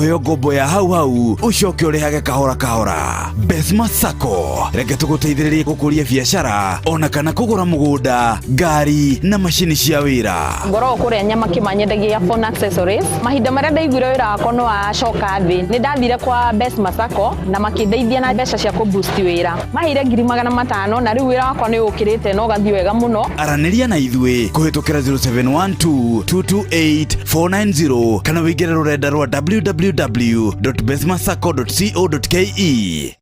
Ũheo ngombo ya hau hau ũcoke ũrĩhage kahora kahora. Besma Sacco, reke tũgũteithĩrĩrie gũkũria biacara ona kana kũgũra mũgũnda, ngari na macini cia wĩra. Ngoragwo kũrĩa Nyamakima nyendagia phone accessories. Mahinda marĩa ndaiguire wĩra wakwa nĩ wacoka thĩ, nĩ ndathire kwa Besma Sacco na makĩndeithia na mbeca cia kũ boost wĩra. Maheire 500,000 na rĩu wĩra wakwa nĩ ũkĩrĩte na ũgathiĩ wega mũno. Aranĩria na ithuĩ kũhĩtũkĩra 0712 228 490 kana wĩingĩre rũrenda rwa www.besmasacco.co.ke.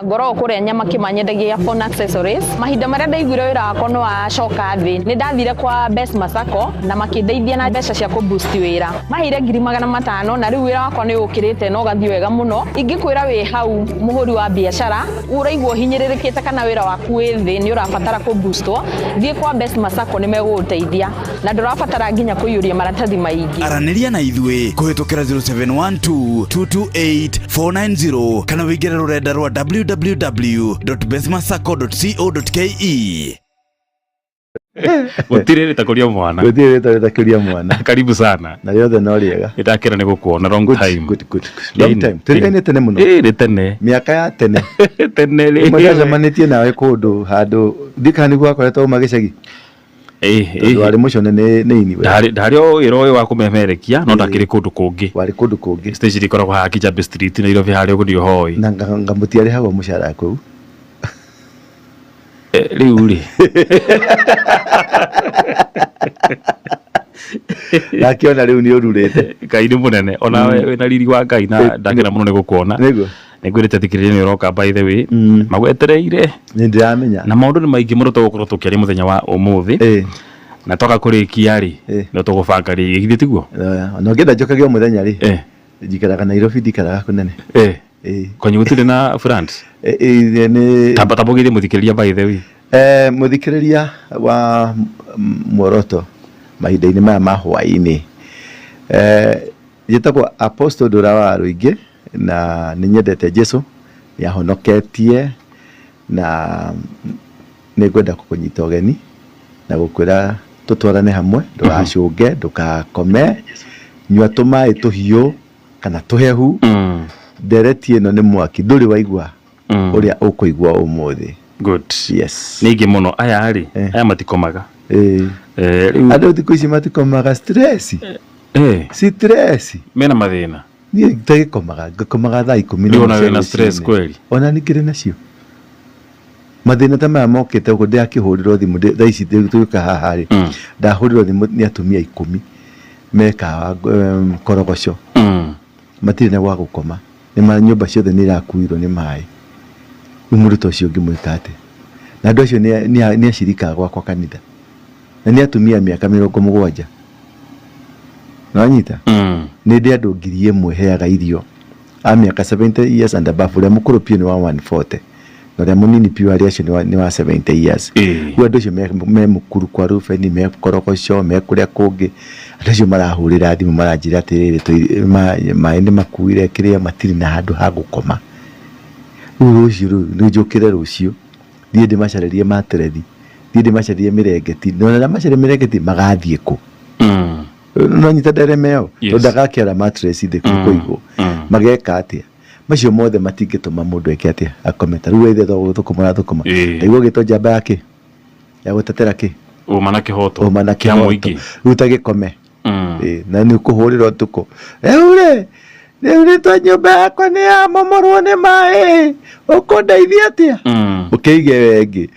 Ngoragwo kũrĩa Nyamakima nyendagia phone accessories. Mahinda marĩa ndaiguire wĩra wakwa nĩ wacoka thĩ, nĩ ndathire kwa Besma Sacco na makĩndeithia na mbeca cia kũ boost wĩra. Maheire 500,000 na rĩu wĩra wakwa nĩ ũkĩrĩte na ũgathiĩ wega mũno. Ingĩkwĩra wĩ hau mũhũri wa biacara, ũraigua ũhinyĩrĩrĩkĩte kana wĩra waku wĩ thĩ nĩ ũrabatara kũ boostwo, thiĩ kwa Besma Sacco nĩ megũgũteithia na ndũrabatara nginya kũiyũria maratathi maingĩ. Aranĩria na ithuĩ kũhĩtũkĩra 0712 228 490 kana wĩingĩre rũrenda rwa www.besmasacco.co.ke. Gũtirĩ rĩtakũria mwana. Gũtirĩ rĩtwa rĩtakũria mwana. Karibu sana. Na rĩothe no rĩega. Nĩndakena nĩ gũkuona long Good, time. good, good. Long time. Tũrĩkaine tene mũno. Ĩĩ nĩ tene. Mĩaka ya tene. Tene rĩ. Rĩmwe ndacemanĩtie nawe kũndũ handũ ndikana nĩguo wakoretwo uma gĩcagi. Ĩĩ, Tondũ ĩĩ. warĩ mũcone nĩ nĩ iniwe. Ndarĩ ndarĩ o wĩra ũyũ wa kũmemerekia no ndakĩrĩ kũndũ kũngĩ. Warĩ kũndũ kũngĩ. Station ĩkoragwo haha Kijabe Street Nairobi harĩa ũguo ndio hoi. Na ngamũtiarĩhagwo mũcara kũu. Eh, rĩu rĩ Ndakĩona rĩu nĩ ũrurĩte. Ngai nĩ mũnene ona we wĩna riri wa Ngai na ndakena mũno nĩ gũkuona. Nĩguo. Nĩngwĩrĩte thikĩrĩria nĩ ũroka by the way. Mm. Magwetereire. Nĩ ndĩramenya. Na maũndũ nĩ maingĩ mũno tũgũkorwo tũkĩaria mũthenya wa ũmũthĩ. Ĩĩ. Na twaga kũrĩkia rĩ, Ĩĩ. no tũgũbanga rĩngĩ githĩ tiguo? Ona ũngĩenda njũkage o mũthenya rĩ. Eh. Njikaraga Nairobi ndikaraga kũnene. Eh. Ĩĩ. Kwanyu gũtirĩ na France? Ĩ- ĩ- nĩ Tamba tamba ũgeithie mũthikĩrĩria by the way. Eh, mũthikĩrĩria wa muoroto mahinda-inĩ maya ma hwaĩ-inĩ eh, njĩtagwo Apostle Ndũra wa Rũingĩ na nĩ nyendete Jesu nĩ ahonoketie na nĩ ngwenda gũkũnyita ũgeni na gũkwĩra tũtwarane hamwe ndũgacũnge ndũgakome nyua tũmaĩ tũhiũ kana tũhehu Mm. ndereti ĩno nĩ mwaki ndũrĩ waigua Mm. ũrĩa ũkũigua ũmũthĩ. Good. Yes. Nĩ aingĩ mũno aya rĩ, Eh. aya matikomaga. Eh. Eh, rĩu Andũ thikũ ici matikomaga stress. eh, Stress. Mena mathĩna. Niĩ ndagĩkomaga, ngĩkomaga thaa ikũmi na Rĩu ona ĩmwe cia wĩna stress rũcinĩ. kweli? Ona nĩ ngĩrĩ nacio. Mathĩna ta maya mokĩte ũguo ndĩrakĩhũrĩrwo thimũ thaa ici tũgĩũka haha rĩ. Mm. Ndahũrĩrwo thimũ nĩ atumia 10 mekawa Korogoco. Mm. Matirĩ na gwa gũkoma. Nĩ ma nyũmba ciothe nĩ irakuirwo nĩ maĩ. Rĩu mũndũ ta ũcio ũngĩmwĩka atĩa? Na andũ acio nĩ acirika a gwakwa kanitha. Na nĩ atumia a mĩaka 70. Nĩ wanyita? Mm. Nĩ ndĩ andũ 1000 heaga irio a mĩaka 70 years and above. Ũrĩa mũkũrũ biũ nĩ wa 140. Na ũrĩa mũnini biũ harĩ acio nĩ wa 70 years. Rĩu andũ acio me Mũkuru kwa Rubeni, me Korogoco, me kũrĩa kũngĩ. Andũ acio marahũrĩra thimũ maranjĩra atĩrĩrĩ, maĩ nĩ makuire kĩrĩa matirĩ na handũ ha gũkoma. Rĩu rũciũ rĩu nĩ njũkĩre rũciũ thiĩ ndĩmacarĩrie materethi, thiĩ ndĩmacarĩrie mĩrengeti. Na ona ndamacarĩria mĩrengeti magathiĩ kũ? Mm. No nyita nderema ĩyo? Yes. Tondũ ndagakĩara mattress thĩ kũigwo. Mm. Mageka atĩa? Macio mothe matingĩtũma mũndũ eke atĩa? Akome. Ta rĩu ithe thũkũma ũrathũkũma. Ĩĩ. Ndaigua ũgĩtwo njamba ya kĩ? Ya gũtetera kĩ? Ũma na kĩhoto. Ũma na Kĩa kĩhoto. mũingĩ. Rĩu ta gĩkome. Mm. Ĩĩ, na nĩ ũkũhũrĩra ũtukũ. Rĩu rĩ, rĩu rĩ to nyũmba yakwa nĩ yamomorwo nĩ maĩ, ũkũndeithia atĩa? Mm. Ũkĩige we ĩngĩ.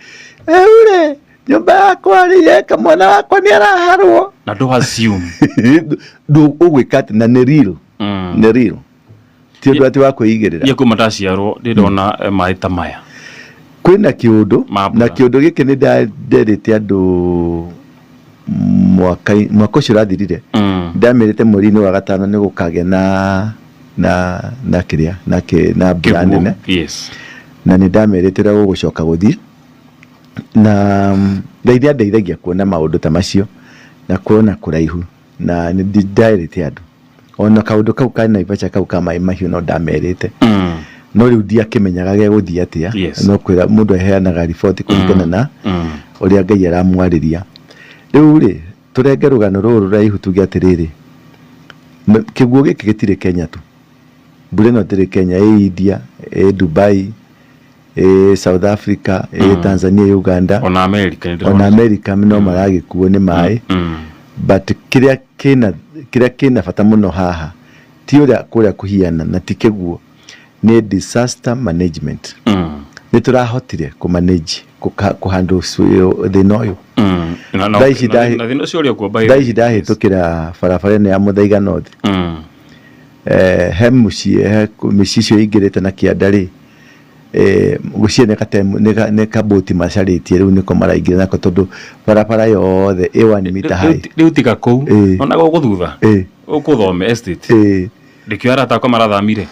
Rĩu rĩ, nyũmba yakwa rĩ, yeka mwana wakwa nĩ araharwo. Na ndũ assume. Ndũ ũgwĩka atĩ na nĩ real. Mm. Nĩ real. Ti ũndũ atĩ wa kwĩigĩrĩra. Niĩ kuma ndaciarwo ndĩ ndona maĩ ta maya. Kwĩna kĩũndũ, Ma mbura. Na kĩũndũ gĩkĩ nĩ nderĩte andũ mwaka mwaka ũcio ũrathirire. Mm. Ndamerĩte mweri-inĩ wa gatano nĩ gũkagĩa na na na kĩrĩa na kĩ na mbura Kĩguũ. nene. Yes. Na nĩ ndamerĩte ũrĩa gũgũcoka gũthiĩ. Na Ngai nĩ andeithagia kuona maũndũ ta macio na kuona kũraihu na nĩ nderĩte andũ. Ona kaũndũ kau ka Naivasha kau ka maĩ mahiũ no ndamerĩte. Mm. No rĩu ndiakĩmenyaga gegũthiĩ atĩa. Yes. No kwĩra mũndũ aheanaga riboti kũringana na Mm. ũrĩa Ngai aramwarĩria. Rĩu rĩ, tũrenge rũgano rũrũ rũraihu tuge atĩrĩrĩ, kĩguũ gĩkĩ gĩtirĩ Kenya tu. Mbura ĩno ndĩrĩ Kenya, ĩ India, ĩ Dubai, ĩ South Africa, ĩ Tanzania, ĩ Uganda. Ona America nĩ ndĩrona. Ona America no maragĩkuo nĩ maĩ. But kĩrĩa kĩna bata mũno haha ti ũrĩa kũrĩa kũhiana na ti kĩguo, nĩ disaster management. Nĩ tũrahotire kũmanage, kũhandle thĩna ũyũ. Na na thĩna ũcio ũrĩ okuo by Thaa ici ndahĩtũkĩra barabara ĩno ya Mũthaiga North, he mũciĩ, he mĩciĩ icio ĩingĩrĩte na kĩanda rĩ, ngwĩciria nĩ kabũti macarĩtie rĩu nĩko maraingĩra nako, tondũ barabara yothe ĩ 1 meter high. Rĩu tiga kũu. Ona gũkũ thutha ũkũthome estate, ndĩkĩo arata akwa marathamire,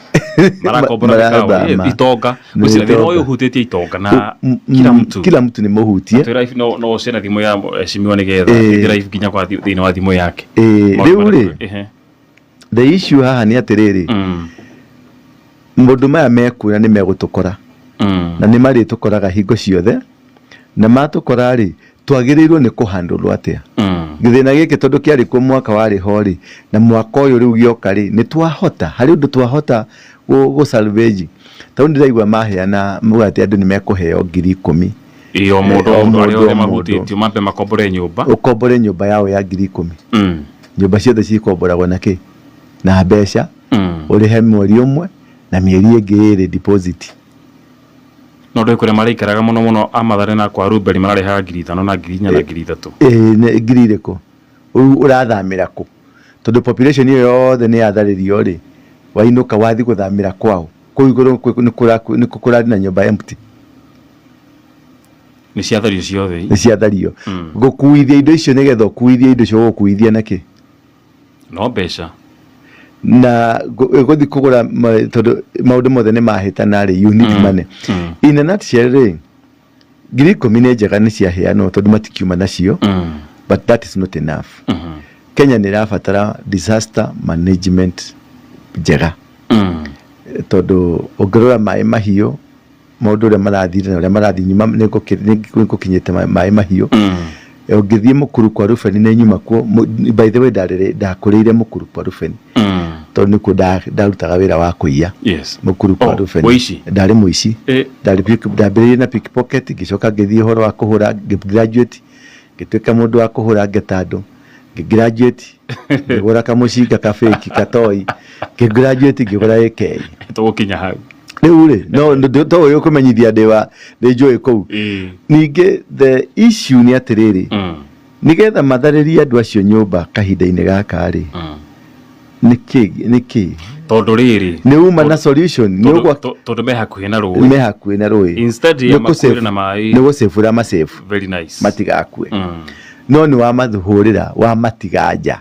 marakombora mĩkawa. Marathama. Itonga. Nĩ Gwĩciria thĩna itonga. ũyũ ũhutĩtie itonga na kila mtu. Kila mtu nĩ mũhutie. Twĩra live no ũcie na thimũ ya mheshimiwa nĩgetha ĩthiĩ live nginya kwa thĩinĩ wa thimũ yake. Maũndũ Rĩu marĩa rĩ, the issue haha nĩ atĩrĩrĩ, maũndũ maya mekuo na nĩ megũtũkora, na nĩ marĩtũkoraga hingo ciothe, na matũkora rĩ, twagĩrĩirwo nĩ kũhandũrwo atĩa gĩthĩna gĩkĩ? Tondũ kĩarĩ kuo mwaka warĩ ho rĩ, na mwaka ũyũ rĩu gĩoka rĩ, nĩ twahota harĩ ũndũ twahota gũ salvage? Tondũ ndĩraigua maheana muga atĩ andũ nĩ mekũheo 10,000. Ĩ, o mũndũ, o o mũndũ, arĩa mũndũ, othe o mũndũ. mahutĩtio mambe makombore nyũmba. Ũkombore nyũmba yao ya 10,000. Nyũmba ciothe cikomboragwo na kĩ? Na mbeca. Ũrĩhe mweri ũmwe na mĩeri ĩngĩ ĩrĩ deposit. No ndũĩ kũrĩa maraikaraga mũno mũno a Mathare na kwa Rubeni mararĩhaga 5,000 na 4,000 na 3,000. Ĩĩ, nĩ ngiri irĩkũ? Rĩu ũrathamĩra kũ? Tondũ population ĩyo yothe nĩ yatharĩrio rĩ, wainũka wathi gũthamĩra kwao kũu igũrũ nĩ kũrarĩ na nyũmba empty. Nĩ ciathario ciothe. Nĩ ciathario. Gũkuithia indo icio, nĩgetha ũkuithie indo icio, ũgũkuithia nakĩ? No mbeca. Na gũthiĩ kũgũra tondũ maũndũ mothe nĩ mahĩtana rĩ, you need money. In a nutshell rĩ, 10,000 nĩ njega, nĩ ciaheanwo tondũ matikiuma nacio, but that is not enough. Kenya nĩ ĩrabatara disaster management njega, tondũ ũngĩrora maĩ mahiũ, maũndũ ũrĩa marathire na ũrĩa marathiĩ nyuma, nĩ ngũkinyĩte maĩ mahiũ. Ũngĩthiĩ Mũkuru kwa Rubeni, nĩ nyuma kuo. By the way, ndakũrĩire Mũkuru kwa Rubeni, tondũ nĩkuo ndarutaga wĩra wa kũiya. Mũkuru kwa Oh, Rubeni. ũici? Ndarĩ mũici. Ndambĩrĩirie na pickpocket, ngĩcoka ngĩthiĩ ũhoro wa kũhũra, ngĩ-graduate, ngĩtuĩka mũndũ wa kũhũra ngeta andũ, ngĩ-graduate, ngĩgũra kamũcinga kabĩki katoi, ngĩ-graduate, ngĩgũra AK. Tũgũkinya hau. Rĩu rĩ, no to ũyũ kũmenyithia ndĩ wa nĩ njũĩ kũu. Ningĩ the issue nĩ atĩrĩrĩ, nĩgetha matharĩrie andũ acio nyũmba kahinda-inĩ gaka rĩ, nĩkĩ nĩkĩ? Tondũ rĩrĩ, Nĩ uma na solution nĩ tondũ ũgwa tondũ me hakuhĩ na rũĩ. Me hakuhĩ na rũĩ. Instead ya makuĩre na maĩ. Nĩ gũcebũra macebu. Very nice. Matigakue. No nĩ wamathũhũrĩra, wamatiga nja.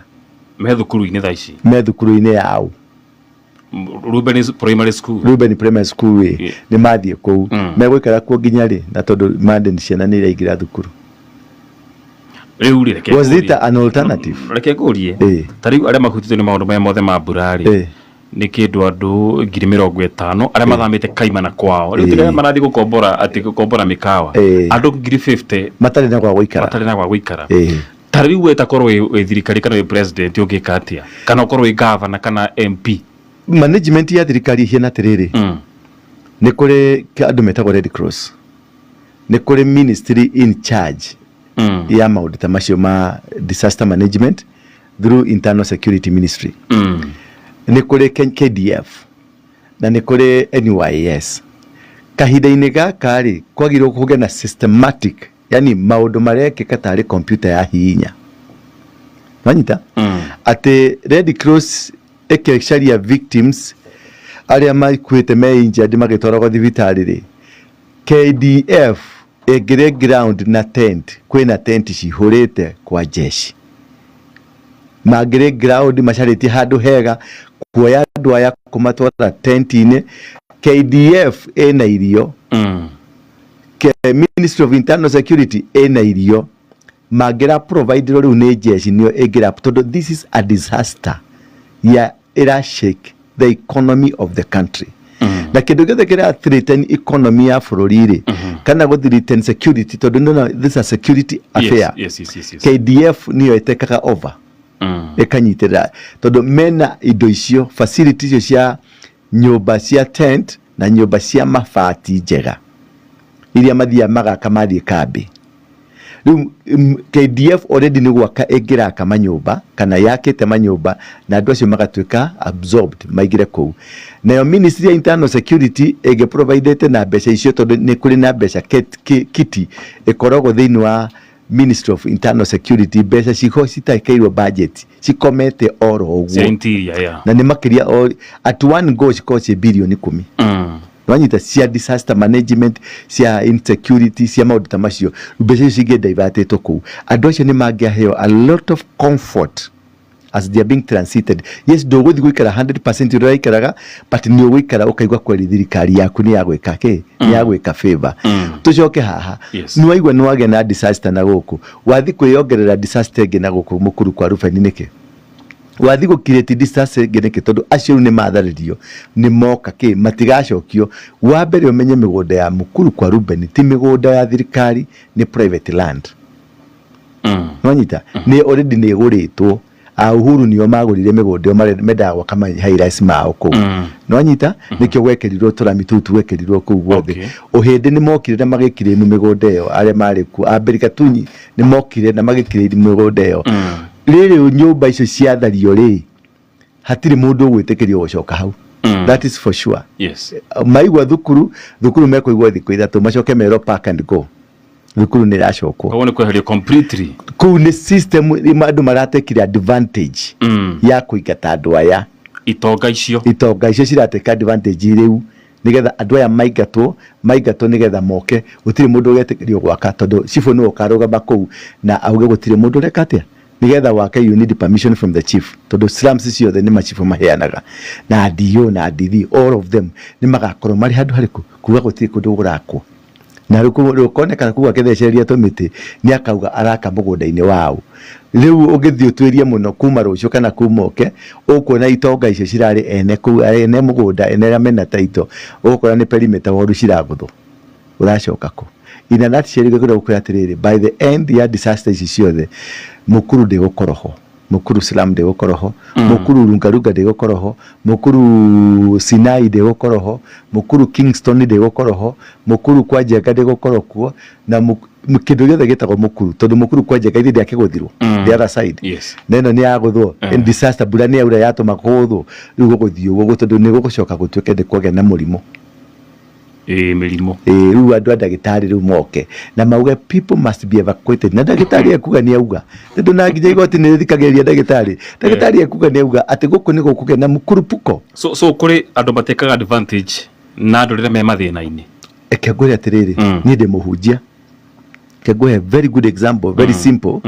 Me thukuru-inĩ thaa ici. Me thukuru-inĩ yao. Ruben Primary School. Ruben Primary School ĩ. Nĩ mathiĩ kũu. Megũikara kuo nginya rĩ? Na tondũ Monday ciana nĩ iraingĩra thukuru. Rĩu rĩ, reke Was it ngũrie. an alternative? Reke ngũrie. Ta rĩu arĩa mahutĩtio nĩ maũndũ maya mothe ma mbura rĩ, nĩ kĩndũ andũ 50,000 arĩa mathamĩte kaimana kwao rĩu, tiga marathiĩ gũkombora, atĩ gũkombora mĩkawa, andũ 50,000 matarĩ na gwa gũikara. Matarĩ na gwa gũikara. Ta rĩu we takorwo wĩ thirikari kana wĩ president, ũngĩka atĩa, kana ũkorwo wĩ governor kana MP? Management ya thirikari ihiana atĩrĩrĩ, nĩ kũrĩ andũ metagwo Red Cross, nĩ kũrĩ ministry in charge ya maũndũ ta macio ma disaster management through Internal Security Ministry, nĩ kũrĩ KDF na nĩ kũrĩ NYS. Kahinda-inĩ gaka rĩ, kwagĩrĩirwo kũgĩa na systematic, yani maũndũ marekĩka tarĩ computer ya hihinya wanyita, atĩ Red Cross ĩkĩcaria victims arĩa makuĩte me injured magĩtwaragwo thibitarĩ rĩ, KDF ĩngĩrĩ ground na tent, kwĩna tent cihũrĩte kwa jeshi, mangĩrĩ ground macarĩtie handũ hega kuoya andũ aya kũmatwara tent-inĩ. KDF ĩna irio, Ministry of Internal Security ĩna irio, mangĩra provide rĩu nĩ jeshi nĩyo ĩngĩra, tondũ this is a disaster ya ĩra shake the economy of the country, na kĩndũ gĩothe kĩra threaten economy ya bũrũri rĩ, kana gũ threaten security, tondũ no this is a security affair. KDF nĩyo ĩtekaga over, ĩkanyitĩrĩra, tondũ mena indo icio, facility icio cia Nyũmba cia tent na nyũmba cia mabati njega iria mathiaga magaka mathiĩ kambĩ. Rĩu KDF already nĩ gwaka ĩngĩraka manyũmba kana yakĩte manyũmba na andũ acio magatuĩka absorbed maingĩre kũu. Nayo Ministry ya Internal Security ĩngĩ providete na mbeca icio tondũ nĩ kũrĩ na mbeca kitty ĩkoragwo thĩinĩ wa Ministry of Internal Security, mbeca ciho citakeirwo budget cikomete oro Cia ũguo interior, yeah. Na nĩ makĩria at one go cikorwo ciĩ birioni 10. Wanyita cia disaster management, cia insecurity, cia maũndũ ta macio, mbeca icio cingĩ divertĩtwo kũu, andũ acio nĩ mangĩaheo a lot of comfort as they are being transited. Yes, ndũgũthiĩ gũikara 100% ũrĩa ũraikaraga, but nĩ ũgũikara ũkaigua kweri thirikari yaku nĩ yagwĩka kĩ, nĩ yagwĩka favor. Tũcoke haha. Nĩ waigua nĩ wagĩa na disaster na gũkũ wathiĩ kwĩyongerera disaster ĩngĩ na gũkũ mũkuru kwa Rubeni nĩkĩ? Wathiĩ gũkirĩti disaster ĩngĩ nĩkĩ? Tondũ acio rĩu nĩ matharĩrio, nĩ moka kĩ, matigacokio. Wa mbere ũmenye mĩgũnda ya mũkuru kwa Rubeni ti mĩgũnda ya thirikari, nĩ private land. Nwanyita nĩ already nĩ ĩgũrĩtwo. A Uhuru nĩo magũrire mĩgũnda ĩyo, mendaga gwaka ma high rise mao kũu. Nwanyita nĩkĩo gwekĩrirwo tũrami tũu twekĩrirwo kũu guothe. Ũhĩndĩ nĩ mokire na magĩkirĩmu mĩgũnda ĩyo, arĩa marĩ kuo a Gatunyi nĩ mokire na magĩkirĩmu mĩgũnda ĩyo. Rĩrĩ nyũmba icio ciathario rĩ, hatirĩ mũndũ ũgwĩtĩkĩrio gũcoka hau. That is for sure. Maigua thukuru, thukuru mekũigua thikũ 3, macoke merwo pack and go, thukuru nĩ ĩracokwo. Koguo nĩ kweherio completely. Kũu nĩ system andũ maratekire advantage ya kũingata andũ aya. Itonga icio. Itonga icio cirateka advantage rĩu nĩgetha andũ aya maingatwo, maingatwo nĩgetha moke gũtirĩ mũndũ ũgetĩkĩrio gwaka, tondũ cibũ nĩwe ũkarũgama kũu na auge gũtirĩ mũndũ ũreka atĩa. Nĩgetha wake you need permission from the chief, tondũ slums ciothe nĩ macibũ maheanaga, na DO na DD, all of them nĩ magakorwo marĩ handũ harĩkũ kuga gũtirĩ kũndũ kũrakwo na rũkonekana kũu akĩthecereria tũmĩtĩ, nĩ akauga araka mũgũnda-inĩ wao. Rĩu ũngĩthiĩ ũtuĩrie mũno kuma rũciũ kana kuma ũke, ũkuona itonga icio cirarĩ ene kũu, ene mũgũnda, ene arĩa mena title, ũgũkora nĩ perimeter wall ciragũthwo. Ũracoka kũ? In a nutshell, ngĩkwenda gũkwĩra atĩrĩrĩ, by the end ya disaster ici ciothe, Mukuru ndĩgũkorwo ho, Mukuru slum ndĩgũkorwo ho, Mukuru Lungalunga ndĩgũkorwo ho, Mukuru Sinai ndĩgũkorwo ho, Mukuru Kingston ndĩgũkorwo ho, Mukuru kwa Njenga ndĩgũkorwo kuo, na kĩndũ gĩothe gĩtagwo Mukuru, tondũ Mukuru kwa Njenga ithe ndĩakĩgũthirwo the other side na ĩno nĩ yagũthwo. Disaster, mbura nĩ yaura yatũma kũgũthwo, rĩu gũgũthiĩ ũguo tondũ nĩ gũgũcoka gũtuĩke nĩ kwagĩa na mũrimũ. Ĩĩ, mĩrimũ. Ĩĩ, rĩu andũ a ndagĩtarĩ rĩu moke na mauge people must be evacuated, na ndagĩtarĩ ekuga nĩ auga, tondũ na nginya igoti nĩ rĩthikagĩrĩria ndagĩtarĩ. Ndagĩtarĩ ekuga nĩ auga atĩ gũkũ nĩ gũkũgĩa na mũkurupuko. So kũrĩ andũ matekaga advantage na andũ rĩrĩa me mathĩna-inĩ. Reke ngwĩre atĩrĩrĩ, niĩ ndĩ mũhunjia, reke ngũhe very good example, very simple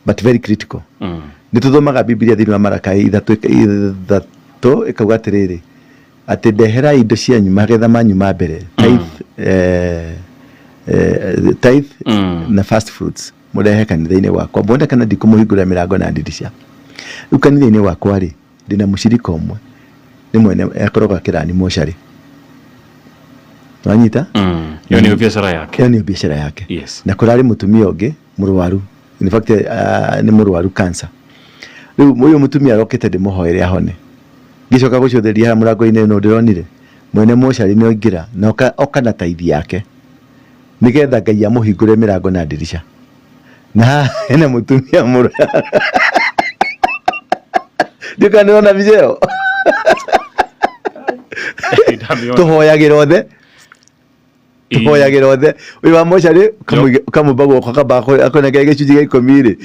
but very critical. Nĩ tũthomaga Bibilia thĩinĩ wa Marakai 3:3, ĩkauga atĩrĩrĩ, atĩ ndeherai indo cianyu, magetha manyu ma mbere, tithe, tithe na first fruits, mũrehe kanitha-inĩ wakwa muone kana ndikũmũhingũrĩra mĩrango na ndirica. Rĩu kanitha-inĩ wakwa rĩ, ndĩna mũcirika ũmwe nĩ mwene akoragwo akĩrani mocarĩ, wanyita? Ĩyo nĩyo biacara yake. Ĩyo nĩyo biacara yake. Na kũrarĩ mũtumia ũngĩ mũrwaru, in fact nĩ mũrwaru cancer. Rĩu ũyũ mũtumia arokĩte ndĩmũhoere ahone. Ngĩcoka gũcũthĩria haha mũrango-inĩ no ndĩronire mwene mocarĩ nĩ oingĩra na oka na taithi yake nĩgetha Ngai amũhingũre mĩrango na ndirica, na haha hena mũtumia mũrwaru. Ndiũĩ kana nĩũrona mbica ĩyo. Ndamĩona. Tũhoyagĩra othe, tũhoyagĩra othe. Ũyũ wa mocarĩ ũkamũmba guoko, akamba akonengera gĩcunjĩ gĩa 10 rĩ,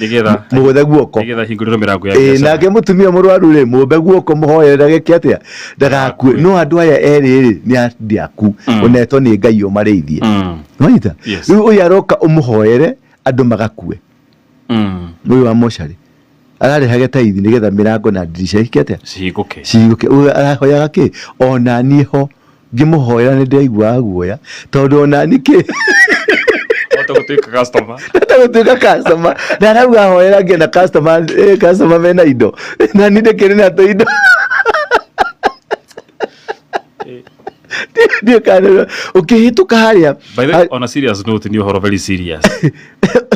mũgũthe guoko nĩgetha hingũrĩrwo mĩrango ya Ĩĩ, biacara. Nake mũtumia mũrwaru rĩ, mũmbe guoko mũhoere gĩke atĩa ndagakue. No andũ aya erĩ rĩ, nĩ andiaku onetwo nĩ Ngai ũmarĩithie. Nwanyita? Yes. Rĩu ũyũ aroka ũmũhoere andũ magakue. Ũyũ wa mocarĩ ararehage taithi nĩgetha mĩrango na ndirica ike atĩa? Cihingũke. Cihingũke. Ũyũ arahoyaga kĩ? Ona niĩ ho ngĩmũhoera nĩ ndĩraiguaga guoya, tondũ ona niĩ kĩ Hota gũtuĩka customer. Ndahota gũtuĩka customer, na arauga hoera ngĩona customer, customer mena indo na niĩ ndĩkĩrĩ na tũindo. Ndiũ kana ũkĩhĩtũka harĩa. By the way, on a serious note, nĩ ũhoro very serious.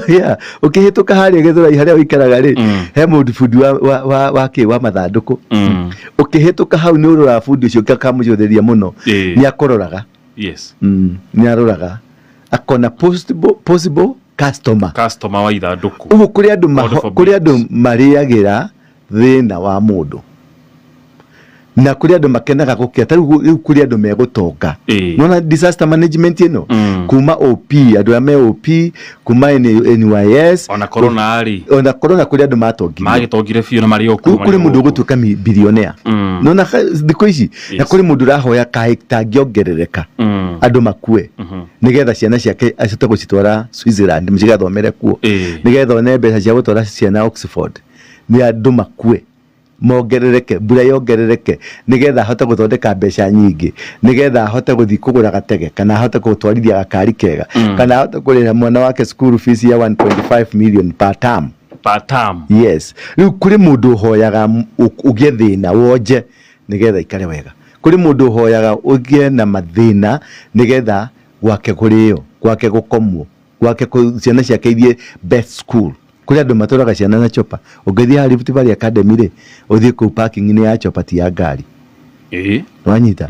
Yeah, ũkĩhĩtũka harĩa Gĩthũrai harĩa ũikaraga rĩ, he mũndũ bundi wa wa wa wa kĩ wa mathandũkũ. Ũkĩhĩtũka hau nĩ ũroraga bundi ũcio ũkamũcũthĩrĩria mũno. Nĩ akũroraga. Nĩ aroraga akona possible customer. Customer wa ithandũkũ. Ũguo kũrĩ andũ God forbid. Kũrĩ andũ marĩagĩra thĩna wa mũndũ na kũrĩ andũ makenaga gũkĩa ta rĩu kũrĩ andũ megũtonga. Nona disaster management ĩno, kuma OP, andũ arĩa me OP, kuma NYS. Ona corona rĩ. Ona corona kũrĩ andũ matongire. Magĩtongire biũ na marĩ o kuo. Rĩu kũrĩ mũndũ ũgũtuĩka billionaire. Nona thikũ ici na kũrĩ mũndũ ũrahoya kaĩ kangĩongerereka, andũ makue nĩgetha ciana ciake acote gũcitwara Switzerland cigathomere kuo, nĩgetha one mbeca cia gũtwara ciana Oxford. Nĩ andũ makue mongerereke, mbura yongerereke, nĩgetha ahote gũthondeka mbeca nyingĩ, nĩgetha ahote gũthiĩ kũgũra gatege kana ahote gũtwarithia gakari kega, kana ahote kũrĩhĩra mwana wake school fees ya 1.5 million per term. Per term. Yes. Rĩu kũrĩ mũndũ ũhoyaga ũgĩe thĩna wonje nĩgetha ikare wega. Kũrĩ mũndũ ũhoyaga ũgĩe na mathĩna nĩgetha gwake kũrĩo, gwake gũkomwo, gwake ciana ciake ithiĩ best school. Kũrĩ andũ matwaraga ciana na chopa. Ũngĩthiĩ haha Rift Valley Academy rĩ, ũthiĩ kũu parking-inĩ ya chopa ti ya ngari. Wanyita?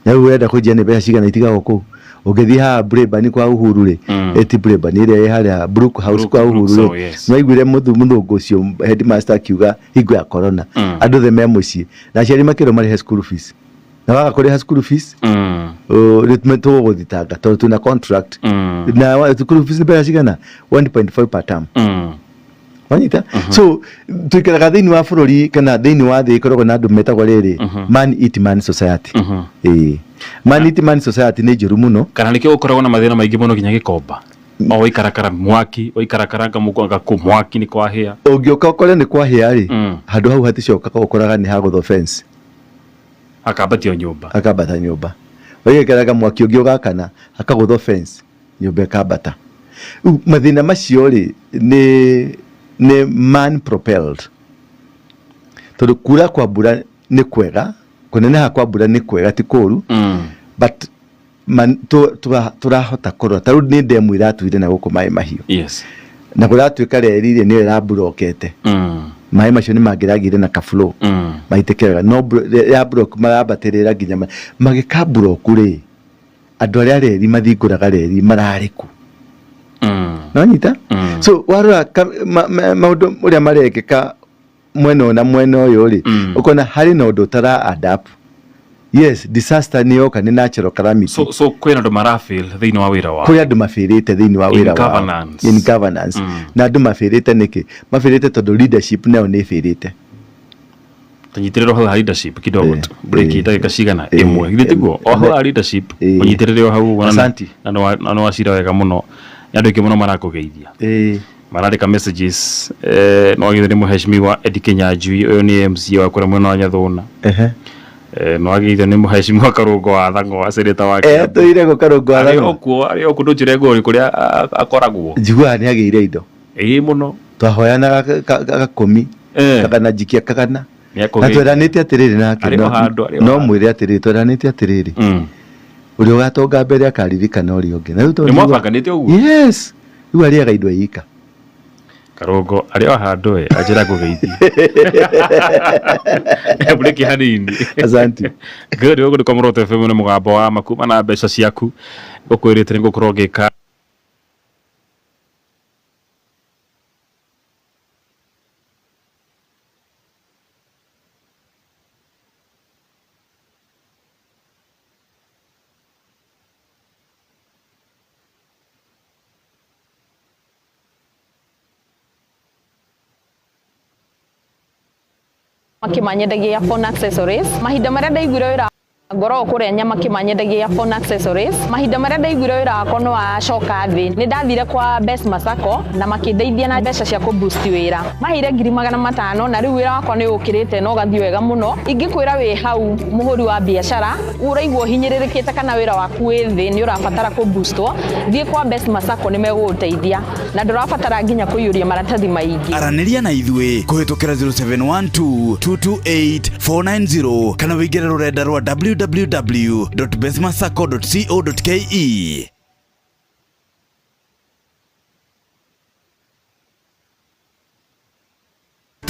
Na rĩu ũrenda kũnjia nĩ mbeca cigana itigagwo kũu? Ũngĩthiĩ haha Braeburn kwa Uhuru rĩ, ti Braeburn ĩrĩa ĩ harĩa Brook House kwa Brook Uhuru rĩ, House, yes. nĩwaiguire mũthũngũ ũcio headmaster akiuga hingo ya corona, andũ othe me mũciĩ na aciari makĩrwo marĩhe school fees. Na waga kũrĩha school fees, nĩ tũgũgũthitanga tondũ twĩna contract. Na school fees nĩ mbeca cigana? 1.5 per term. Wanyita? So tuikaraga thĩinĩ wa bũrũri kana thĩinĩ wa thĩ ĩkoragwo na andũ metagwo rĩrĩ man eat man society. Ĩĩ. Man eat man society nĩ njũru mũno. Kana nĩkĩo gũkoragwo na mathĩna maingĩ mũno nginya Gĩkomba, o waikarakara mwaki, waikarakaranga mũkanga kũ mwaki nĩ kwahĩa. Ũngĩũka ũkore nĩ kwahĩa rĩ, handũ hau haticokaga, ũkoraga nĩ hagũthwo fence. Akambatio nyũmba. Akambata nyũmba. Waikaraga mwaki ũngĩ ũgakana, hakagũthwo fence, nyũmba ĩkambata. Rĩu mathĩna macio rĩ nĩ man propelled. Tondũ kura kwa mbura nĩ kwega, kũneneha kwa mbura nĩ kwega, ti kũru, but tũrahota kũrora. Ta rĩu nĩ ndemu ĩratuire na gũkũ Maĩ Mahiũ. Na kũratuĩka reri rĩ nĩyo ĩramburokete. Maĩ macio nĩ mangĩragĩire na ka flow. Maitĩke wega. No ya block marambatĩrĩra nginya magĩka block rĩ, andũ arĩa reri mathingũraga reri mararĩ kũ? Nĩwanyita? So warora maũndũ ũrĩa marekĩka mwena ũyũ na mwena ũyũ rĩ, ũkona harĩ na ũndũ ũtara adapt. Yes, disaster nĩ yoka, nĩ natural calamity. So kwĩna andũ marafail thĩinĩ wa wĩra wao. Kũrĩ andũ mabĩrĩte thĩinĩ wa In wĩra wao. governance. In governance. Na andũ mabĩrĩte nĩkĩ? Mabĩrĩte tondũ leadership nayo nĩ ĩbĩrĩte. Tũnyitĩrĩre hau ha leadership kidogo tu. Break ndagĩka cigana ĩmwe. Githĩ tiguo? O hau ha leadership ũnyitĩrĩre o hau ũguo Asante. Na nĩ wacira wega mũno. Nĩ andũ aingĩ mũno marakũgeithia. Marandĩka messages, no agĩthwo nĩ mũheshimiwa Eddie Kinyanjui, ũyũ nĩ MCA wa kũrĩa mwena wa Nyathũna. No agĩthwo nĩ mũheshimiwa Karũngo wa Thang'wa, senator wa Kiambu. Tũire gũ Karũngo wa Arĩ Thang'wa. o kuo, arĩ o kuo, ndũnjĩre ngũri kũrĩa akoragwo. Njiguaga nĩ agĩire indo. Ĩĩ mũno. Twahoyanaga gakũmi, kagana njikia kagana. Nĩ akũgĩire. Na tweranĩte atĩrĩrĩ nake, Arĩ o handũ, arĩ o no handũ. mwĩre atĩrĩrĩ, tweranĩte atĩrĩrĩ, ũrĩa ũgatonga mbere akaririkana ũrĩa ũngĩ. Na rĩu tondũ Nĩ mwabanganĩte ũguo? Yes. Rĩu arĩaga indo eika. Karũngo arĩ o handũ we, anjĩra ngũgeithie. Break hanini. Asante. Good, gũkũ nĩ kwa Muoroto FM nĩ mũgambo wa ma kuma na mbeca ciaku. Ngũkwĩrĩte nĩ ngũkorwo ngĩka Makĩmanyendagia phone accessories. Mahinda marĩa ndaiguire wĩra ngoragwo kũrĩa nyama kĩmanyendagia phone accessories. Mahinda marĩa ndaiguire wĩra wakwa nĩ wacoka thĩ, nĩ ndathire kwa Best Masako na makĩndeithia na mbeca cia kũ boost wĩra. Maheire 500,000 na rĩu wĩra wakwa nĩ ũkĩrĩte na ũgathiĩ wega mũno. Ingĩkwĩra wĩ hau mũhũri wa biacara ũraigua ũhinyĩrĩrĩkĩte kana wĩra waku wĩ thĩ nĩ ũrabatara kũ boostwo, thiĩ kwa Best Masako nĩ megũgũteithia na ndũrabatara nginya kũiyũria maratathi maingĩ. Aranĩria na ithuĩ kũhĩtũkĩra 0712 228 490 kana wĩingĩre rũrenda rwa www.bestmasacco.co.ke.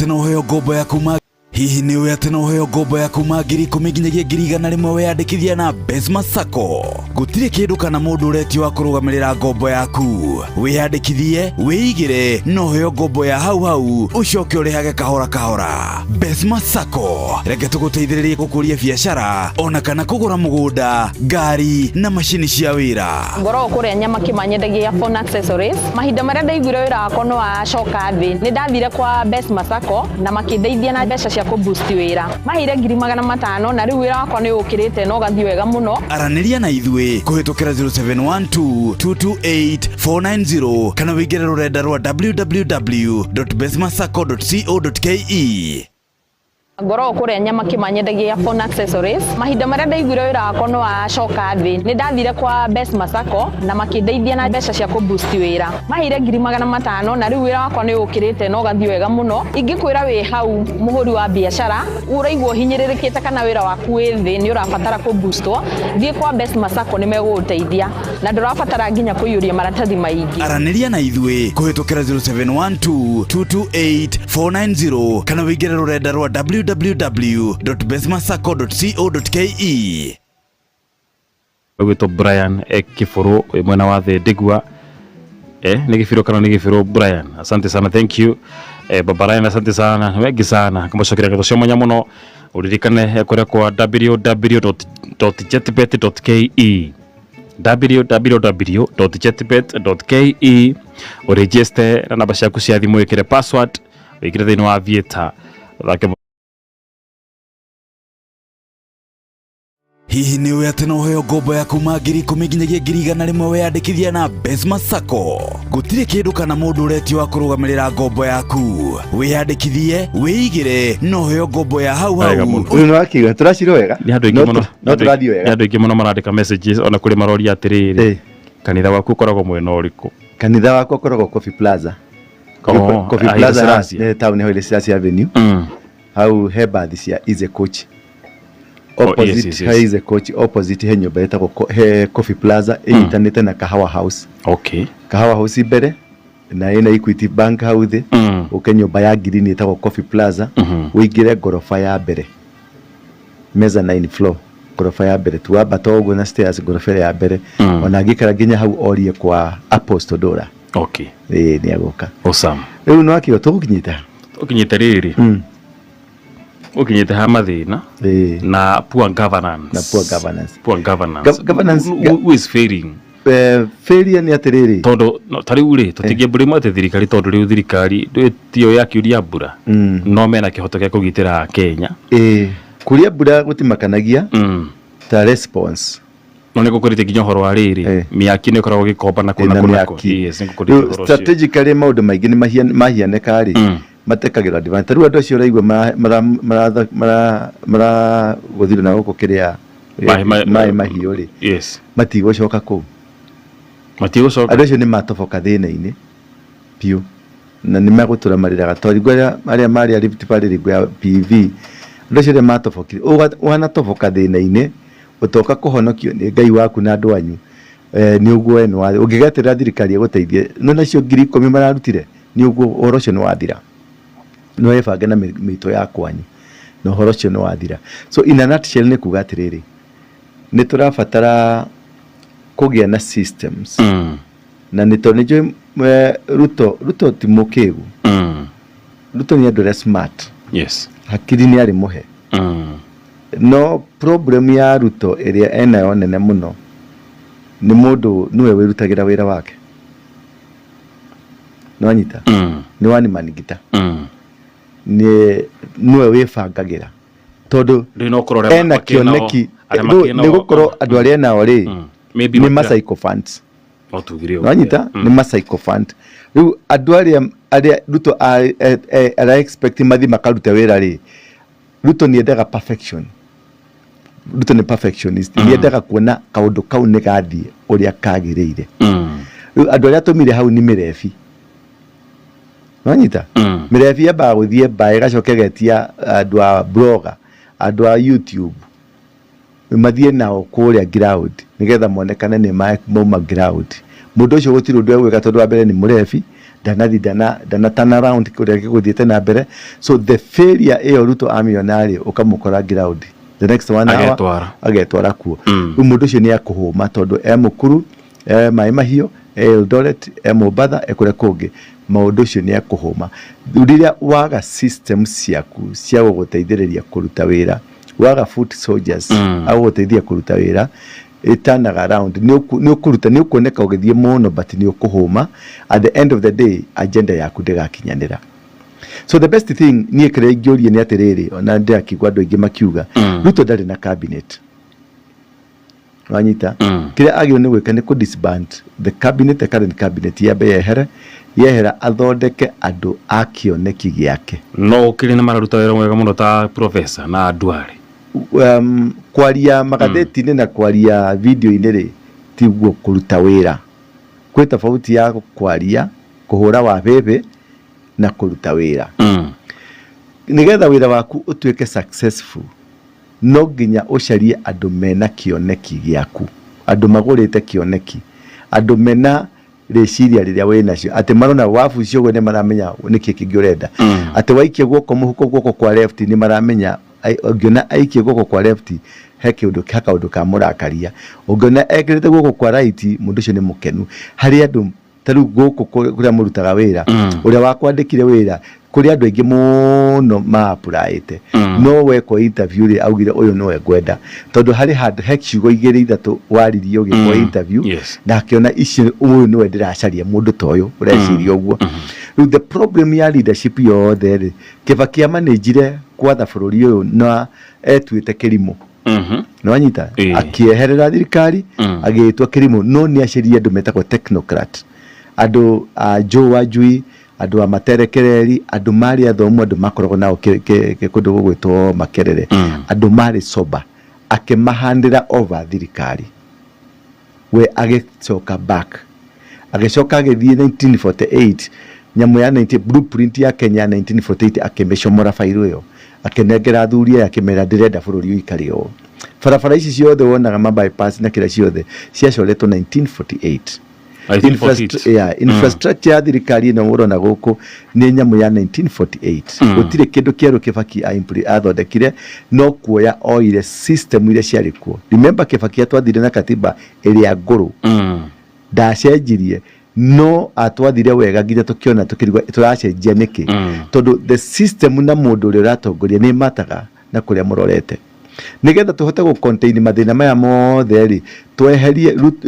no ũheo ngombo ya kuma Hihi nĩ ũĩ atĩ no ũheo ngombo ya kuma 10,000 nginyagia 100,000 weyandĩkithia na Besma Sacco? Gũtirĩ kĩndũ kana mũndũ ũretio wa kũrũgamĩrĩra ngombo yaku. Wĩyandĩkithie, wĩigĩre na ũheo ngombo ya hau hau ũcoke ũrĩhage kahora kahora. Besma Sacco, reke tũgũteithĩrĩrie gũkũria biacara ona kana kũgũra mũgũnda, ngari na macini cia wĩra. Ngoragwo kũrĩa nyama kĩmanyendagia phone accessories. Mahinda marĩa ndaiguire wĩra wakwa nĩ wacoka thĩ, nĩ ndathire kwa Besma Sacco na makĩndeithia na mbeca cia kũ-boost wĩra. Maheire 500,000 na rĩu wĩra wakwa nĩ ũkĩrĩte na ũgathiĩ wega mũno. Aranĩria na ithuĩ kũhĩtũkĩra 0712 228 490 kana wĩingĩre rũrenda rwa www.besmasacco.co.ke. Ngoragwo kũrĩa nyama kĩmanyendagia phone accessories. Mahinda marĩa ndaiguire wĩra wakwa nĩ wacoka thĩ, nĩ ndathire kwa Besma Sacco na makĩndeithia na mbeca cia kũ-boost wĩra. Maheire 500,000 na rĩu wĩra wakwa nĩ ũkĩrĩte na ũgathiĩ wega mũno. Ingĩkwĩra wĩ hau mũhũri wa biacara, ũraigua ũhinyĩrĩrĩkĩte kana wĩra waku wĩ thĩ nĩ ũrabatara kũ-boostwo, thiĩ kwa Besma Sacco nĩ megũgũteithia na ndũrabatara nginya kũiyũria maratathi maingĩ. Aranĩria na ithuĩ kũhĩtũkĩra 0712 228 490 kana wĩingĩre rũrenda rwa www.besmasacco.co.ke. Gwĩtwo Brian Kĩbũrũ wĩ mwena wa Thindigua, nĩ gĩbirũ kana nĩ gĩbirũ? Brian, asante sana, thank you. Baba Ryan, asante sana, nĩ wengi sana, kũmũcokeria ngatho cia mwanya mũno. Ũririkane kũrĩa kwa www.jetbet.ke, www.jetbet.ke, ũregister na namba ciaku cia thimũ, wĩkĩre password, wĩkĩre thĩinĩ wa aviator, ũthake. Hihi nĩ ũĩ atĩ no ũheo ngombo ya kuma 10,000 nginyagia 100,000 weyandĩkithia na Besma Sacco? Gũtirĩ kĩndũ kana mũndũ ũretio wa kũrũgamĩrĩra ngombo yaku. Wĩyandĩkithie, wĩigĩre na ũheo ngombo ya hau Wega hau. mũno. Rĩu nĩ wakiuga tũracirwo wega. Nĩ andũ aingĩ No mũno no tũrathiĩ nĩ wega. andũ aingĩ mũno marandĩka messages, ona kũrĩ maroria atĩrĩrĩ, kanitha waku ũkoragwo mwena ũrĩkũ? Kanitha wakwa ũkoragwo Coffee Plaza. Oh, Coffee Haile Plaza Selassie. Town Haile Selassie Avenue. Hau he bathi cia Easy Coach. Oh, yes, Opposite yes. he Easy Coach, opposite he nyũmba ĩtagwo he Coffee Plaza ĩnyitanĩte na Kahawa House. Kahawa House mbere na ĩna Equity Bank hau thĩ. Ũke nyũmba ya green ĩtagwo Coffee Plaza, ũingĩre ngoroba ya mbere, mezzanine floor, ngoroba ya mbere tu, wambata ũguo na stairs, ngoroba ĩrĩa ya mbere. Ona angĩikara nginya hau orie kwa Apostle Dora. Ĩĩ, nĩ agũka. Awesome. Rĩu nĩ wakiuga tũgũkinyĩte ha? Ũkinyĩte rĩrĩ, ũkinyĩte ha mathĩna na poor governance. Na poor governance. Poor governance. Governance- Who is failing? Failure nĩ atĩrĩrĩ, Tondũ no, ta rĩu rĩ, tũtingĩmburĩmwo atĩ thirikari, tondũ rĩu thirikari ndũĩ tiyo yakiuria mbura, no mena kĩhoto gĩa kũgitĩra Kenya. Ĩĩ, kuria mbura gũtimakanagia ta response. No nĩ gũkũrĩte nginya ũhoro wa rĩrĩ, mĩaki nĩ ĩkoragwo ĩgĩkomba na kũ na na kũ na kũ. Mĩaki. Yes, nĩ gũkũrĩte Rĩu ũhoro ũcio. strategically maũndũ maingĩ nĩ mahianĩka rĩ, matekagĩrwo advantage. Ta rĩu andũ acio ũraigua maragũthirwo na gũkũ kĩrĩa maĩ mahiũ rĩ, matigũcoka kũu. Matigũcoka. Andũ acio nĩ matoboka thĩna-inĩ biũ na nĩ megũtũra marĩraga, tondũ hingo arĩa marĩ a Rift Valley hingo ya PV, andũ acio arĩa matobokire, wanatoboka thĩna-inĩ ũtoka kũhonokio nĩ Ngai waku na andũ anyu, nĩ ũguo we nĩ wa ũngĩgeterera thirikari ĩgũteithie no nacio 10,000 mararutire, nĩ ũguo ũhoro ũcio nĩ wathira. No wĩbange na mĩitũ ya kwanyu na ũhoro ũcio nĩ wathira. So in a nutshell nĩ kuga atĩrĩrĩ, nĩ tũrabatara kũgĩa na systems na nĩ tondũ nĩ njũĩ Ruto ti mũkĩgu. Ruto nĩ andũ arĩa smart. Hakiri nĩ arĩ mũhe. No problem ya Ruto ĩrĩa enayo nene mũno nĩ mũndũ nĩwe wĩrutagĩra wĩra wake. Nĩwanyita? Nĩ one man guitar. Nĩ nĩwe wĩbangagĩra tondũ Rĩu no kũrora ena makĩrĩ nao- kĩoneki. Arĩa makĩrĩ Nĩ nao- gũkorwo andũ arĩa enao rĩ, Maybe nĩ makĩra- ma sycophants. No tugire ũguo. Nwanyita? Nĩ ma sycophant. Rĩu andũ arĩa Ruto ara expect mathiĩ makarute wĩra rĩ, Ruto nĩ endaga perfection. Ruto nĩ perfectionist. Nĩ endaga kuona kaũndũ kau nĩ gathiĩ ũrĩa kagĩrĩire. Rĩu andũ arĩa atũmire hau nĩ mĩrebi. Nwanyita? Mĩrebi yambaga gũthiĩ mbaĩ, ĩgacoka ĩgetia andũ a blogger, andũ a YouTube, mathiĩ nao kũrĩa ground nĩgetha monekane nĩ mauma ground. Mũndũ ũcio gũtirĩ ũndũ egwĩka, tondũ wa mbere nĩ mũrebi, Ndanathi ndana turn around kũrĩa gĩgũthiĩte na mbere. So the failure ĩyo Ruto amĩona rĩ, ũkamũkora ground the next one hour. Agetwara. Agetwara kuo. Rĩu mũndũ ũcio nĩ akũhũma tondũ e Mũkuru, e Maĩ Mahiũ, e Eldoret, e Mombatha, e kũrĩa kũngĩ, maũndũ ũcio nĩ akũhũma. Rĩu rĩrĩa waga system ciaku cia gũgũteithĩrĩria kũruta wĩra, waga foot soldiers agũgũteithia kũruta wĩra, ĩtanaga round, nĩ ũkũruta, nĩ ũkuoneka ũgĩthiĩ mũno, but nĩ ũkũhũma. At the end of the day, agenda yaku ndĩgakinyanĩra. So the best thing niĩ kĩrĩa ingĩũria nĩ atĩrĩrĩ, ona ndĩrakigua andũ aingĩ makiuga Ruto ndarĩ na cabinet, wanyita? Kĩrĩa agĩrĩirwo nĩ gwĩka nĩ kũ disband the cabinet, the current cabinet, yambe yehere. Yehera, athondeke andũ a kĩoneki gĩake. No ũkĩrĩ nĩ mararuta wĩra mwega mũno ta professor na Duale. Kwaria magathĩti-inĩ na kwaria video-inĩ rĩ, tiguo kũruta wĩra. Kwĩ tofauti ya kwaria, kũhũra wa bĩbĩ, na kũruta wĩra. Nĩgetha wĩra waku ũtuĩke successful, no nginya ũcarie andũ mena kĩoneki gĩaku, andũ magũrĩte kĩoneki, andũ mena rĩciria rĩrĩa wĩ nacio, atĩ marona wabuci ũguo nĩ maramenya nĩkĩ kĩngĩ ũrenda, atĩ waikia guoko mũhuko, guoko kwa left, nĩ maramenya. Ũngĩona aikie guoko kwa left, he kĩũndũ, he kaũndũ kamũrakaria. Ũngĩona ekĩrĩte guoko kwa right, mũndũ ũcio nĩ mũkenu. Harĩ andũ ta rĩu gũkũ kũrĩa mũrutaga wĩra, ũrĩa wakwandĩkire wĩra, kũrĩ andũ aingĩ mũno ma-applyĩte, no wekwo interview rĩ, augire ũyũ nĩwe ngwenda, tondũ harĩ handũ he ciugo igĩrĩ ithatũ waririe ũgĩkwo interview, na akĩona icio, ũyũ nĩwe ndĩracaria, mũndũ ta ũyũ ũreciria ũguo. Rĩu the problem ya leadership yothe rĩ, Kibaki amanĩnjire gwatha bũrũri ũyũ na etuĩte kĩrimũ. Nĩwanyita? Akĩeherera thirikari, agĩĩtua kĩrimũ, no nĩ aceririe andũ metagwo technocrat, andũ a Joe Wanjui, andũ a Materekereri, andũ marĩ athomu, andũ makoragwo nao kũndũ gũgwĩtwo Makerere, andũ marĩ sober, akĩmahandĩra over thirikari. We agĩcoka back, agĩcoka agĩthiĩ 1948, nyamũ ya 90, blueprint ya Kenya ya 1948, akĩmĩcomora bairũ ĩyo, akĩnengera athuri aya, akĩmera ndĩrenda bũrũri ũikare ũũ. Barabara ici ciothe wonaga, ma bypass na kĩrĩa ciothe, ciacoretwo 1948. 1948. Yeah, infrastructure ya thirikari ĩno ũrona gũkũ nĩ nyamũ ya 1948. Gũtirĩ kĩndũ kĩerũ Kibaki athondekire, no kuoya oire system iria ciarĩ kuo. Remember, Kibaki atwathire na katiba ĩrĩa ngũrũ. Ndacenjirie, no atwathire wega nginya tũkĩona, tũkĩrigwo tũracenjia nĩkĩ, tondũ the system na mũndũ ũrĩa ũratongoria nĩ mataga na kũrĩa mũrorete. Nĩgetha tũhote gũ contain mathĩna maya mothe rĩ,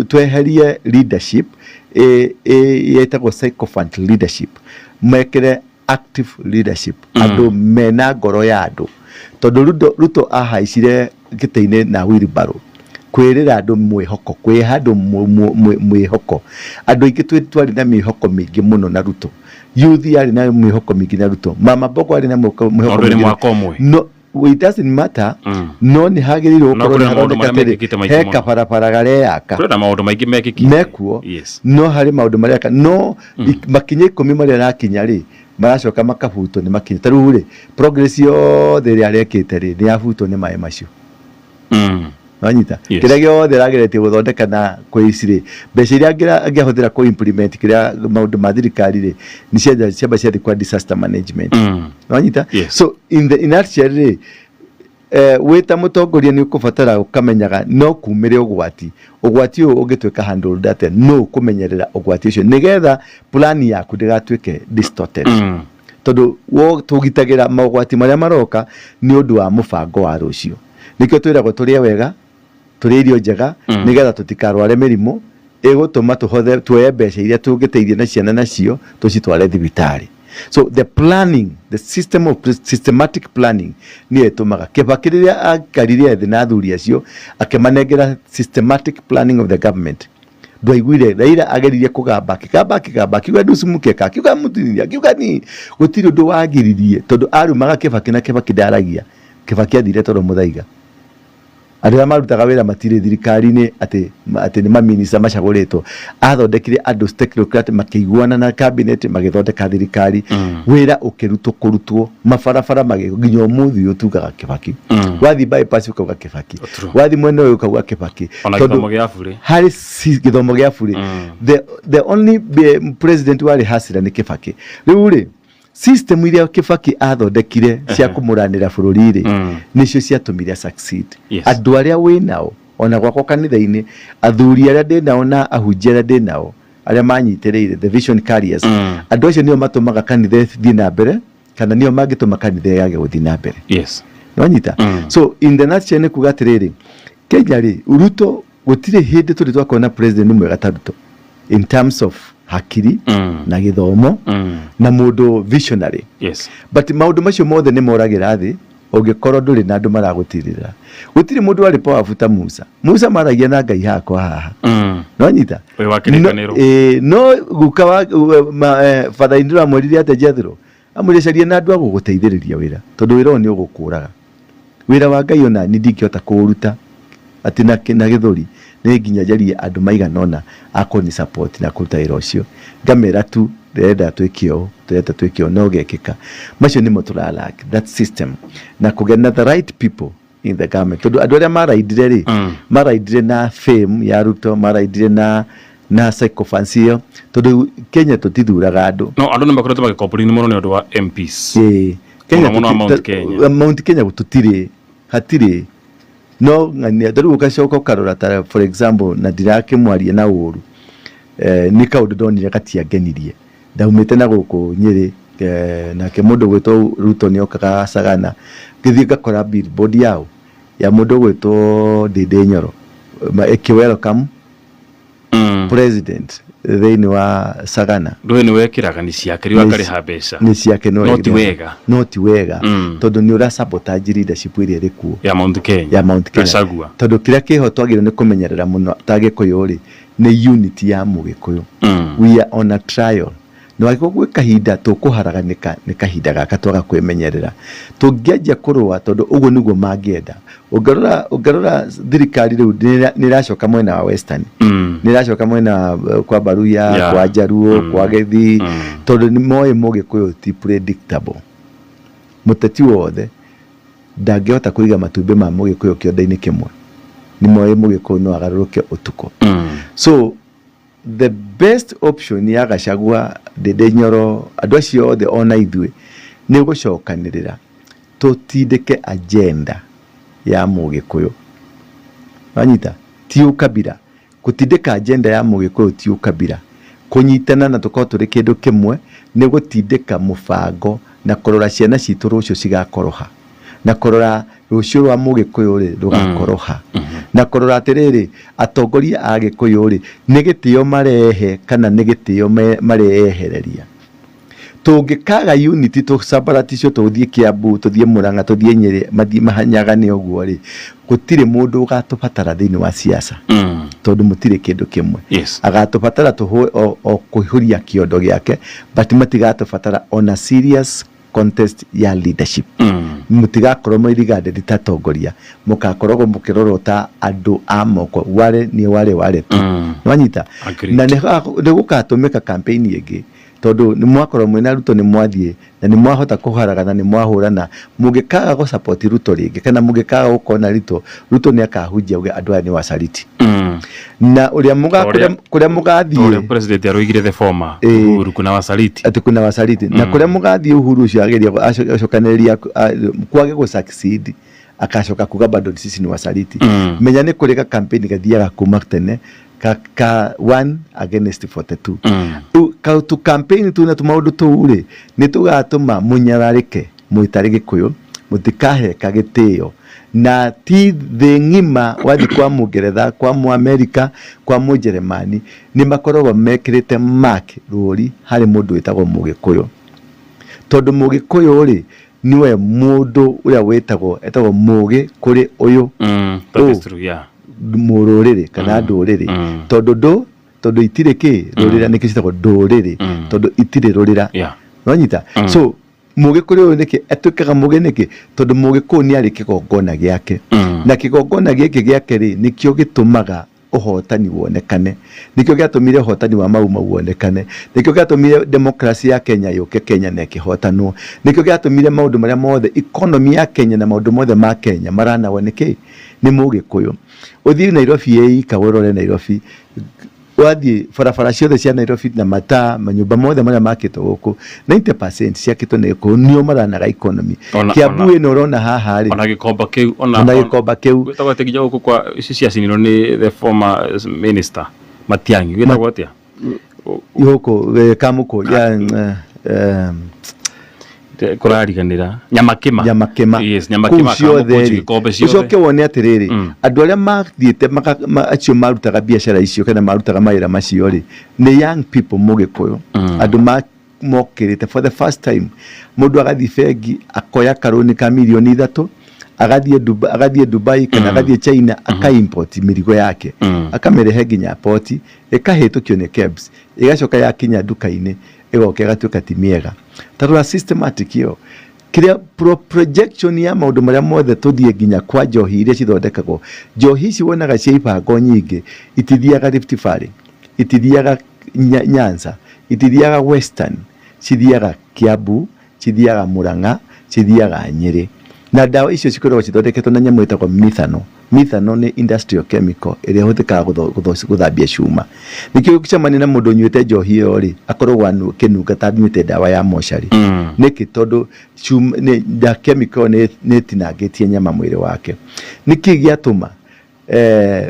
tweherie leadership ĩtagwo sycophant leadership, mekĩre active leadership, andũ mena ngoro ya andũ, tondũ Ruto ahaicire gĩtĩ-inĩ na wheelbarrow, kwĩrĩra andũ mwĩhoko, kwĩha andũ mwĩhoko. Andũ aingĩ twarĩ na mĩhoko mĩingĩ mũno na Ruto. Youth yarĩ na mĩhoko mĩingĩ na Ruto. Mama Mbogo arĩ na mwĩhoko Tondũ nĩ mũingĩ. Mwaka ũmwe. No, it doesn't matter. No nĩ hagĩrĩirwo No gũkorwo kũrĩ nĩ na maũndũ haroneka marĩa atĩrĩ, mekĩkĩte maingĩ he mũno. kabarabara gareyaka. Kũrĩ na maũndũ maingĩ mekĩkĩte. Mekuo. No harĩ maũndũ marĩa no makinya 10 marĩa arakinya rĩ, maracoka makabutwo nĩ makinya. Ta rĩu rĩ, progress yothe ĩrĩa arekĩte rĩ, nĩ yabutwo nĩ maĩ macio. Wanyita? Yes. Kĩrĩa gĩothe arageretie gũthondeka na kwĩ ici rĩ, mbeca iria angĩahũthĩra kũ implement kĩrĩa maũndũ ma thirikari rĩ, nĩ ciamba ciathiĩ kwa disaster management. Wanyita? Yes. So in the in nutshell rĩ, wĩ ta mũtongoria nĩ ũkũbatara ũkamenyaga no kumĩre ũgwati. Ũgwati ũyũ ũngĩtuĩka handled atĩa? No ũkũmenyerera ũgwati ũcio nĩgetha plan yaku ndĩgatuĩke distorted, tondũ tũgitagĩra mogwati marĩa maroka nĩ ũndũ wa mũbango wa rũciũ. Nĩkĩo twĩragwo tũrĩe wega, tũrĩe irio njega, nĩgetha tũtikarware mĩrimũ ĩgũtũma tũhothe tuoye mbeca iria tũngĩteithia na ciana nacio tũcitware thibitarĩ. So the planning, the system of systematic planning nĩyo ĩtũmaga Kibaki rĩrĩa aikarire thĩ na athuri acio, akĩmanengera systematic planning of the government, ndwaiguire Raila ageririe kũgamba, akĩgamba, akĩgamba, akiuga nusu mkeka, akiuga mũtumia, akiuga ni gũtirĩ ũndũ wagiririe, tondũ arumaga Kibaki na Kibaki ndaragia. Kibaki athire toro mũthaiga. Andũ arĩa marutaga wĩra matirĩ thirikari-inĩ atĩ atĩ nĩ maminista macagũrĩtwo. Athondekire andũ technocrat makĩiguana na cabinet, magĩthondeka thirikari, wĩra ũkĩrutwo kũrutwo, mabarabara magĩ nginya ũmũthĩ ũyũ tugaga Kĩbaki. Wathiĩ bypass ũkauga Kĩbaki. Wathiĩ mwena ũyũ ũkauga Kĩbaki. Ona Tondũ gĩthomo gĩa burĩ. Harĩ gĩthomo gĩa burĩ. The only president warĩ hasira nĩ Kĩbaki. Rĩu rĩ, system iria Kĩbaki athondekire cia kũmũranĩra bũrũri rĩ, nĩcio ciatũmire succeed. Andũ arĩa wĩ nao ona gwakwa kanitha-inĩ, athuri arĩa ndĩ nao na ahunjia arĩa ndĩ nao arĩa manyitĩrĩire, the vision carriers, andũ acio nĩo matũmaga kanitha ĩthiĩ na mbere kana nĩo mangĩtũma kanitha yage gũthiĩ na mbere. Nĩwanyita? So in the nutshell nĩ kuga atĩrĩrĩ, Kenya rĩ, Ruto gũtirĩ hĩndĩ tũrĩ twakorwo na president mwega ta Ruto in terms of hakiri na gĩthomo na mũndũ visionary. But maũndũ macio mothe nĩ moragĩra thĩ ũngĩkorwo ndũrĩ na andũ maragũtirĩra. Gũtirĩ mũndũ warĩ powerful ta Musa. Musa maragia na Ngai haha kwa haha. Nĩwanyita? Ũyũ wa kĩrĩkanĩro. No, no guka wa, ma, Father Indira amwĩrire atĩa Jethro? Amwĩrire caria na andũ a gũgũteithĩrĩria wĩra tondũ wĩra ũyũ nĩ ũgũkũraga. Wĩra wa Ngai ona niĩ ndingĩhota kũũruta atĩ na gĩthũri, nĩ nginya njarie andũ maigana ũna a kũni support na kũruta wĩra ũcio. Ngamera tu ndĩrenda twĩke ũũ, ndĩrenda twĩke ũũ na ũgekĩka. Macio nĩmo tũra lack, that system na kũgĩa na the right people in the government. Tondũ andũ arĩa maraindire rĩ, maraindire na fame ya Ruto, maraindire na sycophancy ĩyo, tondũ Kenya tũtithuraga andũ. No andũ nĩ makoretwo magĩ mũno nĩ ũndũ wa MPs. Ĩĩ. Kenya Mũno mũno Mount Kenya. Mount Kenya tũtirĩ, hatirĩ. No ng'ania, ta rĩu ũgacoka ũkarora ta for example, na ndirakĩmwaria na ũru, nĩ kaũndũ ndonire gatiangenirie. Ndaumĩte na gũkũ Nyĩrĩ, nake mũndũ ũgwĩtwo Ruto nĩ okaga Sagana, ngĩthiĩ ngakora billboard yao ya mũndũ ũgwĩtwo Ndĩndĩ Nyoro, ĩkĩ welcome president thĩinĩ wa Sagana. Ndũĩ nĩ wekĩraga nĩ ciake rĩu akarĩha mbeca. Nĩ ciake no ti wega. No ti wega. Tondũ nĩ ũra sabotage leadership ĩrĩa ĩrĩ kuo. Ya Mount Kenya. Ya Mount Kenya. Gachagua. Tondũ kĩrĩa kĩho twagĩrĩirwo nĩ kũmenyerera mũno ta Gĩkũyũ rĩ, nĩ unity ya Mũgĩkũyũ. We are on a trial. Na wangĩkorwo gwĩ kahinda tũkũharaganĩka nĩ kahinda gaka twaga kwĩmenyerera. Tũngĩanjia kũrũa tondũ ũguo nĩguo mangĩenda. Ũngĩrora, ũngĩrora thirikari rĩu nĩ ĩracoka mwena wa Western. Nĩ ĩracoka mwena wa kwa Baruya, kwa Jaluo, kwa Gĩthii, tondũ nĩ moĩ Mũgĩkũyũ ti predictable. Mũteti wothe ndangĩhota kũiga matumbĩ ma Mũgĩkũyũ kĩonde-inĩ kĩmwe. Nĩ moĩ Mũgĩkũyũ no agarũrũke ũtukũ. So the best option ya Gachagua, Ndĩndĩ Nyoro, andũ acio othe ona ithuĩ nĩ gũcokanĩrĩra tũtindĩke agenda ya Mũgĩkũyũ. Wanyita? Ti ũkabira. Gũtindĩka agenda ya Mũgĩkũyũ ti ũkabira. Kũnyitana na tũkorwo tũrĩ kĩndũ kĩmwe nĩ gũtindĩka mũbango na kũrora ciana citũ rũciũ cigakoroha. Na kũrora rũciũ rwa Mũgĩkũyũ rĩ rũgakoroha. Na kũrora atĩrĩrĩ, atongoria a Gĩkũyũ rĩ, nĩ gĩtĩo marehe kana nĩ gĩtĩo mareyehereria. Tũngĩkaga unity tũcambaraticwo tũthiĩ Kiambu, tũthiĩ Murang'a, tũthiĩ Nyĩrĩ, mathiĩ mahanyagane ũguo rĩ, gũtirĩ mũndũ ũgatũbatara thĩinĩ wa siasa. Tondũ mũtirĩ kĩndũ kĩmwe. Agatũbatara o kũihũria kĩondo gĩake, but matigatũbatara on a serious contest ya leadership. Mũtigakorwo mwĩ regarded ta atongoria, mũgakoragwo mũkĩrorwo ta andũ a moko, wale ni wale wale tu. Nĩwanyita? Na nĩ gũgatũmĩka campaign ĩngĩ, tondũ nĩ mwakorwo mwĩna Ruto nĩ mwathiĩ na nĩ mwahota kũharagana, nĩ mwahũrana, mũngĩkaga gũ support Ruto rĩngĩ kana mũngĩkaga gũkorwo na Ruto, Ruto nĩ akahunjia auge andũ aya nĩ wasaliti. Na ũrĩa kũrĩa mũgathiĩ, Ũrĩa president aroigire the former Uhuru kuna wasaliti. Atĩ kuna wasaliti. Na kũrĩa mũgathiĩ Uhuru ũcio ageria acokanĩrĩria kwage gũ succeed, akacoka kuga bado sisi ni wasaliti. Menya nĩ kũrĩ ga campaign gathiaga kuma tene ka 1 against 42. Rĩu ka tu campaign tu na tũmaũndũ tũu rĩ, nĩ tũgatũma mũnyararĩke mwĩtarĩ Gĩkũyũ, mũtikaheka gĩtĩo. Na ti thĩ ng'ima wathiĩ kwa Mũngeretha, kwa Mũamerika, kwa Mũnjeremani, nĩ makoragwo mekĩrĩte mark rũri harĩ mũndũ wĩtagwo Mũgĩkũyũ. Tondũ Mũgĩkũyũ rĩ, nĩwe mũndũ ũrĩa wĩtagwo, etagwo mũgĩ kũrĩ ũyũ. That is true, yeah. Mũrũrĩrĩ kana ndũrĩrĩ. Tondũ ndũ, tondũ itirĩ kĩ, rũrĩra nĩkĩo ciĩtagwo ndũrĩrĩ, tondũ itirĩ rũrĩra. Nĩwanyita? So Mũgĩkũyũ ũyũ nĩkĩ atuĩkaga mũgĩ nĩkĩ? Tondũ Mũgĩkũyũ nĩ arĩ kĩgongona gĩake. Na kĩgongona gĩkĩ gĩake rĩ, nĩkĩo gĩtũmaga ũhotani wonekane. Nĩkĩo gĩatũmire ũhotani wa Mau Mau wonekane. Nĩkĩo gĩatũmire democracy ya Kenya yũke Kenya na ĩkĩhotanwo. Nĩkĩo gĩatũmire maũndũ marĩa mothe, economy ya Kenya na maũndũ mothe ma Kenya maranagwo nĩ kĩ? Nĩ Mũgĩkũyũ. Ũthiĩ Nairobi ĩ ika ũrore Nairobi, wathiĩ barabara ciothe cia Nairobi na mataa, manyũmba mothe marĩa makĩtwo gũkũ, 90% ciakĩtwo nĩ Gĩkũyũ, nĩo maranaga economy. Kiambu ĩno ũrona haha rĩ, ona gĩkomba kĩu, ona gĩkomba kĩu. Gwĩtagwo atĩa nginya gũkũ kwa ici ciacinirwo nĩ the former minister Matiang'i, gwĩtagwo atĩa? Gũkũ Kamũkũ ya Kũrariganĩra Nyamakĩma. Nyamakĩma. Yes, Nyamakĩma. Kũu ciothe Kamũkũnji, rĩ, gĩkombe ciothe. Ũcoke wone atĩrĩrĩ, andũ arĩa mathiĩte acio marutaga biacara icio kana marutaga mawĩra macio rĩ, nĩ young people Mũgĩkũyũ, andũ mokĩrĩte for the first time. Mũndũ agathiĩ bengi akoya karũni ka mirioni 3, agathiĩ Dubai, agathiĩ Dubai kana agathiĩ China, aka import mĩrigo yake, akamĩrehe nginya port, ĩkahĩtũkio nĩ KEBS, ĩgacoka yakinya nduka-inĩ ĩgoka ĩgatuĩka ti mĩega. Ta rora systematic ĩyo, kĩrĩa projection ya maũndũ marĩa mothe, tũthiĩ nginya kwa njohi iria cithondekagwo. Njohi ici wonaga cia ibango nyingĩ itithiaga Rift Valley, itithiaga Nyanza, itithiaga Western, cithiaga Kiambu, cithiaga Murang'a, cithiaga Nyĩrĩ. Na ndawa icio cikoragwo cithondeketwo na nyamũ ĩtagwo methanol. Methanol nĩ industrial chemical ĩrĩa ĩhũthĩkaga gũthambia cuma. Nĩkĩo ũngĩcemania na mũndũ ũnyuĩte njohi ĩyo rĩ, akoragwo akĩnunga ta anyuĩte ndawa ya mocarĩ. Nĩkĩ? Tondũ cuma, nĩ, da chemical nĩ ĩtinangĩtie nyama mwĩrĩ wake. Nĩkĩ gĩatũma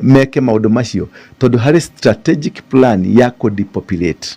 meke maũndũ macio? Tondũ harĩ strategic plan ya kũ depopulate.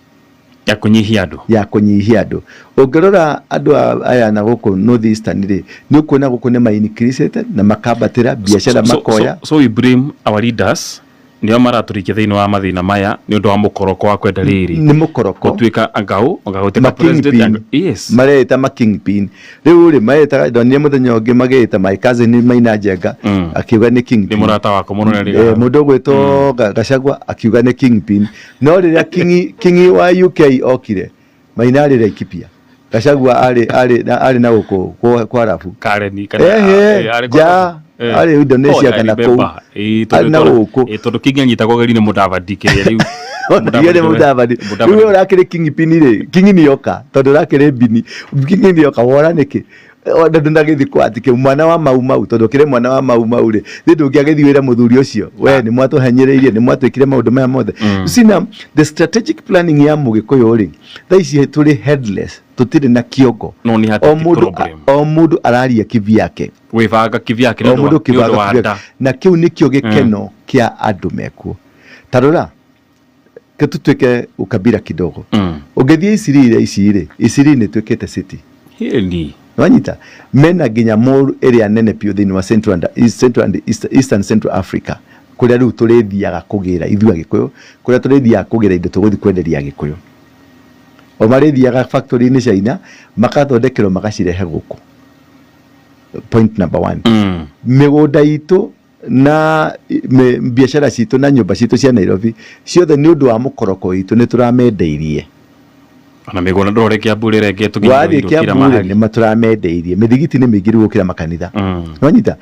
Ya kũnyihia andũ. Ya kũnyihia andũ. Ũngĩrora andũ aya na gũkũ North Eastern rĩ, nĩ ũkuona gũkũ nĩ ma increase na makambatĩra biacara makoya. So we blame our leaders, nĩo maratũrikia thĩinĩ wa mathĩna maya nĩ ũndũ wa mũkoroko wa kwenda rĩrĩ. Nĩ mũkoroko. Gũtuĩka ngau, anga gũtuĩka Ma president. kingpin. Yes. Mareĩta ma kingpin. Rĩu rĩ, maretaga, ndonire mũthenya ũngĩ magĩĩta my cousin Maina Njenga, akiuga nĩ kingpin. Nĩ mũrata wakwa mũno na Mũndũ ũgwĩtwo Gachagua akiuga nĩ kingpin. No rĩrĩa Kingi wa UK okire, Maina arĩ Laikipia, Gachagua arĩ na gũkũ kwa Arabu. Karen kana Ehe, arĩ kwa nja, Arabu. Arĩ Indonesia Oh, I kana kũu. remember. Arĩ na gũkũ. Tondũ Kingi anyitagwo ũgeni nĩ Mũdavadi kĩrĩa rĩu. Ndiye nĩ Mũdavadi. Rĩu we ũrakĩrĩ kingpin rĩ, Kingi nĩ oka, tondũ ũrakĩrĩ mbini. Kingi nĩ oka, wora nĩkĩ? Ona ndũnagĩthiĩ kwa atĩ mwana wa Mau Mau, tondũ ũkĩrĩ mwana wa Mau Mau rĩ, thĩ ndũngĩagĩthiĩ wĩre mũthuri ũcio, we nĩ mwatũhenyĩrĩirie, nĩ mwatwĩkire maũndũ maya mothe. You see now, the strategic planning ya Mũgĩkũyũ rĩ, thaa ici tũrĩ headless, tũtirĩ na kĩongo. No nĩ O hatĩ mũndũ problem. o mũndũ araria kivyake. Gwĩbanga kivyake nĩ O ũndũ wa mũndũ nĩ ũndũ kĩbanga wa kivyake. nda. Na kĩu nĩkĩo gĩkeno kĩa andũ mekuo. Ta rora, ke tũtuĩke ukabila kidogo. Ũngĩthiĩ Isiri ici rĩ, Isiri nĩ ĩtuĩkĩte city. Hĩni. Wanyita mena nginya mall ĩrĩa nene biũ thĩinĩ wa Central and, East, Central and East, Eastern Central Africa, kũrĩa rĩu tũrĩthiaga kũgĩra ithuĩ Agĩkũyũ, kũrĩa tũrĩthiaga kũgĩra indo tũgũthiĩ kwenderia Agĩkũyũ. O marĩthiaga factory-inĩ China makathondekerwo magacirehe gũkũ. Point number one. Mĩgũnda itũ na biacara citũ na nyũmba citũ cia Nairobi ciothe, nĩ ũndũ wa mũkoroko witũ, nĩ tũramendeirie. Ona mĩgũnda ndũrore Kiambu rĩrengetwo nginya Wathiĩ indo kila Kiambu rĩ, mahali. nĩ tũramendeirie. Mĩthigiti nĩ mĩingĩ rĩu gũkĩra makanitha. Wanyita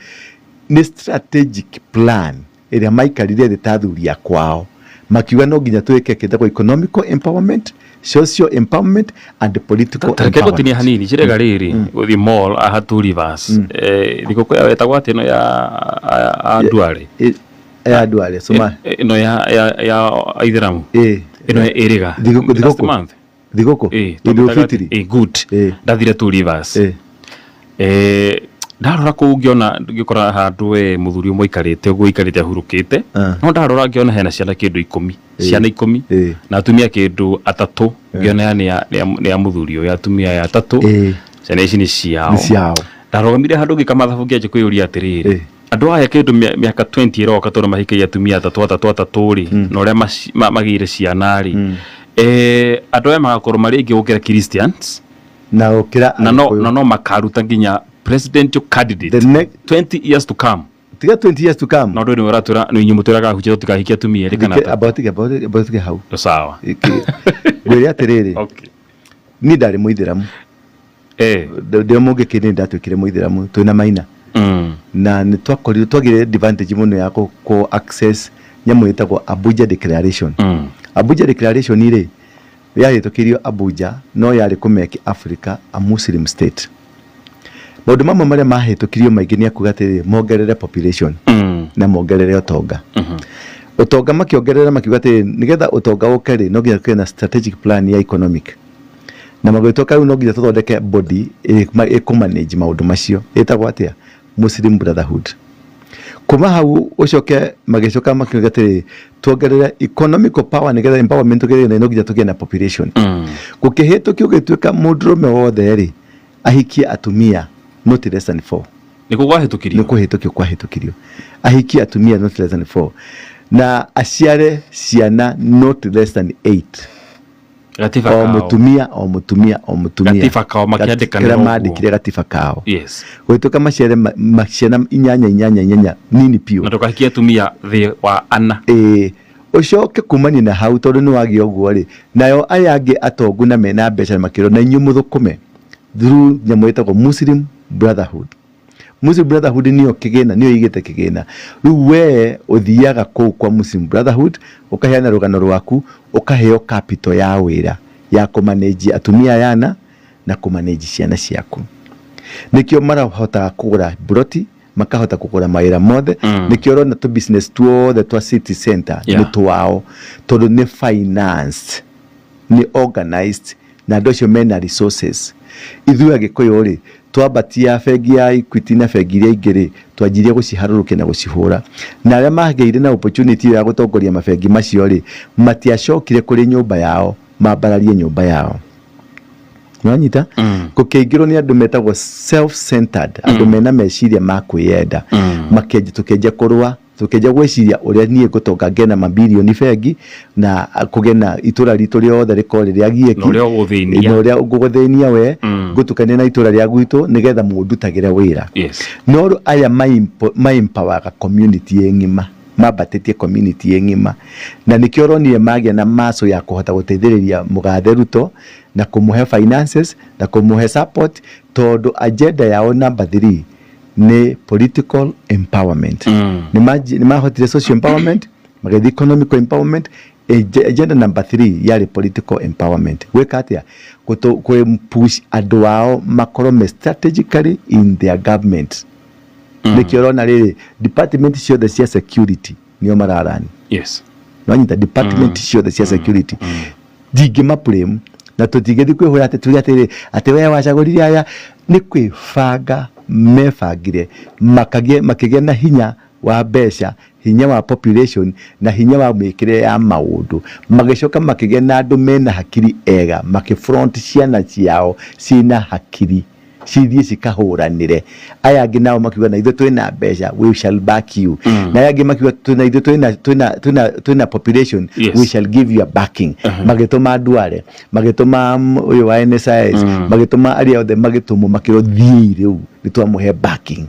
nĩ strategic plan ĩrĩa maikarire thĩ ta athuri a kwao makiuga no nginya twĩke kĩtagwo economical empowerment, social empowerment and political Tareke ngũtinie empowerment. hanini cirega rĩrĩ gũthiĩ mall aha Two Rivers, thigũkũ yao ĩtagwo atĩ ĩno ya a Duale? Ya Duale soma. Ĩno ya Aithĩramu, ĩno ĩrĩga Thigũkũ. Last month. Thigũkũ. Idul Fitri. Good. Ndathire Two Rivers. Ndarora kũu ngĩona, ngĩkora handũ we mũthuri ũmwe aikarĩte ũguo, aikarĩte ahurũkĩte. No ndarora ngĩona hena ciana kĩndũ 10, ciana 10 na atumia kĩndũ atatũ. Ngĩona aya nĩ a mũthuri ũyũ, atumia aya atatũ, ciana ici nĩ ciao. Nĩ ciao. Ndarũgamire handũ ngĩka mathabu, ngĩanjia kwĩyũria atĩrĩrĩ, andũ aya kĩndũ mĩaka 20 ĩroka, tondũ mahikĩire atumia atatũ atatũ atatũ rĩ, na ũrĩa magĩire ciana rĩ, andũ aya magakorwo marĩ aingĩ gũkĩra Christians na gũkĩra na no Agĩkũyũ. Na no makaruta nginya presidential candidate The next 20 years to come. Tiga 20 years to come. Na ũndũ ũyũ nĩ ũratwĩra nĩ inyuĩ mũtwĩraga ahunjia tũtikahikie atumia erĩ kana atatũ. Amba tige hau. Sawa. Ngwĩre atĩrĩrĩ, niĩ ndarĩ Mũithĩramu. Ndĩ mũngĩkĩ nĩ ndatuĩkire mũithĩramu twĩna Maina. Na nĩ twakorirwo twagire advantage mũno ya kũ access nyamũ ĩtagwo Abuja Declaration. Abuja Declaration rĩ, yahĩtũkĩirio Abuja no yarĩ kũ make Africa a Muslim state. Maũndũ mamwe marĩa mahĩtũkirio maingĩ nĩ akuga atĩrĩrĩ, mongerere population na mongerere ũtonga. Ũtonga makĩongerera makiuga atĩrĩrĩ, nĩgetha ũtonga ũke rĩ, no nginya tũgĩe na strategic plan ya economic. Na magĩtuĩka rĩu no nginya tũthondeke body ĩkũ manage maũndũ macio, ĩtagwo atĩa? Muslim Brotherhood. Kuma hau ũcoke magĩcoka makiuga atĩrĩrĩ, tuongerere economical power nĩgetha empowerment tũgĩe nayo no nginya tũgĩe na population. Gũkĩhĩtũkio gũgĩtuĩka mũndũrũme wothe rĩ, ahikie atumia not less than four. Nĩkuo kwahĩtũkirio? Nĩ kũhĩtũkio kwahĩtũkirio, ahikie atumia not less than four na aciare ciana not less than eight. Gatiba o kao. Mũtumia o mũtumia o mũtumia. Gatiba kao makĩandĩkanĩra kĩrĩa ũguo. Mandĩkire gatiba kao. Gũgĩtuĩka maciare ciana inyanya inyanya inyanya nini piũ. Na ndũkahikie atumia thĩ wa ana. Ĩĩ, ũcoke kumania na hau, tondũ nĩ wagĩa ũguo rĩ, nayo aya angĩ atongu na mena mbeca makĩrwo na inyuĩ mũthũkũme through nyamũ ĩtagwo Muslim Brotherhood. Muslim Brotherhood nĩyo kĩgĩna, nĩyo ĩigĩte kĩgĩna. Rĩu we ũthiaga kũu kwa Muslim Brotherhood, ũkaheana rũgano rwaku, ũkaheo capital ya wĩra ya kũmanage atumia aya ana na kũmanage ciana ciaku. Nĩkĩo marahotaga kũgũra mburoti, makahota kũgũra mawĩra mothe. Nĩkĩo ũrona tũ business tuothe twa city center nĩ twao, tondũ nĩ financed, nĩ organized, na andũ acio mena resources. Ithuĩ Agĩkũyũ rĩ, twambatia bengi ya Equity na bengi iria ingĩ rĩ, twanjirie gũciharũrũkia na gũcihũra, na arĩa magĩire na opportunity ĩyo ya gũtongoria mabengi macio rĩ, matiacokire kũrĩ nyũmba yao mambararie nyũmba yao. Nĩwanyita? Gũkĩingĩrwo nĩ andũ metagwo self-centered, andũ mena meciria ma kwĩyenda. Makĩanjia, tũkĩanjia kũrũa, tũkĩanjia gwĩciria ũrĩa niĩ ngũtonga ngĩe na mabirioni bengi na kũgĩe na itũra ritũ rĩothe rĩkorwo rĩ rĩa Na ũrĩa ũgũthĩnia. Na ũrĩa ngũgũthĩnia we. Ngũtukania na itũra rĩa gwitũ nĩgetha mũndutagĩre wĩra. No rĩu aya ma-empower community ĩ ng'ima, mambatĩtie community ĩ ng'ima, na nĩkĩo ũronire magĩa na maco ya kũhota gũteithĩrĩria mũgathe Ruto na kũmũhe finances na kũmũhe support, tondũ agenda yao number three nĩ political empowerment. Nĩ mahotire social empowerment, magĩthiĩ economical empowerment. Agenda number three yarĩ political empowerment. Gwĩka atĩa? Kũ push andũ ao makorwo me strategically in their government. Nĩkĩo ũrona rĩrĩ, department ciothe cia security nĩo mararani. Nwanyita? Department ciothe cia security ndingĩma blame, na tũtingĩthiĩ kwĩhũra atĩ tuge atĩrĩ atĩ we wacagũrire aya. Nĩ kwĩbanga mebangire, makĩgĩa na hinya wa mbeca, hinya wa population na hinya wa mĩkĩre ya maũndũ, magĩcoka makĩgĩa na andũ mena hakiri ega, makĩ front ciana ciao ciĩna hakiri cithiĩ cikahũranĩre. Aya angĩ nao makiuga, na ithuĩ twĩna mbeca, we shall back you. Na aya angĩ makiuga, twĩna ithuĩ twĩna population, we shall give you a backing. Magĩtũma Duale, magĩtũma ũyũ wa NSIS, magĩtũma arĩa othe magĩtũmwo, makĩrwo thiĩi rĩu nĩ twamũhe backing.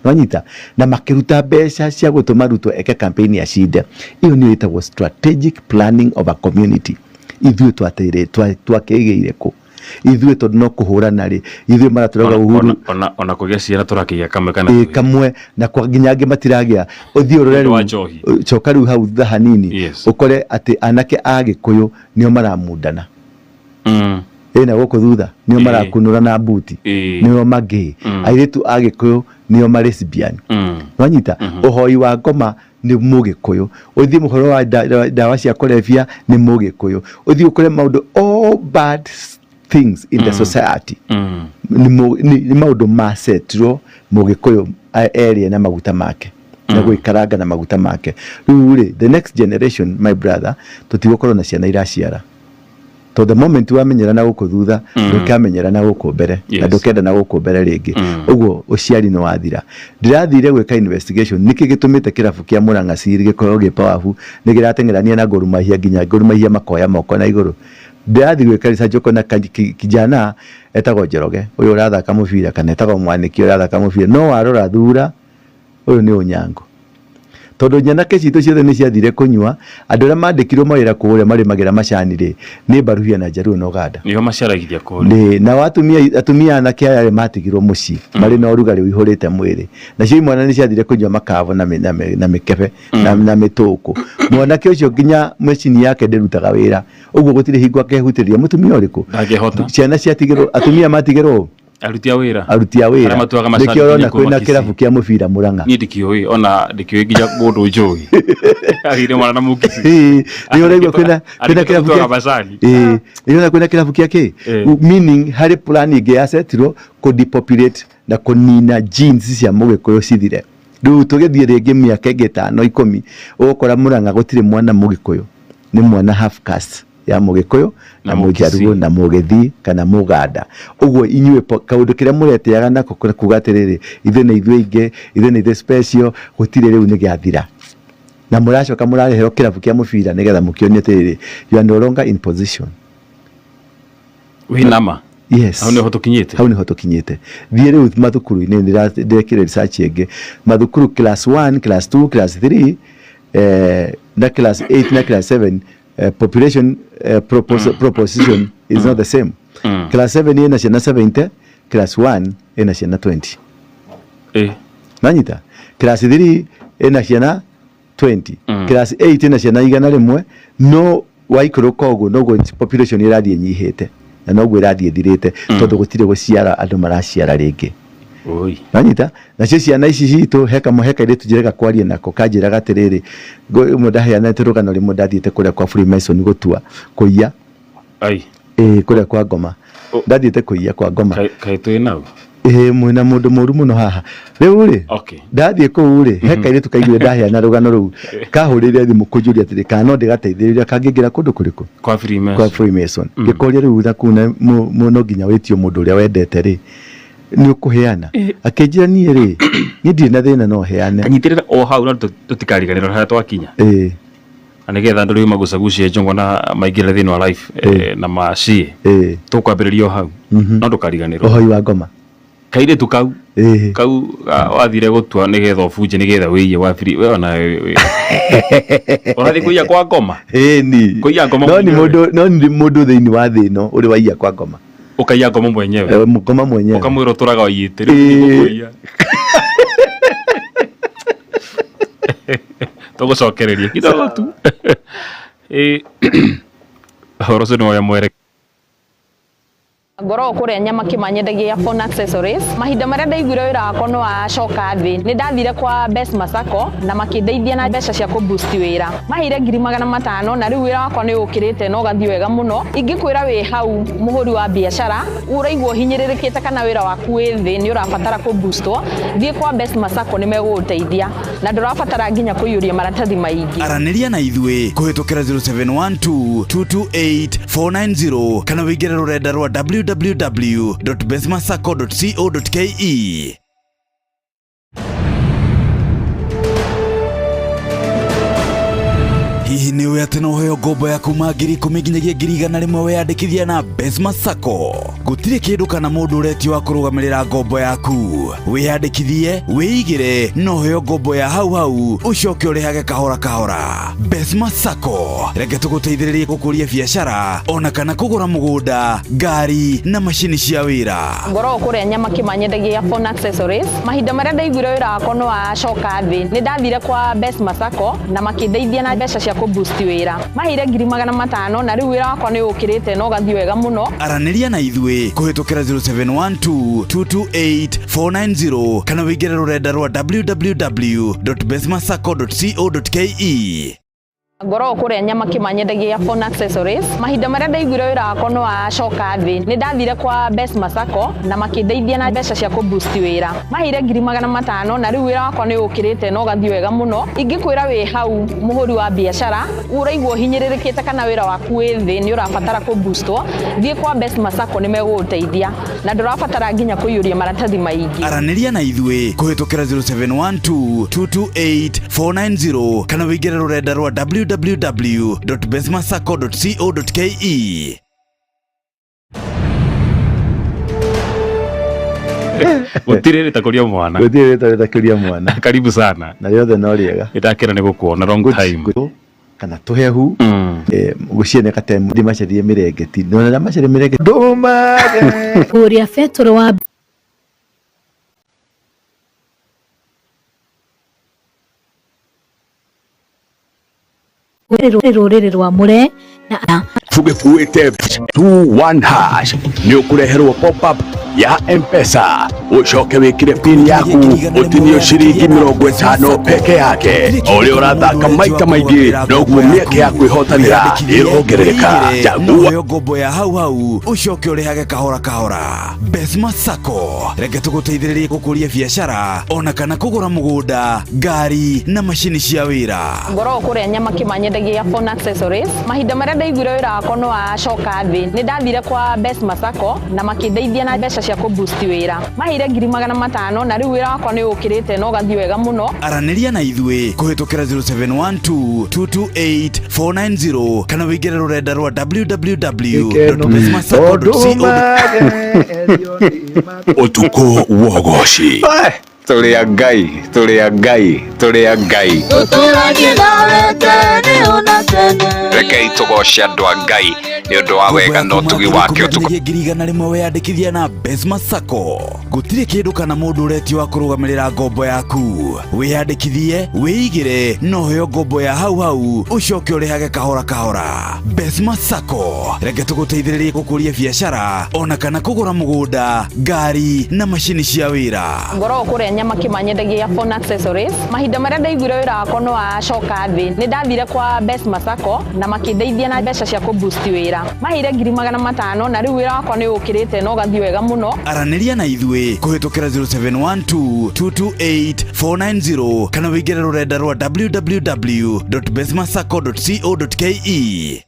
Nwanyita? Na makĩruta mbeca cia gũtũma Ruto eke campaign ya shida. Ĩyo nĩyo ĩtagwo strategic planning of a community. Ithuĩ twatĩire twakĩgĩire kũ ithuĩ? Tondũ no kũhũrana rĩ, ithuĩ maratũraga Uhuru. Ona kũgĩa ciana tũrakĩgĩa kamwe kana ĩ twĩrĩ. Kamwe na kwa nginya angĩ matiragĩa. Ũthiĩ ũrore Nĩ ũndũ wa rĩu njohi. Coka rĩu hau thutha hanini, ũkore atĩ anake a Gĩkũyũ nĩo maramundana. Ĩ na gũkũ thutha nĩo marakunũra na mbuti, nĩo magĩ airĩtu a Gĩkũyũ nĩo ma lesbian. Nwanyita? Ũhoi wa ngoma nĩ mũgĩkũyũ. Ũthiĩ ũhoro wa ndawa cia kũrebia nĩ mũgĩkũyũ. Ũthiĩ ũkore maũndũ all bad things in the society nĩ maũndũ macetirwo mũgĩkũyũ erie na maguta make na gwĩkaranga na maguta make. Rĩu rĩ, the next generation, my brother, tũtigũkorwo na ciana iraciara, to the moment wamenyera na gũkũ thutha, ndũkamenyera na gũkũ mbere na ndũkenda na gũkũ mbere rĩngĩ. Ũguo ũciari nĩ wathira. Ndĩrathire gwĩka investigation nĩkĩ gĩtũmĩte kĩrabu kĩa Murang'a Seal gĩkorwo gĩ powerful, nĩ kĩrateng'erania na Gor Mahia nginya Gor Mahia makoya moko na igũrũ. Ndĩrathiĩ gwĩka research, ũkona kijana etagwo Njoroge ũyũ ũrathaka mũbira, kana etagwo Mwanĩki ũrathaka mũbira, no warora thura ũyũ nĩ Ũnyango. Tondu nyanake citũ ciothe nĩ ciathire kũnyua, andũ arĩa mandĩkirwo mawĩra kũrĩa marĩmagĩra macani rĩ, nĩ Mbaruhia na Njaruo na Ũganda. Nĩho maciaragithia kũrĩa. Nĩ nao atumia, atumia anake aya arĩa matigirwo mũciĩ marĩ na ũrugarĩ ũihũrĩte mwĩrĩ, nacio imwana nĩ ciathire kũnyua makabo na na mĩkebe na mĩtũkũ. Mwanake ũcio nginya macini yake ndĩrutaga wĩra, ũguo gũtirĩ hingo akehutĩria mũtumia ũrĩkũ. Ndangĩhota. Ciana ciatigĩrwo, atumia matigĩrwo aruti a wĩra. Aruti a wĩra. Arĩa matuaga macani Nĩkĩo ũrona nginya kuma kwĩna Kisii. kĩrabu kĩa mũbira Mũrang'a. Niĩ ndikĩũĩ, ona ndikĩũĩ nginya mũndũ njũĩ agĩire mwana na Mũkisii. Ĩĩ, nĩ ũraigua kwĩna kĩrabu kĩa kĩa macani. Ĩĩ, nĩ ũrona kwĩna kĩrabu kĩa kĩ? Meaning harĩ plan ĩngĩ yasetirwo kũ depopulate na kũnina genes cia Mũgĩkũyũ cithire. Rĩu tũgĩthiĩ rĩngĩ mĩaka ĩngĩ 5 10, ũgũkora Mũrang'a gũtirĩ mwana Mũgĩkũyũ, nĩ mwana half caste ya Mũgĩkũyũ na Mũjaruo na Mũgĩthii kana Mũganda. Ũguo inyuĩ kaũndũ kĩrĩa mũretĩaga nako kuga atĩrĩrĩ, ithuĩ nĩ ithuĩ aingĩ, ithuĩ nĩ ithuĩ special, gũtirĩ rĩu nĩ gĩathira. Na mũracoka mũrareheo kĩrabu kĩa mũbira nĩgetha mũkĩonie atĩrĩrĩ, you are no longer in position. Wĩna ma? Yes. Hau nĩho tũkinyĩte. Hau nĩho tũkinyĩte. Thiĩ rĩu mathukuru-inĩ, ndĩrekire research ĩngĩ. Mathukuru class 1, class 2, class 3, na class 8 na class 7, population proposition is not the same. Class 7 ĩna ciana 70, class 1 ĩna ciana 20. Nanyita? Class 3 ĩna ciana 20. Class 8 ĩna ciana 100, no waikũrũka ũguo noguo population ĩrathiĩ ĩnyihĩte na noguo ĩrathiĩ ĩthirĩte, tondũ gũtirĩ gũciara andũ maraciara rĩngĩ. Nanyita? Nacio ciana ici citũ, he kairĩtu njĩrega kwaria nako, kanjĩraga atĩrĩrĩ, rĩmwe ndaheanĩte rũgano rĩmwe ndathiĩte kũrĩa kwa Freemason gũtua kũiya. Ĩĩ, kũrĩa kwa ngoma. Ndathiĩte kũiya kwa ngoma. Kaĩ twĩ nau? Ĩĩ, mwĩna mũndũ mũru mũno haha. Rĩu rĩ, ndathiĩ kũu rĩ, he kairĩtu kaiguire ndaheana rũgano rũu, kahũrĩire thimũ kũnjũria atĩrĩ, kana no ndĩgateithĩrĩria kangĩingĩra kũndũ kũrĩkũ? Kwa Freemason. Kwa Freemason. Ngĩkoria rĩu na kũu no nginya wĩtio mũndũ ũrĩa wendete rĩ, nĩ ũkũheana? Akĩnjĩra niĩ rĩ, niĩ ndirĩ na thĩna no heane. Kanyitĩrĩra o hau na tũtikariganĩrwo harĩa twakinya. Na nĩgetha andũ rĩu magucagucie njũng'wa na maingĩre thĩinĩ wa life, na macie. Tũkwambĩrĩria o hau. No ndũkariganĩrwo. Ũhoi wa ngoma. Kairĩtu kau. Kau wathire gũtua nĩgetha ũbunje nĩgetha wĩiye wa free, we ona we. Ũrathiĩ kũiya kwa ngoma? Ĩni. Kũiya ngoma No ni mwenyewe. mũndũ, no ni mũndũ thĩinĩ wa thĩ ĩno ũrĩ waiya kwa ngoma. Ũkaiya ngoma mwenyewe. Ngoma mwenyewe. Ũkamwĩra ũtũraga waiyĩte, rĩu nĩngũkũiya. Tũgũcokereria kidogo tu. Ũhoro ũcio nĩ woya mwere. Ngoragwo kũrĩa nyama kĩmanyendagia phone accessories. Mahinda marĩa ndaiguire wĩra wakwa nĩ wacoka thĩ, nĩ ndathire kwa Besma Sacco na makĩndeithia na mbeca cia kũ boost wĩra. Maheire 500,000 na rĩu wĩra wakwa nĩ ũkĩrĩte na ũgathiĩ wega mũno. Ingĩkwĩra wĩ hau mũhũri wa biacara, ũraigua ũhinyĩrĩrĩkĩte kana wĩra waku wĩ thĩ nĩ ũrabatara kũ boostwo, thiĩ kwa Besma Sacco nĩ megũgũteithia na ndũrabatara nginya kũiyũria maratathi maingĩ. Aranĩria na ithuĩ kũhĩtũkĩra 0712 228 490 kana wĩingĩre rũrenda rwa www.besmasacco.co.ke. Hihi nĩ ũĩ atĩ no ũheo ngombo ya kuma 10,000 nginyagia 100,000 weyandĩkithia na Besma Sacco? Gũtirĩ kĩndũ kana mũndũ ũretio wa kũrũgamĩrĩra ngombo yaku. Wĩyandĩkithie, wĩigĩre na ũheo ngombo ya hau hau, ũcoke ũrĩhage kahora kahora. Besma Sacco, reke tũgũteithĩrĩrie gũkũria biacara ona kana kũgũra mũgũnda, ngari na macini cia wĩra. Ngoragwo kũrĩa nyama kĩmanyendagia phone accessories. Mahinda marĩa ndaiguire wĩra wakwa nĩ wacoka thĩ, nĩ ndathire kwa Besma Sacco na makĩndeithia na mbeca cia kũ boost wĩra. Maheire 500,000 na rĩu wĩra wakwa nĩ ũkĩrĩte na ũgathiĩ wega mũno. Aranĩria na ithuĩ kũhĩtũkĩra 0712 228 490 kana wĩingĩre rũrenda rwa www.besmasacco.co.ke. Ngoragwo kũrĩa nyama kĩmanyendagia phone accessories. Mahinda marĩa ndaiguire wĩra wakwa nĩ wacoka thĩ, nĩ ndathire kwa Besma Sacco na makĩndeithia na mbeca cia kũ boost wĩra. Maheire 500,000 na rĩu wĩra wakwa nĩ ũkĩrĩte na ũgathiĩ wega mũno. Ingĩkwĩra wĩ hau mũhũri wa biacara, ũraigua ũhinyĩrĩrĩkĩte kana wĩra waku wĩ thĩ nĩ ũrabatara kũ boostwo, thiĩ kwa Besma Sacco nĩ megũgũteithia na ndũrabatara nginya kũiyũria maratathi maingĩ. Aranĩria na ithuĩ kũhĩtũkĩra 0712 228 490 kana wĩingĩre rũrenda rwa www.besmasacco.co.ke. Gũtirĩ rĩtakũria mwana. Gũtirĩ rĩtwa rĩtakũria mwana. Karibu sana. Na rĩothe no rĩega. Nĩndakena nĩ gũkuona long time. Kana tũhehu. Gũciene katemu ndimacarie mĩrengeti. Nona ndamacarie mĩrengeti. Ndũmage. Kũrĩa Betũrũ wa rũrĩrĩ rwamũre na Tũgĩkuĩte 21 hash nĩ ũkũreherwo pop-up ya M-Pesa ũcoke wĩkĩre pin yaku ũtinio ciringi 50 peke yake. O ũrĩa ũrathaka maita maingĩ noguo mĩeke ya kwĩhotanĩra ĩrongerereka. Chagua Noheo ngombo ya hau hau ucoke ũrĩhage kahora kahora. Besma Sacco reke tũgũteithĩrĩrie gũkũria biacara ona kana kũgũra mũgũnda, ngari na macini cia wĩra. Ngoragwo kũrĩa nyama kĩmanyendagia phone accessories. Mahinda marĩa ndaiguire wĩra wakwa nĩ wacoka thĩ, nĩ ndathire kwa Besma Sacco na makĩndeithia na mbeca cia kũ-boost wĩra. Maheire 500,000 na rĩu wĩra wakwa nĩ ũkĩrĩte na ũgathiĩ wega mũno. Aranĩria na ithuĩ kũhĩtũkĩra 0712 228 490 kana wĩingĩre rũrenda rwa www.besmasacco.co. Ũtukũ wa ũgoci. Tũrĩ a Ngai, tũrĩ a Ngai, tũrĩ a Ngai. Rekei tũgoce andũ a Ngai nĩ ũndũ wa wega na ũtugi wake ũtukũ. 100,000 weyandĩkithia na Besma Sacco. Gũtirĩ kĩndũ kana mũndũ ũretio wa kũrũgamĩrĩra ngombo yaku. Wĩyandĩkithie, wĩigĩre na ũheo ngombo ya hau hau ũcoke ũrĩhage kahora kahora. Besma Sacco reke tũgũteithĩrĩrie gũkũria biacara ona kana kũgũra mũgũnda, ngari na macini cia wĩra. Ngoragwo kũrĩa nyama kĩmanyendagia phone accessories. Mahinda marĩa ndaiguire wĩra wakwa nĩ wacoka thĩ, nĩ ndathire kwa Besma Sacco na makĩndeithia na mbeca cia kũ-boost wĩra. Maheire 500,000 na rĩu wĩra wakwa nĩ ũkĩrĩte na ũgathiĩ wega mũno. Aranĩria na ithuĩ kũhĩtũkĩra 0712 228 490 kana wĩingĩre rũrenda rwa www.besmasacco.co.ke.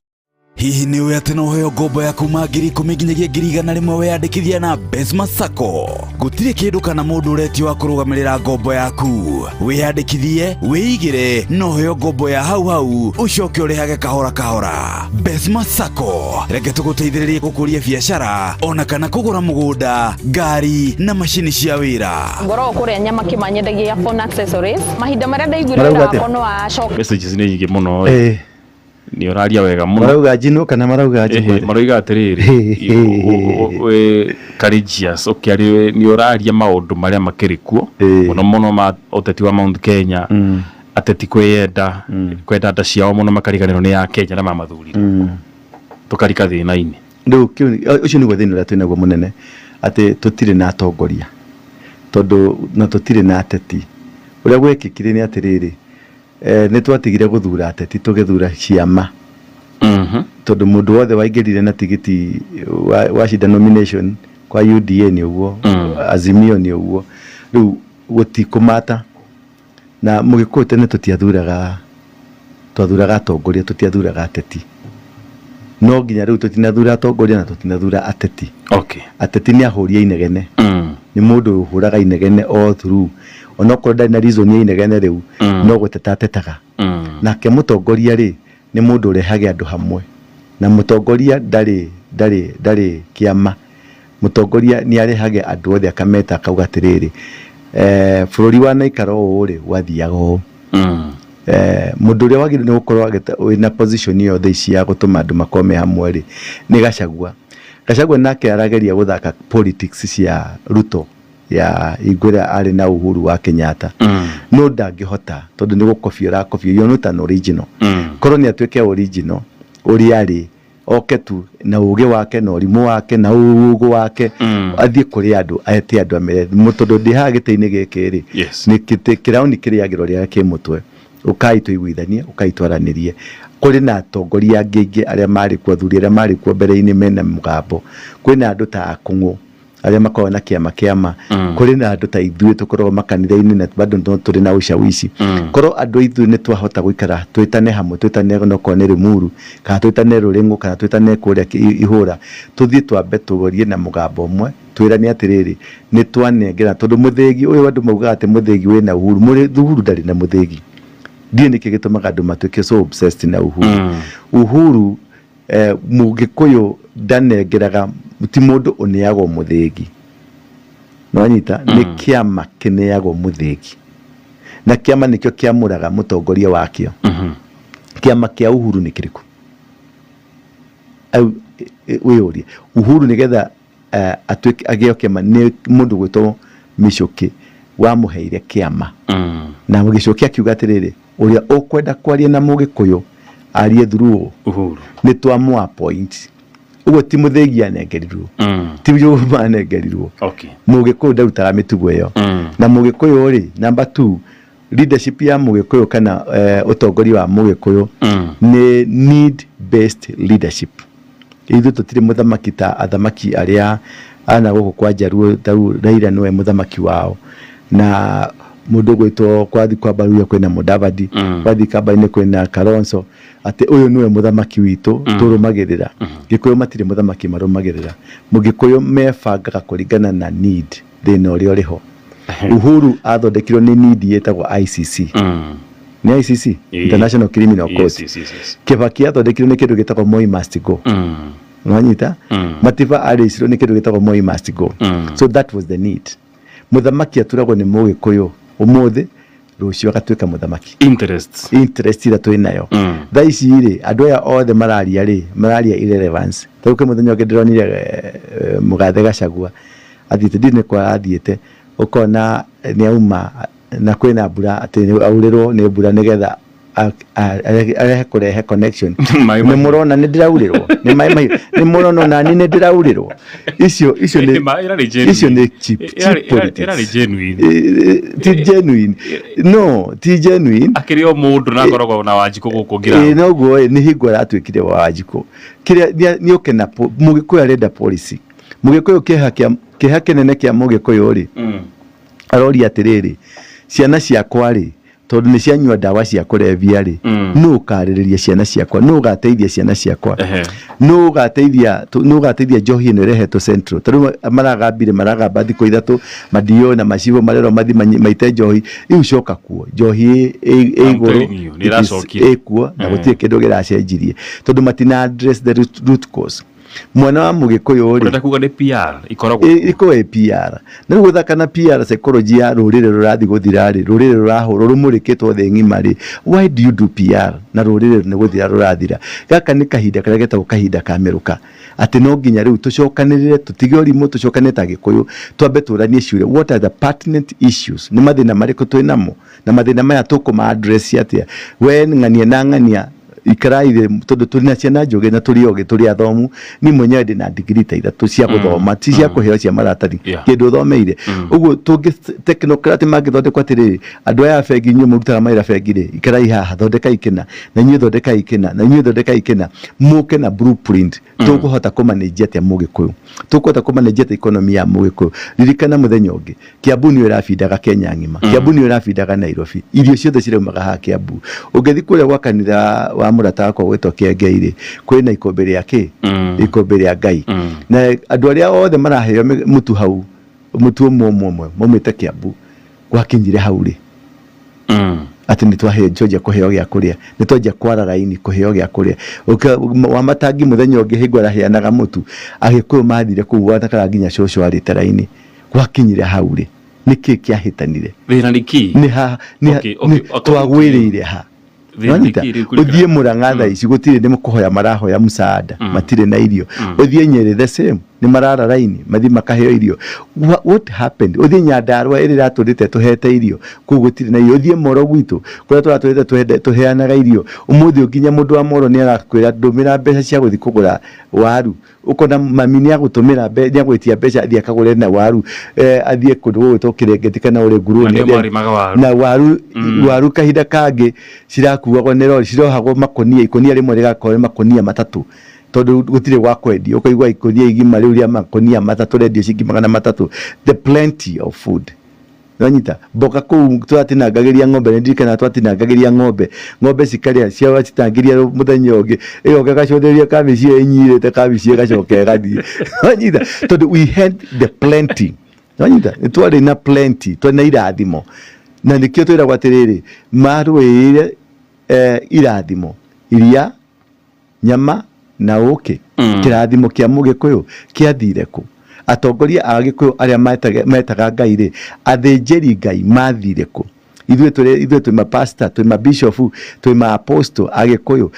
Hihi nĩ ũĩ atĩ no ũheo ngombo ya kuma 10,000 nginyagia 100,000 weyandĩkithia na Besma Sacco? Gũtirĩ kĩndũ kana mũndũ ũretio wa kũrũgamĩrĩra ngombo yaku. Wĩyandĩkithie, wĩigĩre na ũheo ngombo ya hau hau ũcoke ũrĩhage kahora kahora. Besma Sacco reke tũgũteithĩrĩrie gũkũria biacara ona kana kũgũra mũgũnda, ngari na macini cia wĩra. Ngoragwo kũrĩa nyama kĩmanyendagia phone accessories. Mahinda marĩa ndaiguire wĩra Marauga atĩa? wakwa nĩ wacoka Messages nĩ nyingĩ mũno. Nĩ ũraria wega mũno. Marauga njinwo kana marauga njikwo? Maroiga atĩrĩrĩ, wĩ courageous ũkĩaria nĩ ũraria maũndũ marĩa makĩrĩ kuo mũno mũno ma ũteti wa Mount Kenya, ateti kwĩyenda, kwenda nda ciao mũno makariganĩrwo nĩ ya Kenya na mamathurire tũkarika thĩna-inĩ. Rĩu ũcio nĩguo thĩna ũrĩa twĩnaguo mũnene, atĩ tũtirĩ na atongoria tondũ na tũtirĩ na ateti. Ũrĩa gwekĩkire nĩ atĩrĩrĩ, nĩ twatigire gũthura ateti tũgĩthura ciama. Tondũ mũndũ wothe waingĩrire na tigiti wacinda nomination kwa UDA nĩ ũguo, Azimio nĩ ũguo. Rĩu gũtikũmata. Na mũgĩkũyũ tene tũtiathuraga, twathuraga atongoria, tũtiathuraga ateti. No nginya rĩu tũtinathura atongoria na tũtinathura ateti. Ateti nĩ ahũri a inegene. Nĩ mũndũ ũhũraga inegene all through. Onokorwo ndarĩ na reason ya inegene rĩu, no gũteta atetaga. Nake mũtongoria rĩ, nĩ mũndũ ũrehage andũ hamwe. Na mũtongoria ndarĩ, ndarĩ, ndarĩ kĩama. Mũtongoria nĩ arehage andũ othe akameta akauga atĩrĩrĩ, bũrũri wanaikara ũũ rĩ, gwathiaga ũũ. Mũndũ ũrĩa wagĩrĩirwo nĩ gũkorwo wĩna position ĩyo thaa ici ya gũtũma andũ makorwo me hamwe rĩ, nĩ Gachagua. Gachagua nake arageria gũthaka politics cia Ruto ya hingo ĩrĩa arĩ na Uhuru wa Kenyatta. No ndangĩhota tondũ nĩ gũkobia ũrakobia, you are not an original. Korwo nĩ atuĩke original ũrĩa arĩ, oke tu na ũgĩ wake na ũrimũ wake na ũgũ wake, athiĩ kũrĩ andũ, ete andũ amere, tondũ ndĩ haha gĩtĩ-inĩ gĩkĩ rĩ, nĩ kĩtĩ kĩraũni kĩrĩagĩrwo rĩrĩa kĩ mũtwe, ũkai tũiguithanie, ũkai twaranĩrie. Kũrĩ na atongoria angĩ aingĩ arĩa marĩ kuo, athuri arĩa marĩ kuo mbere-inĩ mena mũgambo. Kwĩna andũ ta Akũng'ũ arĩa makoragwo na kĩama kĩama. Kũrĩ na andũ ta ithuĩ tũkoragwo makanitha-inĩ na bado no tũrĩ na ushawishi. Korwo andũ ithuĩ nĩ twahota gũikara twĩtane hamwe, twĩtane onokorwo nĩ Rĩmuru, kana twĩtane Rũrĩng'ũ, kana twĩtane kũrĩa Ihũra, tũthiĩ twambe tũgerie na mũgambo ũmwe, twĩrane atĩrĩrĩ, nĩ twanengera, tondũ mũthĩgi ũyũ andũ maugaga atĩ mũthĩgi wĩna Uhuru, Uhuru ndarĩ na mũthĩgi. Ndiũĩ nĩkĩ gĩtũmaga andũ matuĩke so obsessed na Uhuru. Uhuru, Mũgĩkũyũ ndanengeraga, ti mũndũ ũneagwo mũthĩgi. Nĩwanyita? Nĩ kĩama kĩneagwo mũthĩgi, na kĩama nĩkĩo kĩamũraga mũtongoria wakĩo. Kĩama kĩa Uhuru nĩ kĩrĩkũ? Au, wĩyũrie Uhuru nĩgetha atuĩke agĩo kĩama nĩ mũndũ gwĩtwo Micũkĩ wamũheire kĩama. Na Gĩcũkĩ akiuga atĩrĩrĩ, ũrĩa ũkwenda kwaria na Mũgĩkũyũ arie through Uhuru. Nĩ twamũ appoint. Ũguo ti Mũthĩgi anengerirwo, ti Jũgũma anengerirwo. Mũgĩkũyũ ndarutaga mĩtugo ĩyo. Na Mũgĩkũyũ rĩ, number two, leadership ya Mũgĩkũyũ kana ũtongoria wa Mũgĩkũyũ nĩ need based leadership. Ithuĩ tũtirĩ mũthamaki ta athamaki arĩa ana gũkũ kwa Njaruo, ta Raila nĩwe mũthamaki wao, na mũndũ gwĩtwo kwathi kwa Baruya kwĩna Mudavadi, kwathi Kamba-inĩ kwĩna Kalonzo, atĩ ũyũ nĩwe mũthamaki witũ tũrũmagĩrĩra. Gĩkũyũ matirĩ mũthamaki marũmagĩrĩra. Mũgĩkũyũ mebangaga kũringana na need, thĩna ũrĩa ũrĩ ho. Uhuru athondekirwo nĩ need ĩtagwo ICC. Nĩ ICC? International Criminal Court. Kibaki athondekirwo nĩ kĩndũ gĩtagwo Moi must go. Nwanyita? Matiba arĩcirwo nĩ kĩndũ gĩtagwo Moi must go. So that was the need. Mũthamaki aturagwo nĩ Mũgĩkũyũ ũmũthĩ, rũciũ agatuĩka mũthamaki. Interests. Interest ĩrĩa twĩ nayo thaa ici rĩ, andũ aya othe mararia rĩ, mararia irrelevance. Tarĩu kwĩ mũthenya ũngĩ ndĩronire mũgathe Gachagua athiĩte, ndiũ nĩ kwa athiĩte, ũkona nĩ auma na kwĩna mbura, atĩ aurĩrwo nĩ mbura nĩgetha arehe kũrehe connection. Maĩ nĩ mahiũ. Mũrona nĩ ndĩraurĩrwo nĩ maĩ mahiũ, nĩ mũrona onani nĩ ndĩraurĩrwo. Icio icio nĩ Ĩrarĩ genuine. Icio nĩ cheap cheap politics. Ĩrarĩ genuine. Ti genuine, no ti genuine. Akĩrĩ o mũndũ na akoragwo na Wanjikũ gũkũ ngira. Noguo ĩ, nĩ hingo aratuĩkire wa Wanjikũ kĩrĩa nĩ oke na Mũgĩkũyũ arenda policy. Mũgĩkũyũ kĩeha kĩa kĩeha kĩnene kĩa Mũgĩkũyũ rĩ, aroria atĩrĩrĩ, ciana ciakwa rĩ, tondũ nĩ cianyua ndawa cia kũrebia rĩ, nũ ũkarĩrĩria ciana ciakwa? Nũ ũgateithia ciana ciakwa? Nũ ũgateithia nũ ũgateithia njohi ĩno ĩrehetwo Central? Tarĩu maragambire, maragamba thikũ 3, madio na macibo marerwo mathi maite njohi iu coka kuo, njohi ĩ I'm igũrũ. Telling you, nĩ ĩracokire. Ĩkuo na gũtirĩ kĩndũ kĩracenjirie tondũ matina address the root cause. Mwana wa Mũgĩkũyũ rĩ, Ũrenda kuga nĩ PR ikoragwo? Ĩkoragwo ĩ PR. Na rĩu gũthaka na PR psychology ya rũrĩrĩ rũrathiĩ gũthira rĩ, rũrĩrĩ rũrahũrwo rũmũrĩkĩtwo thĩ ng'ima rĩ, why do you do PR na rũrĩrĩ nĩ gũthira rũrathira? Gaka nĩ kahinda karĩa getagwo kahinda ka mĩrũka, atĩ no nginya rĩu tũcokanĩrĩre, tũtige ũrimũ, tũcokanĩre ta Gĩkũyũ, twambe tũranie ciũria, what are the pertinent issues? Nĩ mathĩna marĩkũ twĩ namo, na mathĩna maya tũkũma address atĩa? We ng'ania na ng'ania ikarai thĩ, tondũ tũrĩ na ciana njũgĩ na tũrĩ ogĩ, tũrĩ athomu. Niĩ mwenyewe ndĩ na degree ta ithatũ cia gũthoma, ti cia kũheo, cia maratathi, kĩndũ ũthomeire. Ũguo tũngĩ technocrat mangĩthondekwo atĩrĩrĩ, andũ aya a bengi, inyuĩ mũrutaga mawĩra bengi rĩ, ikarai haha, thondekai kĩna, na inyuĩ thondekai kĩna, na inyuĩ thondekai kĩna, mũke na blueprint. Tũkũhota kũmanage atĩa Mũgĩkũyũ? Tũkũhota kũmanage atĩa economy ya Mũgĩkũyũ? Ririkana mũthenya ũngĩ Kiambu nĩyo ĩrabindaga Kenya ng'ima. Kiambu nĩyo ĩrabindaga Nairobi. Irio ciothe ciraumaga haha Kiambu. Ũngĩthiĩ kũrĩa gwa kanitha wa mũrata wakwa gwĩtwo Kĩengei rĩ, kwĩna ikũmbĩ rĩa kĩ? Ikũmbĩ rĩa Ngai. Na andũ arĩa othe maraheo mũtu hau, mũtu ũmwe ũmwe ũmwe, maumĩte Kiambu. Gwakinyire hau rĩ, atĩ nĩ twanjia kũheo gĩa kũrĩa, nĩ twanjia kwara raini kũheo gĩa kũrĩa. Wa matangi mũthenya ũngĩ hingo araheanaga mũtu, Agĩkũyũ mathire kũu watakara nginya cũcũ arĩte raini. Gwakinyire hau rĩ, nĩkĩ kĩahĩtanire? Thĩna nĩ kĩ? Nĩ ha nĩ twagwĩrĩire ha? Thĩna nĩ Nĩwanyita? kĩ rĩu kũringana- Ũthiĩ Mũrang'a thaa ici gũtirĩ, nĩ kũhoya marahoya msaada, matirĩ na irio. Ũthiĩ Nyĩrĩ the same, nĩ marara raini mathiĩ makaheo irio. What happened? Ũthiĩ Nyandarua ĩrĩa ĩratũrĩte tũhete irio, kũu gũtirĩ na irio. Ũthiĩ Moro gwitũ kũrĩa tũratũrĩte tũheanaga irio, ũmũthĩ nginya mũndũ wa Moro nĩ arakwĩra ndũmĩra mbeca cia gũthiĩ kũgũra waru. Ũkona mami nĩ agũtũmĩra nĩ agwĩtia mbeca athiĩ akagũre na waru, athiĩ kũndũ gũgwĩtwo Kĩrengeti kana ũrĩ Nguruni. Na nĩo marĩmaga waru. Na waru, waru kahinda kangĩ cirakuagwo nĩ rori, cirohagwo makũnia, ikũnia rĩmwe rĩgakorwo nĩ makũnia matatũ, tondũ gũtirĩ gwa kwendia. Ũkaigua ikũnia igima rĩu rĩa makũnia matatũ rendio ciringi 300. The plenty of food. Nĩwanyita? Mboga kũu twatinangagĩria ng'ombe, nĩndirikanaga twatinangagĩria ng'ombe, ng'ombe cikarĩa, wacitangĩria mũthenya ũngĩ, ĩgoka ĩgacũthĩrĩria kabici ĩyo ĩnyirĩte kabici ĩgacoka ĩgathiĩ. Nĩwanyita? Tondũ we had the plenty. Nĩwanyita? Nĩtwarĩ na plenty, twarĩ na irathimo. Na nĩkĩo twĩragwo atĩrĩrĩ, marũĩrĩire irathimo iria nyama na ũkĩ. Kĩrathimo kĩa Mũgĩkũyũ kĩathire kũ? Atongoria a Gĩkũyũ arĩa metaga Ngai rĩ, athĩnjĩri Ngai mathire kũ? Ithuĩ tũrĩ, ithuĩ twĩ mapasta, twĩ mabishofu, twĩ maaposto a Gĩkũyũ,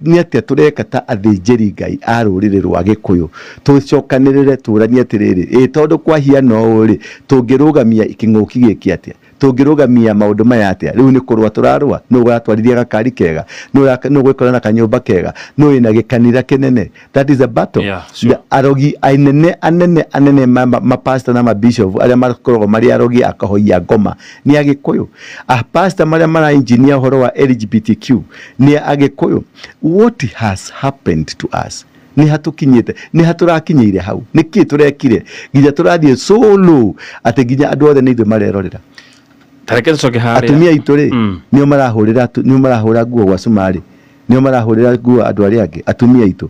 nĩ atĩa tũreka ta athĩnjĩri Ngai a rũrĩrĩ rwa Gĩkũyũ? Tũcokanĩrĩre tũranie atĩrĩrĩ, ĩ tondũ kwahiana ũũ rĩ, tũngĩrũgamia kĩng'ũki gĩkĩ atĩa? Tũngĩrũgamia maũndũ maya atĩa? Rĩu nĩ kũrũa tũrarũa? Nũ ũratwarithia gakari kega? Nũ ũgwĩkora na kanyũmba kega? Nũ wĩna gĩkanitha kĩnene? That is a battle. Yeah, sure. Arogi anene anene anene mapasta na mabishop arĩa makoragwo marĩ arogi akahoia ngoma nĩ Agĩkũyũ. Apasta marĩa mara engineer ũhoro wa LGBTQ nĩ Agĩkũyũ. What has happened to us? Nĩ hatũkinyĩte, nĩ hatũrakinyĩire hau? Nĩ kĩ tũrekire nginya tũrathiĩ so low atĩ nginya andũ othe nĩ ithuĩ marerorera? Tareke tũcoke harĩa. Atumia aitũ rĩ, nĩo marahũrĩra, nĩo marahũra nguo gwa cumarĩ, nĩo marahũrĩra nguo andũ arĩa angĩ. Atumia aitũ,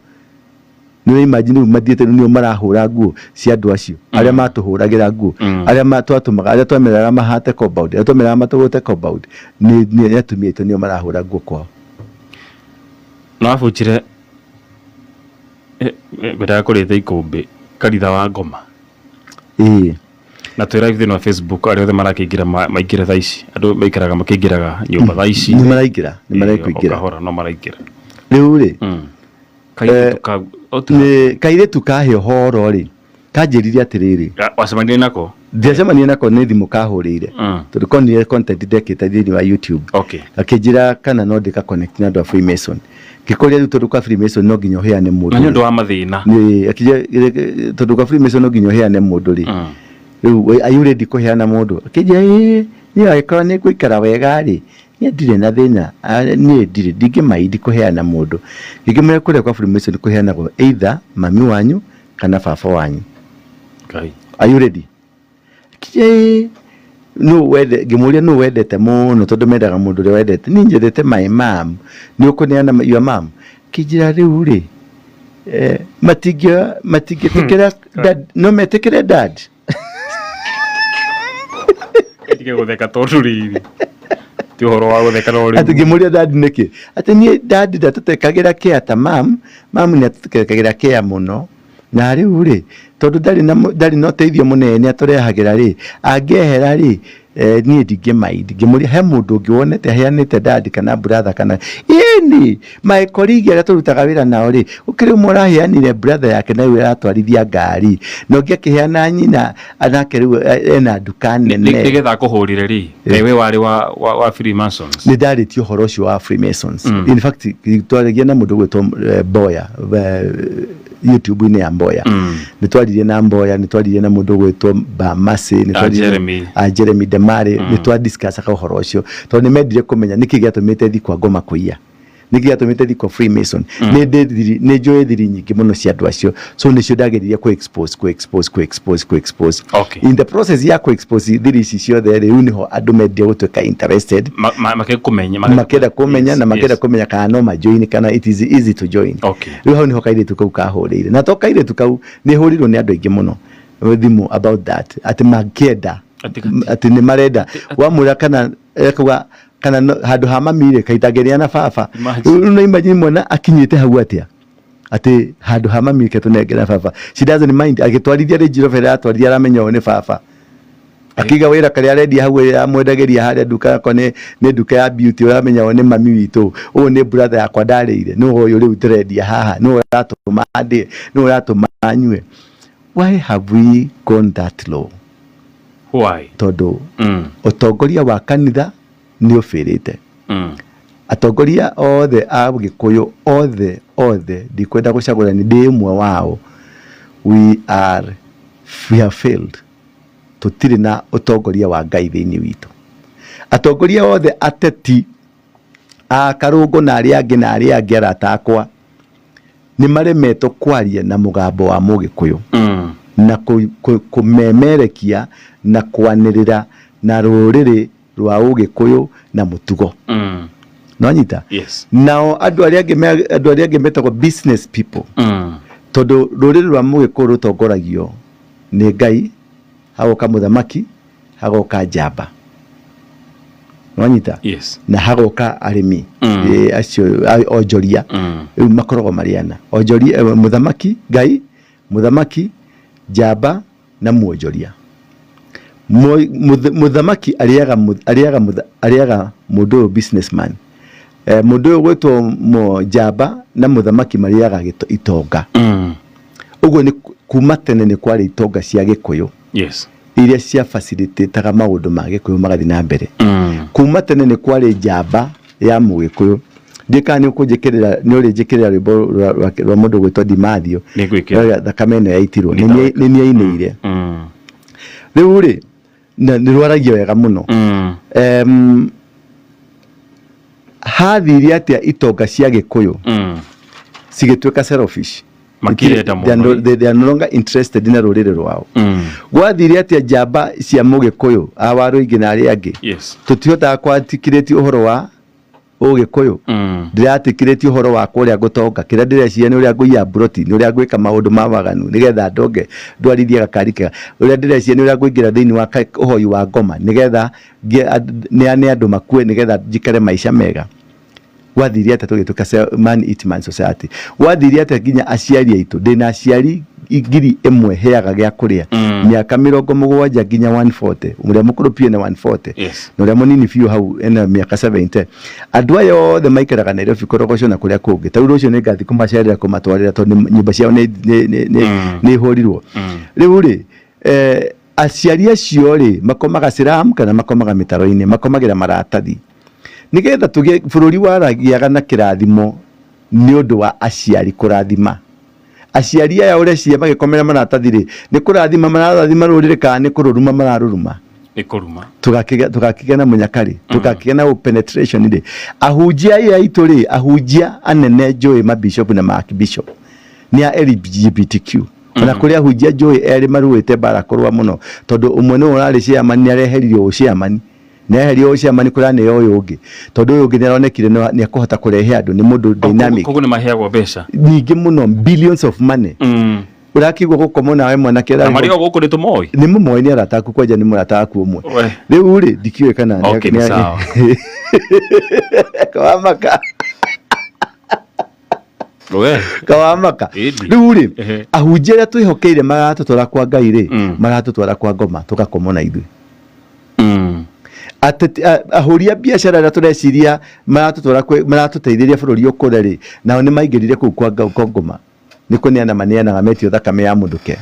nĩ imagine rĩu mathiĩte, nĩo marahũra nguo cia andũ acio arĩa matũhũragĩra nguo, arĩa twatũmaga, arĩa twameraga mahate compound, arĩa twameraga matũgũte compound, nĩ atumia aitũ nĩo marahũra nguo kwao. Na wabunjire ngwendaga kũrĩte ikũmbĩ kanitha wa ngoma. Ĩĩ. Na twĩ live thĩinĩ wa Facebook, arĩa othe marakĩingĩra maingĩre thaa ici. Andũ maikaraga makĩingĩraga nyũmba thaa ici. Nĩ maraingĩra, nĩ marekũingĩra. O kahora no maraingĩra. Rĩu rĩ, Kairĩtu kau, nĩ kairĩtu kahe ũhoro rĩ, kanjĩrire atĩrĩrĩ. Wacemanirie nako? Ndiacemanirie nako, nĩ thimũ kahũrĩire. Tondũ konire content ndekĩte thĩinĩ wa YouTube. Akĩnjĩra kana no ndĩka connect na andũ a Freemason. Ngĩkũria rĩu tondũ kwa Freemason no nginya ũheane mũndũ. Na nĩ ũndũ wa mathĩna. Nĩ, akĩnjĩra tondũ kwa Freemason no nginya ũheane mũndũ rĩ. Rĩu are you ready kũheana mũndũ? Akĩnjĩra ĩĩ, niĩ angĩkorwo nĩ ngũikara wega rĩ, niĩ ndirĩ na thĩna, niĩ ndirĩ, ndingĩmaindi kũheana mũndũ. Ngĩkĩmwĩra kũrĩa kwa Freemason kũheanagwo either mami wanyu kana baba wanyu. Ngai. Are you ready? Ĩĩ, nũ wende, ngĩmũria nũ wendete mũno tondũ mendaga mũndũ ũrĩa wendete. Niĩ nyendete my mom. Nĩ ũkũneana your mom? Kĩnjĩra rĩu rĩ, matingĩtĩkĩra dad, no metĩkĩre dad. Ndige gũtheka tondũ rĩrĩ ti ũhoro wa gũtheka no rĩu. Atĩ ngĩmũria dad nĩkĩ? Atĩ niĩ dad ndatũtekagĩra care ta mam, mam nĩ atũtekagĩra care mũno. Na rĩu rĩ, tondũ ndarĩ na ũteithio mũnene atũrehagĩra rĩ, angĩehera rĩ, niĩ ndingĩ mind. Ngĩmũria he mũndũ ũngĩ wonete aheanĩte dad kana brother kana, ĩni, my colleague arĩa tũrutaga wĩra nao rĩ, gũkĩrĩ ũmwe ũraheanire brother yake na rĩu aratwarithia ngari, na ũngĩ akĩheana nyina nake rĩu ena nduka nene. Nĩgetha akũhũrĩre rĩ, kaĩ we warĩ wa Freemasons? Nĩ ndarĩtie ũhoro ũcio wa Freemasons. In fact, twaragia na mũndũ ũgwĩtwo Mboya, YouTube-inĩ ya Mboya. Nĩ twaririe na Mboya, nĩ twaririe na mũndũ ũgwĩtwo Bamasi, nĩ twaririe na Jeremy. Jeremy Demari, nĩ twa discussaga ũhoro ũcio tondũ nĩ mendire kũmenya nĩkĩ gĩatũmĩte thiĩ kwa ngoma kũiya, nĩkĩ gĩatũmĩte thiĩ kwa Freemason. Nĩ ndĩ thiri, nĩ njũĩ thiri nyingĩ mũno cia andũ acio, so nĩcio ndageririe kũ expose, kũ expose, kũ expose, kũ expose. In the process ya kũ expose thiri ici ciothe rĩ, rĩu nĩho andũ mendire gũtuĩka interested. Makekũmenya, makenda kũmenya na makenda kũmenya kana no majoin kana it is easy to join. Rĩu hau nĩho kairĩtu kau kahũrĩire, na to kairĩtu kau, nĩ hũrĩirwo nĩ andũ aingĩ mũno thimũ about that, atĩ mangĩenda, atĩ nĩ marenda, wamwĩra kana ekuga kana handũ ha mami rĩ, kaitangĩrĩa na baba. Imagine. Rĩu no imagine mwana akinyĩte hau atĩa, atĩ handũ ha mami reke tũnengere baba. She doesn't mind agĩtwarithia Range Rover ĩrĩa aratwarithia, aramenya ũyũ nĩ baba. Akiga wĩra karĩa arendia hau amwendagĩria harĩa nduka yakwa nĩ nduka ya beauty, ũramenya ũyũ nĩ mami witũ, ũyũ nĩ brother yakwa ndarĩire, nĩ ũyũ rĩu ndĩrendia haha, nĩ ũratũma ndĩe, nĩ ũratũma nyue. Why have we gone that low? Why? Tondũ ũtongoria wa kanitha nĩ ũbĩrĩte. Atongoria othe a Gĩkũyũ, othe othe, ndikwenda gũcagũra, nĩ ndĩ ũmwe wao, we have failed. Tũtirĩ na ũtongoria wa Ngai thĩinĩ witũ. Atongoria othe ateti a Karũngũ na arĩa angĩ na arĩa angĩ arata akwa nĩ maremetwo kwaria na mũgambo wa Mũgĩkũyũ na kũmemerekia na kwanĩrĩra na rũrĩrĩ rwa Ũgĩkũyũ na mũtugo. Nonyita? Nao andũ arĩa angĩ andũ arĩa angĩ metagwo business people. Tondũ rũrĩrĩ rwa Mũgĩkũyũ rũtongoragio nĩ Ngai, hagoka mũthamaki, hagoka njamba. Nonyita? Na hagoka arĩmi, acio onjoria. Rĩu makoragwo marĩ ana. Onjoria, mũthamaki, Ngai, mũthamaki, Njamba na mwonjoria. Mũthamaki arĩaga arĩaga arĩaga mũndũ ũyũ businessman. Mũndũ ũyũ gwĩtwo njamba na mũthamaki marĩaga itonga. Ũguo nĩ kuma tene nĩ kwarĩ itonga cia Gĩkũyũ. Yes. Iria cia facilitate-aga maũndũ ma Gĩkũyũ magathiĩ na mbere. Kuma tene nĩ kwarĩ njamba ya Mũgĩkũyũ. Ndiũĩ kana nĩ ũkũnjĩkĩrĩra, nĩ ũrĩnjĩkĩrĩra rwĩmbo rwa mũndũ ũgwĩtwo Dimathio. Nĩngwĩkĩra. Thakame ĩno yaitirwo. Nĩ niĩ ainĩire. Rĩu rĩ, na nĩ rwaragia wega mũno. Hathire atĩa itonga cia Gĩkũyũ cigĩtuĩka selfish? Makĩenda mũno. They are no longer interested na rũrĩrĩ rwao. Gwathire atĩa njamba cia Mũgĩkũyũ, a Warũingĩ na arĩa angĩ? Yes. Tũtihotaga kwarticulate ũhoro wa Ũgĩkũyũ. Ndĩraarticulate ũhoro wa kũrĩa ngũtonga. Kĩrĩa ndĩreciria nĩ ũrĩa ngũiya mburoti, nĩ ũrĩa ngwĩka maũndũ ma waganu nĩgetha ndonge ndwarithie gakari kega. Ũrĩa ndĩreciria nĩ ũrĩa ngũingĩra thĩinĩ wa ũhoi wa ngoma nĩgetha neane andũ makue nĩgetha njikare maica mega. Gwathire atĩa tũgĩtuĩka man eat man society? Gwathire atĩa nginya aciari aitũ? Ndĩna aciari 1000 heaga gĩa kũrĩa mĩaka 70 nginya 140, ũrĩa mũkũrũ biũ ena 140. Yes. Na ũrĩa mũnini biũ hau ena mĩaka 70. Andũ aya othe maikaraga Nairobi Korogocho na kũrĩa kũngĩ. Ta rĩu rũciũ nĩ ngathiĩ kũmacerera kũmatwarĩra tondũ nyũmba ciao nĩ ihũrirwo. Rĩu rĩ, aciari acio rĩ, makomaga slum kana makomaga mĩtaro-inĩ, makomagĩra maratathi. Nĩgetha tũgĩe bũrũri waragĩaga na kĩrathimo nĩ ũndũ wa aciari kũrathima. Aciari aya ũreciria magĩkomera maratathi rĩ, nĩ kũrathima mararathima rũrĩrĩ kana nĩ kũrũruma mararũruma? Nĩ kũruma. Tũgakĩgĩa na mũnyaka rĩ, tũgakĩgĩa na penetration rĩ. Ahunjia aya aitũ rĩ, ahunjia anene njũĩ mabishop na ma-archbishop nĩ a LGBTQ. Ona kũrĩ ahunjia njũĩ erĩ maruĩte mbara kũrũa mũno, tondũ ũmwe nĩwe ũrarĩ chairman nĩ areheririo ũ-chairman. Nĩ aherio ũ-chairman kũraneo ũyũ ũngĩ, tondũ ũyũ ũngĩ nĩ aronekire nĩ ekũhota kũrehe andũ, nĩ mũndũ dynamic. Koguo nĩ maheagwo mbeca nyingĩ mũno, billions of money. Ũrakĩigua gũkomwo nawe mwanake Na marĩ o gũkũ nĩ tũmoĩ? Nĩ mũmoĩ, nĩ arata aku, kwanja nĩ mũrata waku ũmwe. Rĩu rĩ, ndikĩũĩ kana Okay, nĩ sawa. Kawamaka. We. Kawamaka. Ĩndi. Rĩu rĩ, ahunjia arĩa twĩhokeire maratũtwara kwa Ngai rĩ, maratũtwara kwa ngoma tũgakomwo na ithuĩ. Ateti, ahũri a biacara arĩa tũreciria maratũtwara kwĩ, maratũteithĩrĩria bũrũri ũkũre rĩ, nao nĩ maingĩrire kũu kwa ngoma. Nĩ kũneana maneanaga metio thakame ya mũndũke.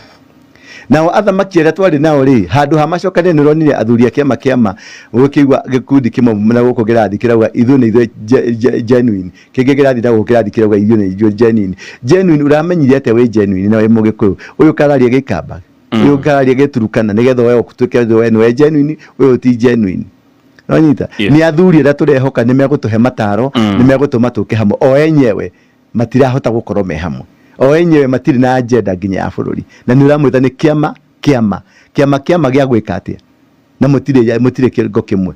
Nao athamaki arĩa twarĩ nao rĩ, handũ ha macokanĩre nĩ ũronire athuri a kĩama kĩama ũgĩkĩigua gĩkundi kĩmwe na gũkũ kĩrathiĩ kĩrauga ithuĩ nĩ ithuĩ genuine, kĩngĩ kĩrathiĩ na gũkũ kĩrathiĩ kĩrauga ithuĩ nĩ ithuĩ genuine. Genuine ũramenyire atĩa wĩ genuine na wĩ Mũgĩkũyũ? Ũyũ kararia Gĩkamba, ũyũ kararia Gĩturukana nĩgetha we ũtuĩke we nĩwe genuine, ũyũ ti genuine. Nĩwanyita? Nĩ athuri arĩa tũrehoka nĩ megũtũhe mataro, nĩ megũtũma tũke hamwe, o enyewe matirahota gũkorwo me hamwe, o enyewe matirĩ na agenda nginya ya bũrũri, na nĩ ũramwĩta nĩ kĩama kĩama kĩama kĩama gĩa gwĩka atĩa? Na mũtirĩ mũtirĩ kĩongo kĩmwe,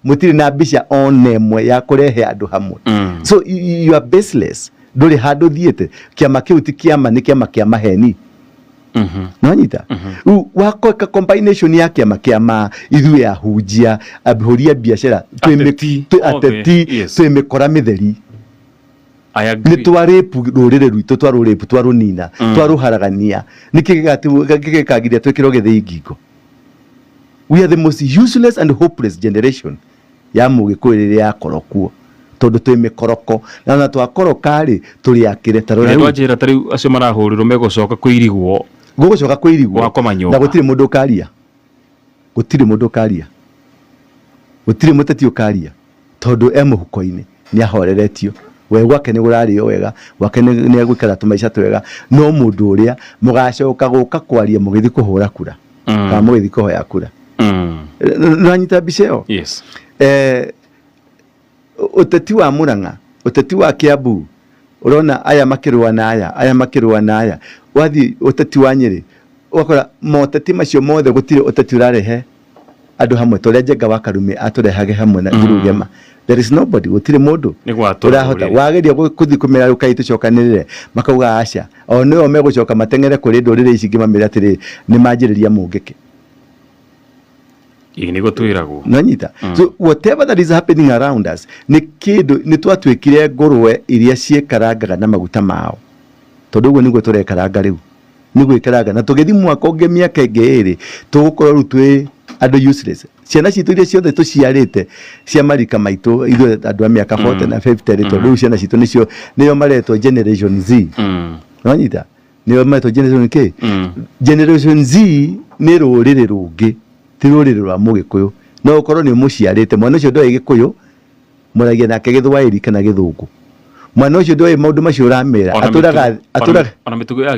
mũtirĩ na mbica ona ĩmwe ya kũrehe andũ hamwe. So you are baseless, ndũrĩ handũ ũthiĩte. Kĩama kĩu ti kĩama, nĩ kĩama kĩa maheni. Nĩwanyita? Rĩu wakoka combination ya kĩama kĩama, ithuĩ ahunjia, ahũri a biacara, Ateti, othe, ateti, yes. twĩ mĩkora mĩtheri. I agree. Nĩ twarĩpu rũrĩrĩ rwitũ, twarũrĩpu, twarũnina, twarũharagania. Nĩkĩ gĩkagiria twĩkĩrwo gĩthĩi ngingo? We are the most useless and hopeless generation ya Mũgĩkũyũ rĩrĩa yakorwo kuo, tondũ twĩ mĩkoroko, na ona twakoroka rĩ, tũrĩ akĩre. Ta rora Nĩ rĩu. twanjĩra ta rĩu acio marahũrĩrwo megũcoka kũirigwo. Gũgũcoka kũirigwo. Gwakoma nyũmba. Na gũtirĩ mũndũ ũkaria. Gũtirĩ mũndũ ũkaria. Gũtirĩ mũteti ũkaria. Tondũ e mũhuko-inĩ, nĩ ahoreretio. We gwake nĩ kũrarĩo wega, gwake nĩ egũikara tũmaica twega, no mũndũ ũrĩa mũgacoka gũka kwaria mũgĩthiĩ kũhũra kura, kana mũgĩthiĩ kũhoya kura. Nĩwanyita mbica ĩyo? Yes. Ũteti wa Murang'a, ũteti wa Kiambu, ũrona aya makĩrũa na aya, aya makĩrũa na aya. Wathiĩ ũteti wa Nyĩrĩ, ũgakora moteti macio mothe gũtirĩ ũteti ũrarehe andũ hamwe, ta ũrĩa Njenga wa Karume atũrehage hamwe na through Gema. There is nobody, gũtirĩ mũndũ Nĩ gwatũra ũrahota. rũrĩrĩ. Wageria gũthiĩ kũmera rĩu kaĩ tũcokanĩrĩre, makauga aca. O nĩo megũcoka mateng'ere kũrĩ ndũrĩrĩ ici ingĩ mamĩre atĩrĩ, nĩ manjĩrĩria mũngĩkĩ. Ĩĩ nĩguo twĩragwo. Nanyita. So whatever that is happening around us, nĩ kĩndũ nĩ twatuĩkire ngũrwe iria ciĩkarangaga na maguta mao. Tondũ ũguo nĩguo tũrekaranga rĩu. Nĩ gwĩkaranga na tũgĩthiĩ mwaka ũngĩ, mĩaka ĩngĩ ĩrĩ, tũgũkorwo rĩu twĩ andũ useless. Ciana citũ iria ciothe tũciarĩte cia marika maitũ, ithuĩ andũ a mĩaka 40 na 50 rĩ, tondũ rĩu ciana citũ nĩcio nĩo maretwo Generation Z. Nĩwanyita? Nĩo maretwo generation K. Generation Z nĩ rũrĩrĩ rũngĩ, ti rũrĩrĩ rwa Mũgĩkũyũ. No ũkorwo nĩ ũmũciarĩte, mwana ũcio ndoĩ Gĩkũyũ, mũragia nake Gĩthwaĩri kana Gĩthũngũ. Mwana ũcio ndoĩ maũndũ macio ũramera. Ona Atũraga atũraga ona mĩtugo ya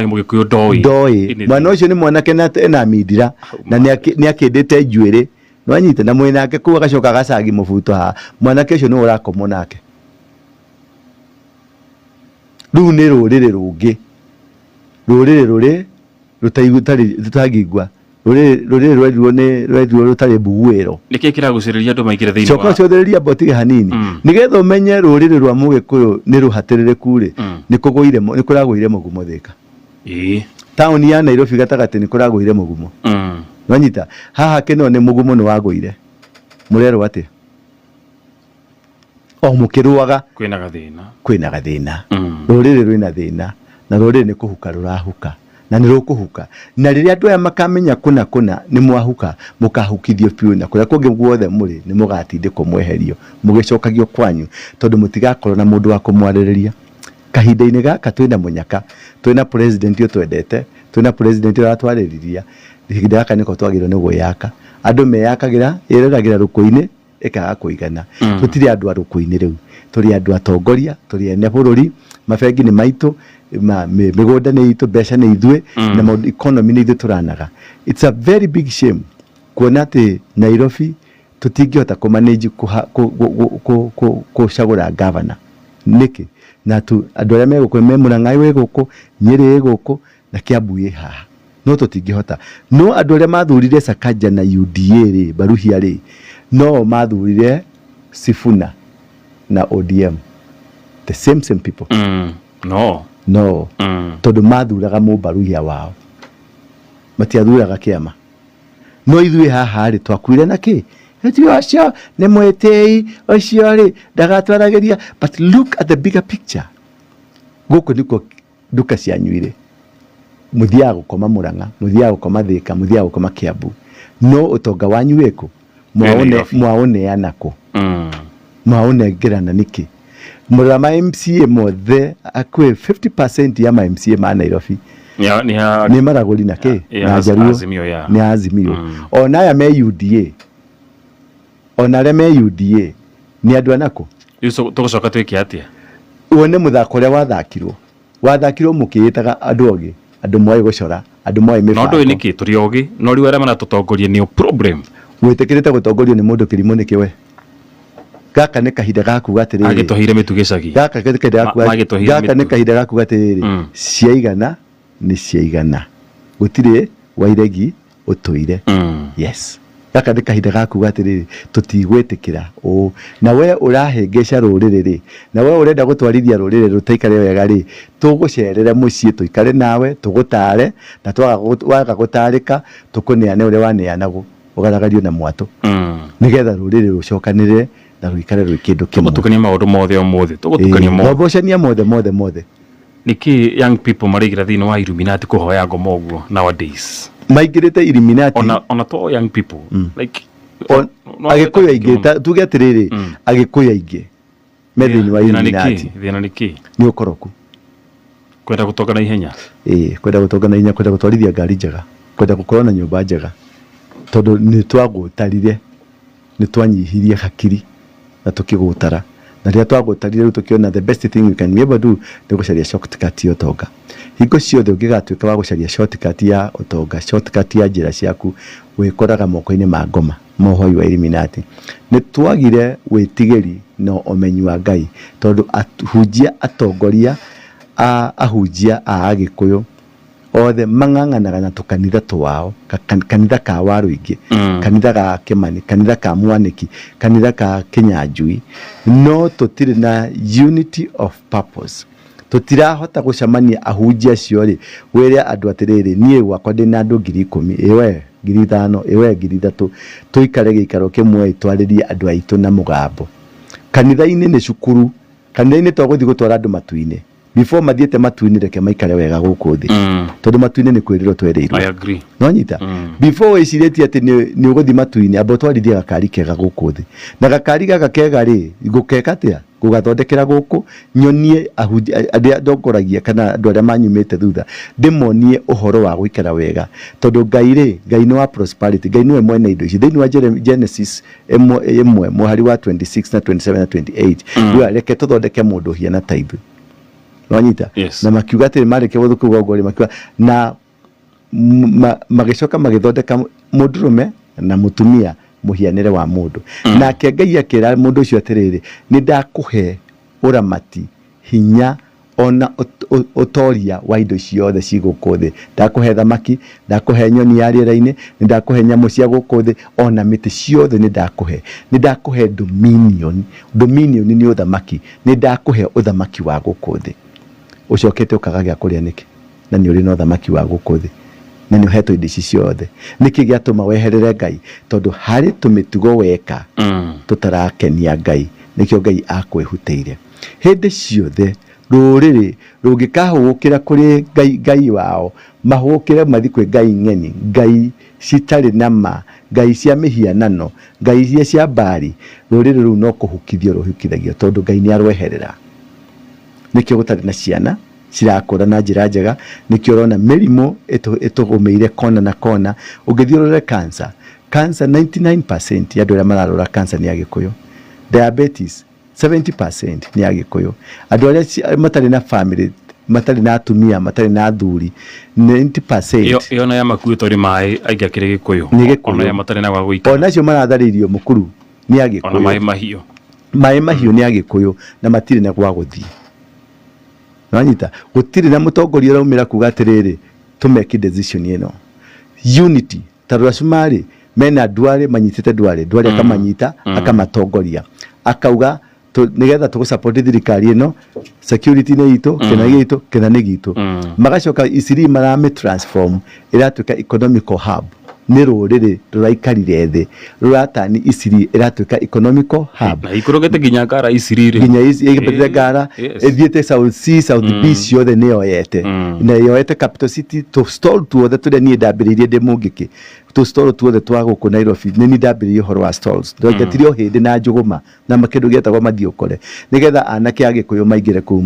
Mũgĩkũyũ ndoĩ. Ndoĩ. Mwana ũcio nĩ mwanake na ena mindira na nĩ akĩndĩte njuĩrĩ, nĩwanyita? Na mwĩ nake kũu, agacoka agacagi mũbuto haha. Mwanake ũcio nĩwe ũrakomwo nake. Rũu nĩ rũrĩrĩ rũngĩ, rũrĩrĩ rũrĩ rũtangĩigua, rũrĩrĩ rwerirwo nĩ rwerirwo rũtarĩ mbuguĩro. Nĩkĩ kĩragucĩrĩria andũ maingĩre thĩinĩ Coka wa ũcothereria mbotige hanini. Nĩgetha ũmenye rũrĩrĩ rwa Mũgĩkũyũ nĩ rũhatĩrĩrĩku rĩ, nĩ kũragũire mũgumo Thĩka. Taũni ya Nairobi gatagatĩ nĩ kũragũire mũgumo. Nwanyita? Haha Kĩno nĩ mũgumo nĩ wagũire. Mũrerwo atĩa? O mũkĩrũaga. Kwĩna gathĩna. Kwĩna gathĩna. Rũrĩrĩ rwĩna thĩna, na rũrĩrĩ nĩ kũhuka rũrahuka, na nĩ rũkũhuka. Na rĩrĩa andũ aya makamenya kũna kũna nĩ mwahuka, mũkahukithio biũ, na kũrĩa kũngĩ guothe mũrĩ nĩ mũgatindĩkwo mweherio, mũgĩcokagio kwanyu, tondũ mũtigakorwo na mũndũ wa kũmwarĩrĩria. Kahinda-inĩ gaka twĩna mũnyaka, twĩna president ũtwendete, twĩna president ũratwarĩrĩria, ihinda gaka nĩko twagĩrĩirwo nĩ gwĩyaka. Andũ meyakagĩra, ĩreragĩra rũkũ-inĩ ĩkaga kũigana. Tũtirĩ andũ a rũkũ-inĩ rĩu, tũrĩ andũ atongoria, tũrĩ ene bũrũri, mabengi nĩ maitũ, mĩgũnda nĩ itũ, mbeca nĩ ithuĩ, na maũndũ economy nĩ ithuĩ tũranaga. It's a very big shame kuona atĩ Nairobi tũtingĩhota kũ manage kũcagũra governor. Nĩkĩ? Na tu andũ arĩa me gũkũ me Mũrang'a wĩ gũkũ, Nyĩrĩ ĩ gũkũ, na Kiambu ĩ haha, no tũtingĩhota. No andũ arĩa mathurire Sakaja na UDA rĩ, Baruhia rĩ, no mathurire Sifuna na ODM, the same same people. No. No. Tondũ mathuraga mũbaruhia wao, matiathuraga kĩama. No ithuĩ haha rĩ, twakuire na kĩ ĩti ũcio nĩ mwĩtĩi, ũcio rĩ ndagatwaragĩria. But look at the bigger picture. Gũkũ nĩkuo nduka cianyu irĩ, mũthiaga gũkoma Mũrang'a, mũthiaga gũkoma Thĩka, mũthiaga gũkoma Kiambu, no ũtonga wanyu wĩkũ? Nairobi. Mwaũneana kũ? Mwaũnengerana nĩkĩ? Mũrora ma MCA mothe, hakuhĩ 50% ya ma MCA ma Nairobi nĩ maragũri na kĩ na Njaruo. Azimio ya. Nĩ Azimio. Ona aya me UDA, ona arĩa me UDA nĩ andũ anakũ? Rĩu tũgũcoka twĩke atĩa? Wone mũthako ũrĩa wathakirwo, wathakirwo mũkĩĩtaga andũ ogĩ, andũ moĩ gũcora, andũ moĩ No ndũĩ mĩbango. Nĩkĩ tũrĩ ogĩ, no rĩu arĩa maratũtongoria nĩo problem. Wĩtĩkĩrĩte gũtongorio nĩ mũndũ kĩrimũ nĩkĩ we? Gaka nĩ kahinda ga kuga atĩrĩrĩ, Agĩtũheire mĩtu gĩcagi. Gaka nĩ kahinda ga kuga Magĩtũheire gaka nĩ mĩtu. kahinda ga kuga atĩrĩrĩ, ciaigana nĩ ciaigana, gũtirĩ wairegi ũtũire. Yes, gaka nĩ kahinda ga kuga atĩrĩrĩ, tũtigwĩtĩkĩra ũũ. Na we ũrahĩngĩca rũrĩrĩ rĩ, na we ũrenda gũtwarithia rũrĩrĩ rũtaikare wega rĩ, tũgũcerere mũciĩ, tũikare nawe, tũgũtare, na twaga waga gũtarĩka, tũkũneane ũrĩa waneanagwo, ũgaragario na mwatũ, nĩgetha rũrĩrĩ rũcokanĩrĩre na rũikare rwĩ kĩndũ kĩmwe. Tũgũtukania maũndũ mothe ũmũthĩ, tũgũtukania mothe. Rombocania mothe mothe mothe. Nĩkĩ young people maraingĩra thĩinĩ wa Illuminati kũhoya ngoma ũguo nowadays? Maingĩrĩte Illuminati. Ona to young people like no Agĩkũyũ aingĩ, tuge atĩrĩrĩ, Agĩkũyũ aingĩ me thĩinĩ wa Thĩna nĩ Illuminati. kĩ? Thĩna nĩ kĩ? Nĩ ũkoroku. Kwenda gũtonga na ihenya. Ĩĩ, kwenda gũtonga na ihenya, kwenda gũtwarithia ngari njega, kwenda gũkorwo na nyũmba njega, tondũ nĩ twagũtarire, nĩ twanyihirie hakiri na tũkĩgũtara. Na rĩrĩa twagũtarire rĩu tũkĩona the best thing we can ever do nĩ gũcaria shortcut ya ũtonga. Hingo ciothe ũngĩgatuĩka wa gũcaria shortcut ya ũtonga, shortcut ya njĩra ciaku, wĩkoraga moko-inĩ ma ngoma, ma ũhoi wa Illuminati. Nĩ twagire wĩtigĩri na ũmenyi wa Ngai, tondũ ahunjia, atongoria a ahunjia a Agĩkũyũ othe mang'ang'anaga na tũkanitha twao, kanitha ka Waruingĩ, kanitha ga Kĩmani, kanitha ka Mwanĩki, kanitha ka Kĩnyanjui, no tũtirĩ na unity of purpose. Tũtirahota gũcemania ahunjia acio rĩ, wĩre andũ atĩrĩrĩ, niĩ gwakwa ndĩna andũ 10,000, ĩ we 5,000, ĩ we 3,000, tũikare gĩikaro kĩmwe ĩ, twarĩrie andũ aitũ na mũgambo. Kanitha-inĩ nĩ cukuru, kanitha-inĩ to gũthiĩ gũtwara andũ matu-inĩ. Before mathiĩte matu-inĩ, reke maikare wega gũkũ thĩ, tondũ matu-inĩ nĩ kwĩrĩrwo twerĩirwo. I agree. Nonyita before wĩcirĩtie atĩ nĩ ũgũthiĩ matu-inĩ, amba ũtwarithie gakari kega gũkũ thĩ. Na gakari gaka kega rĩ, ngũkeka atĩa? Ngũgathondekera gũkũ, nyonie ahunjia arĩa ndongoragia kana andũ arĩa manyumĩte thutha, ndĩmonie ũhoro wa gũikara wega, tondũ Ngai rĩ, Ngai nĩ wa prosperity. Ngai nĩwe mwene indo ici. Thĩinĩ wa Genesis 1 mũhari wa 26 na 27 na 28, Yuga, reke tũthondeke mũndũ ũhiana ta ithuĩ. Nĩwanyita? Yes. Na makiuga atĩrĩ, marĩkia gũthũka ũguo rĩ, makiuga na magĩcoka magĩthondeka mũndũrũme na mũtumia mũhianĩre wa mũndũ. Nake Ngai akĩra mũndũ ũcio atĩrĩrĩ, nĩ ndakũhe ũramati, hinya, ona ũtoria wa indo ciothe ci gũkũ thĩ. Ndakũhe thamaki, ndakũhe nyoni ya rĩera-inĩ, nĩ ndakũhe nyamũ cia gũkũ thĩ, ona mĩtĩ ciothe nĩ ndakũhe. Nĩ ndakũhe dominion. Dominion nĩ ũthamaki. Nĩ ndakũhe ũthamaki wa gũkũ thĩ. Ũcokete ũkaga gĩa kũrĩa nĩkĩ? Na nĩ ũrĩ na ũthamaki wa gũkũ thĩ, na nĩ ũhetwo indo ici ciothe. Nĩkĩ gĩatũma weherere Ngai? Tondũ harĩ tũmĩtugo weka tũtarakenia Ngai, nĩkĩo Ngai akwĩhutĩire. Hĩndĩ ciothe rũrĩrĩ rũngĩkahũgũkĩra kũrĩ Ngai, Ngai wao, mahũgũkĩre mathiĩ kwĩ ngai ng'eni, ngai citarĩ na ma, ngai cia mĩhianano, ngai iria cia Baali, rũrĩrĩ rũu no kũhukithio rũhukithagio, tondũ Ngai nĩ arweherera. Nĩkĩo gũtarĩ na ciana cirakũra na njĩra njega, nĩkĩo ũrona mĩrimũ ĩtũgũmĩire kona na kona. Ũngĩthiĩ ũrore cancer, cancer 99% ya andũ arĩa mararwara cancer nĩ Agĩkũyũ. Diabetes 70% nĩ Agĩkũyũ. Andũ arĩa matarĩ na family, matarĩ na atumia, matarĩ na athuri, 90%. Ĩyo na ya makuĩtwo nĩ maĩ aingĩ akĩrĩ Gĩkũyũ. Nĩ Gĩkũyũ. Ona ya matarĩ na gwa gũikara. Ona acio maratharĩirio mũkuru nĩ Agĩkũyũ. Ona maĩ mahiũ. Maĩ mahiũ nĩ Agĩkũyũ, na matirĩ na gwa gũthiĩ. Nĩwanyita? Gũtirĩ na mũtongoria ũraumĩra kuga atĩrĩrĩ, tũmeki decision ĩno. Unity, ta rora Cumarĩ, mena Ndware, manyitĩte Ndware, Ndware akamanyita, akamatongoria. Akauga nĩgetha tũgũ support thirikari ĩno, security nĩ itũ, kĩna nĩ gitũ, kĩna nĩ gitũ. Magacoka Isiri maramĩ transform, ĩratuĩka economical hub. Nĩ rũrĩrĩ rũraikarire thĩ, rũratani Isiri ĩratuĩka economical hub. Na ikũrũkĩte nginya ngara Isiri rĩ. Nginya ĩgĩbĩtĩte ngara, ĩthiĩte South C, South B, ciothe nĩ yoyete. Na yoyete capital city, tũ stall tuothe tũrĩa niĩ ndambĩrĩirie ndĩ mũngĩkĩ, tũ stall tuothe twa gũkũ Nairobi, nĩ niĩ ndambĩrĩirie ũhoro wa stalls. Ndwaingatire o hĩndĩ na njũgũma na kĩndũ gĩetagwo mathiũkore, nĩgetha anake a Gĩkũyũ maingĩre kũu,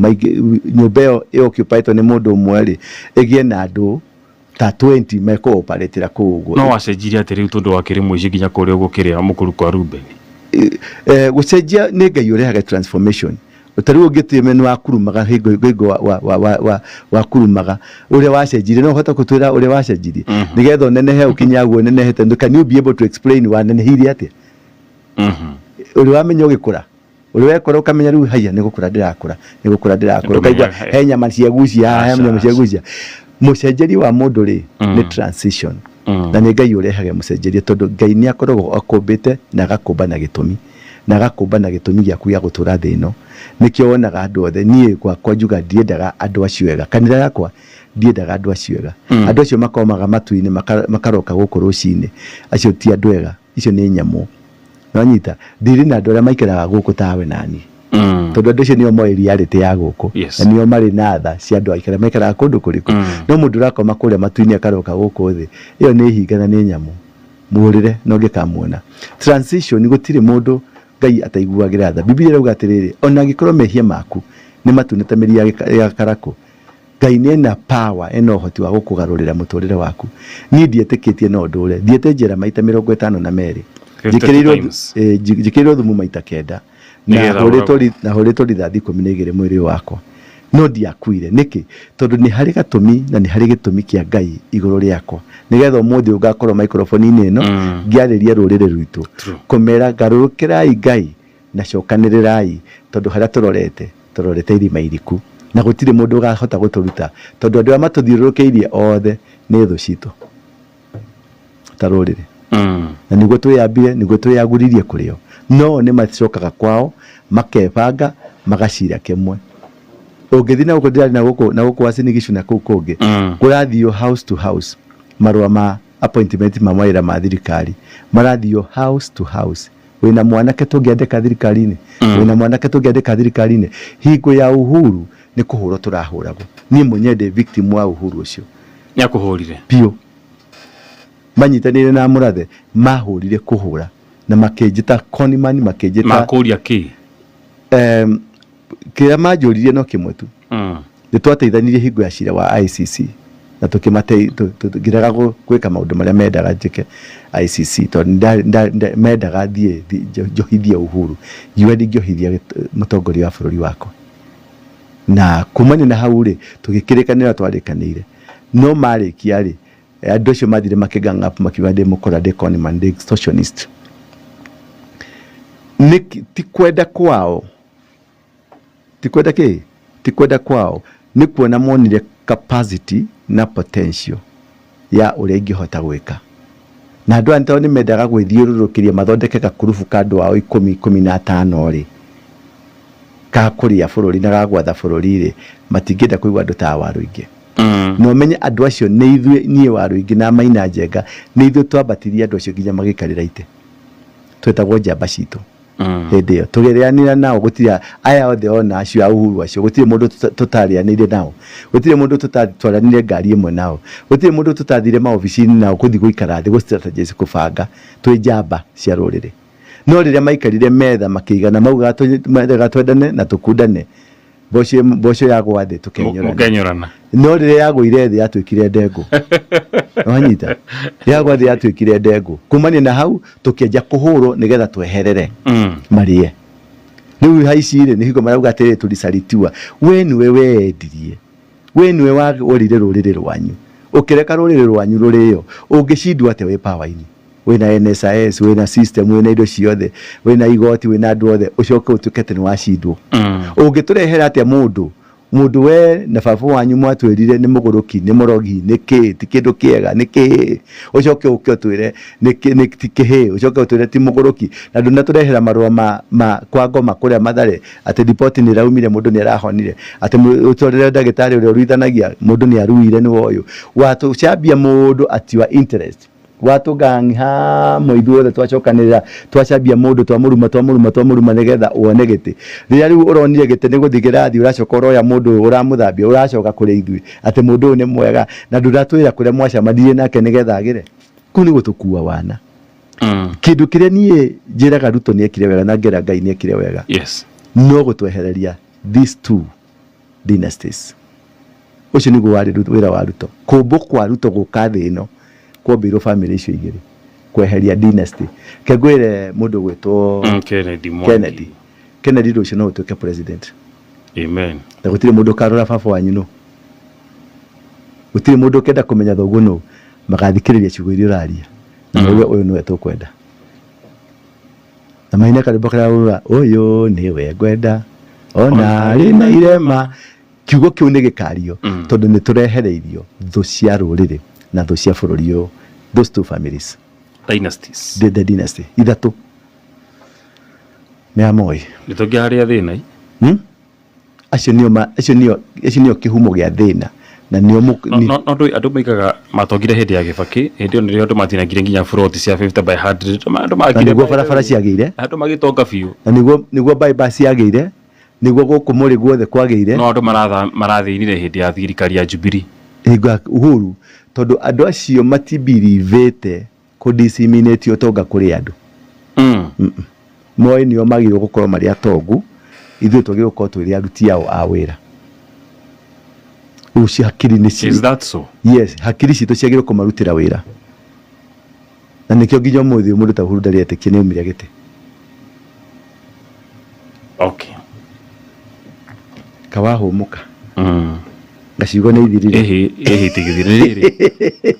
nyũmba ĩyo ĩoccupytwo nĩ mũndũ ũmwe rĩ, ĩgĩe na andũ ta 20 mekũoperatĩra kũu ũguo. No wacenjirie atĩ rĩu tondũ wakĩrĩ mũici nginya kũrĩa ũguo kĩrĩa mũkũrũ kwa Ruben? Gũcenjia nĩ Ngai ũrehaga transformation. Ta rĩu ũngĩtĩme nĩ wakurumaga hingo hingo wakurumaga ũrĩa wacenjirie, no ũhote gũtwĩra ũrĩa wacenjirie nĩgetha ũnenehe ũkinye hau ũnenehete? Can you be able to explain wanenehirie atĩa? Ũrĩa wamenya ũgĩkũra, ũrĩa wekora ũkamenya rĩu haiya nĩ gũkũra ndĩrakũra, nĩ gũkũra ndĩrakũra, ũkaigua he nyama cia gucia haha, he nyama cia gucia. Mũcenjerie wa mũndũ rĩ, nĩ transition, na nĩ Ngai ũrehage mũcenjerie, tondũ Ngai nĩ akoragwo akũmbĩte na agakũmba na gĩtũmi, na agakũmba na gĩtũmi gĩaku gĩa gũtũra thĩ ĩno. Nĩkĩo wonaga andũ othe, niĩ gwakwa njuga ndiendaga andũ acio ega, kanitha yakwa ndiendaga andũ acio ega, andũ acio makomaga matu-inĩ makaroka gũkũ rũcinĩ, acio ti andũ ega, icio nĩ nyamũ. Nĩwanyita? Ndiri na andũ arĩa maikaraga gũkũ tawe nani, tondũ andũ acio nĩo moĩ reality ya gũkũ, na nĩo marĩ na tha cia andũ arĩa maikaraga kũndũ kũrĩkũ. No mũndũ ũrakoma kũrĩa matu-inĩ akaroka gũkũ thĩ, ĩyo nĩ hinga na nĩ nyamũ, mũrĩre na ũngĩkamuona. Transition, gũtirĩ mũndũ Ngai ataiguagĩra tha. Bibilia ĩrauga atĩrĩrĩ, ona angĩkorwo mehia maku nĩ matune ta mĩri ya gakarakũ, Ngai nĩ ena power, ena ũhoti wa gũkũgarũrĩra mũtũrĩre waku. Niĩ ndietĩkĩtie no ndũre. Thiĩte njera maita 52. Njĩkĩrĩirwo thumu maita 9. Na hũrĩtwo rithathi 12 mwĩrĩ wakwa. No ndiakuire. Nĩkĩ? Tondũ nĩ harĩ gatũmi na nĩ harĩ gĩtũmi kĩa Ngai igũrũ rĩakwa. Nĩgetha ũmũthĩ ũyũ ngakorwo microphone-inĩ ĩno ngĩarĩria rũrĩrĩ rwitũ. Kũmera garũrũkĩrai Ngai na cokanĩrĩrai, tondũ harĩa tũrorete, tũrorete irima iriku, na gũtirĩ mũndũ ũkahota gũtũruta, tondũ andũ arĩa matũthiũrũrũkĩirie othe nĩ thũ citũ ta rũrĩrĩ. Na nĩguo twĩyambire, nĩguo twĩyagũririe kũrĩ o. No nĩ macokaga kwao, makebanga, magacira kĩmwe. Ũngĩthiĩ na gũkũ ndĩrarĩ na gũkũ na gũkũ Uasin Gishu na kũu kũngĩ, kũrathio house to house, marũa ma appointment ma mawĩra ma thirikari marathio house to house. Wĩna mwanake tũngĩandĩka thirikari-inĩ, wĩna mwanake tũngĩandĩka thirikari-inĩ. Hingo ya Uhuru Nĩ kũhũrwo tũrahũragwo. Niĩ mwenyewe ndĩ victim wa Uhuru ũcio. Nĩ akũhũrire? Biũ. Manyitanĩire na Mũrathe, mahũrire kũhũra na makĩnjĩta conman, makĩnjĩta. Makũria kĩ? Kĩrĩa manjũririe no kĩmwe tu. Nĩ twateithanirie hingo ya cira wa ICC na tũkĩmate ngĩrega gwĩka maũndũ marĩa mendaga njĩke ICC, tondũ mendaga thiĩ njohithie Uhuru. Ngiuga ndingĩohithia mũtongoria wa bũrũri wakwa. Na kumania na hau rĩ, tũgĩkĩrĩkanĩra twarĩkanĩire. No marĩkia rĩ, andũ acio mathire makĩ gang up makiuga ndĩ mũkora, ndĩ conman, ndĩ extortionist. Nĩ ti kwenda kwao, ti kwenda kĩ, ti kwenda kwao, nĩ kuona monire capacity na potential ya ũrĩa ingĩhota gwĩka. Na andũ aya tondũ nĩ mendaga gwĩthiũrũrũkĩria mathondeke gakurubu ka andũ ao ikũmi, 15 rĩ, ga kũrĩa bũrũri na ga gwatha bũrũri rĩ, matingĩenda kũigua andũ ta Waruinge. Na ũmenye andũ acio nĩ ithuĩ, niĩ Waruinge na Maina Njenga, nĩ ithuĩ twambatirie andũ acio nginya magĩikarĩra itĩ. Twetagwo njamba citũ. Hĩndĩ ĩyo tũgĩrĩanĩra nao, gũtirĩ aya othe ona acio a Uhuru acio, gũtirĩ mũndũ tũtarĩanĩire nao, gũtirĩ mũndũ tũtatwaranire ngari ĩmwe nao, gũtirĩ mũndũ tũtathire maobici-inĩ nao gũthiĩ gũikara thĩ gũ strategize, kũbanga twĩ njamba cia rũrĩrĩ. No rĩrĩa maikarire metha makĩigana, maugaga mendaga twendane na tũkundane, mboco mboco yagwa thĩ tũkenyũrana. Mũkenyũrana. No rĩrĩa yagũire thĩ yatuĩkire ndengũ. Wanyita? Yagwa thĩ yatuĩkire ndengũ. Kumania na hau tũkĩanjia kũhũrwo nĩgetha tweherere marĩe. Rĩu haici rĩ, nĩ hingo marauga atĩrĩrĩ, tũlisalitiwa. We nĩwe weyendirie, we nĩwe wagũrire rũrĩrĩ rwanyu, ũkĩreka rũrĩrĩ rwanyu rũrĩo. Ũngĩcindwo atĩa wĩ power-inĩ? Wĩna NSIS, wĩna system, wĩna indo ciothe, wĩna igoti, wĩna andũ othe, ũcoke ũtuĩke atĩ nĩ wacindwo. Ũngĩtũrehera atĩa mũndũ mũndũ we na baba wanyu mwatwĩrire nĩ mũgũrũki, nĩ mũrogi, nĩ kĩ, ti kĩndũ kĩega, nĩ kĩ, ũcoke ũke ũtwĩre nĩ kĩ, nĩ ti kĩhĩ, ũcoke ũtwĩre ti mũgũrũki, na ndũnatũrehera marũa ma kwa ngoma kũrĩa Mathare atĩ riboti nĩ ĩraumire mũndũ nĩ arahonire, atĩ ũtwarĩre ndagĩtarĩ ũrĩa ũruithanagia mũndũ nĩ aruire nĩwe ũyũ. Watũcambia mũndũ at your interest. Watũgang hamwe ithuothe, twacokanĩrĩra, twacambia mũndũ, twamũruma, twamũruma, twamũruma nĩgetha wone gĩtĩ. Rĩrĩa rĩu ũronire gĩtĩ nĩ gũthiĩ kĩrathiĩ, ũracoka ũroya mũndũ ũyũ ũramũthambia, ũracoka kũrĩ ithuĩ atĩ mũndũ ũyũ nĩ mwega, na ndũratwĩra kũrĩa mwacemanirie nake nĩgetha agĩre. Kũu nĩ gũtũkua wana. Kĩndũ kĩrĩa niĩ njĩraga Ruto nĩ ekire wega na ngera Ngai nĩ ekire wega. No gũtwehereria these two dynasties. Ũcio nĩguo warĩ wĩra wa Ruto. Kũmbwo kwa Ruto gũka thĩ ĩno kwombĩirwo famĩlĩ icio igĩrĩ kweheria dynasty. Reke ngwĩre mũndũ ũgwĩtwo Kennedy Mwangi. Kennedy. Kennedy rũciũ no ũtuĩke president. Amen. Na gũtirĩ mũndũ ũkarora baba wanyu nũ. Gũtirĩ mũndũ ũkenda kũmenya thoguo nũ. Magathikĩrĩria ciugo iria ũraria. Na mauge ũyũ nĩwe tũkwenda. Na maine karwĩmbo karĩa uga ũyũ nĩwe ngwenda ona arĩ na irema. Kiugo kĩu nĩ gĩkario tondũ nĩ tũrehereirio thũ cia rũrĩrĩ na thũ cia bũrũri ũyũ. Those two families. Dynasties. The dynasty. Ithatũ. Nĩ a Moi. Nĩ tũngĩ harĩa thĩna. Acio nĩo ma, acio nĩo, acio nĩo kĩhumo gĩa thĩna na nĩo mũ, No, no, no ndũĩ andũ moigaga matongire hĩndĩ ya Gĩbakĩ, hĩndĩ ĩyo nĩrĩo andũ matinangire nginya buroti cia 50 by 100, andũ na makire nĩguo barabara ciagĩire, andũ magĩtonga biũ. Na nĩguo nĩguo bypass yagĩire, nĩguo gũkũ mũrĩ guothe kwagĩire. No andũ marathĩnire hĩndĩ ya thirikari ya Jubilee. Hingo ya Uhuru, tondũ andũ acio matibirivĩte kũ disseminate ũtonga kũrĩ andũ. Moĩ nĩo magĩrĩirwo gũkorwo marĩ atongu, ithuĩ twagĩrĩirwo gũkorwo twĩrĩ aruti ao a wĩra. Rĩu hakiri nĩ Is that so? Yes, hakiri citũ ciagĩrĩirwo kũmarutĩra wĩra. Na nĩkĩo nginya ũmũthĩ mũndũ ta Uhuru ndarĩ etĩkia nĩ aumire gĩtĩ. Okay. Kawahũmũka. Ngaciugo nĩ ithirire. Ĩhĩ, ĩhĩ tigithire rĩrĩ.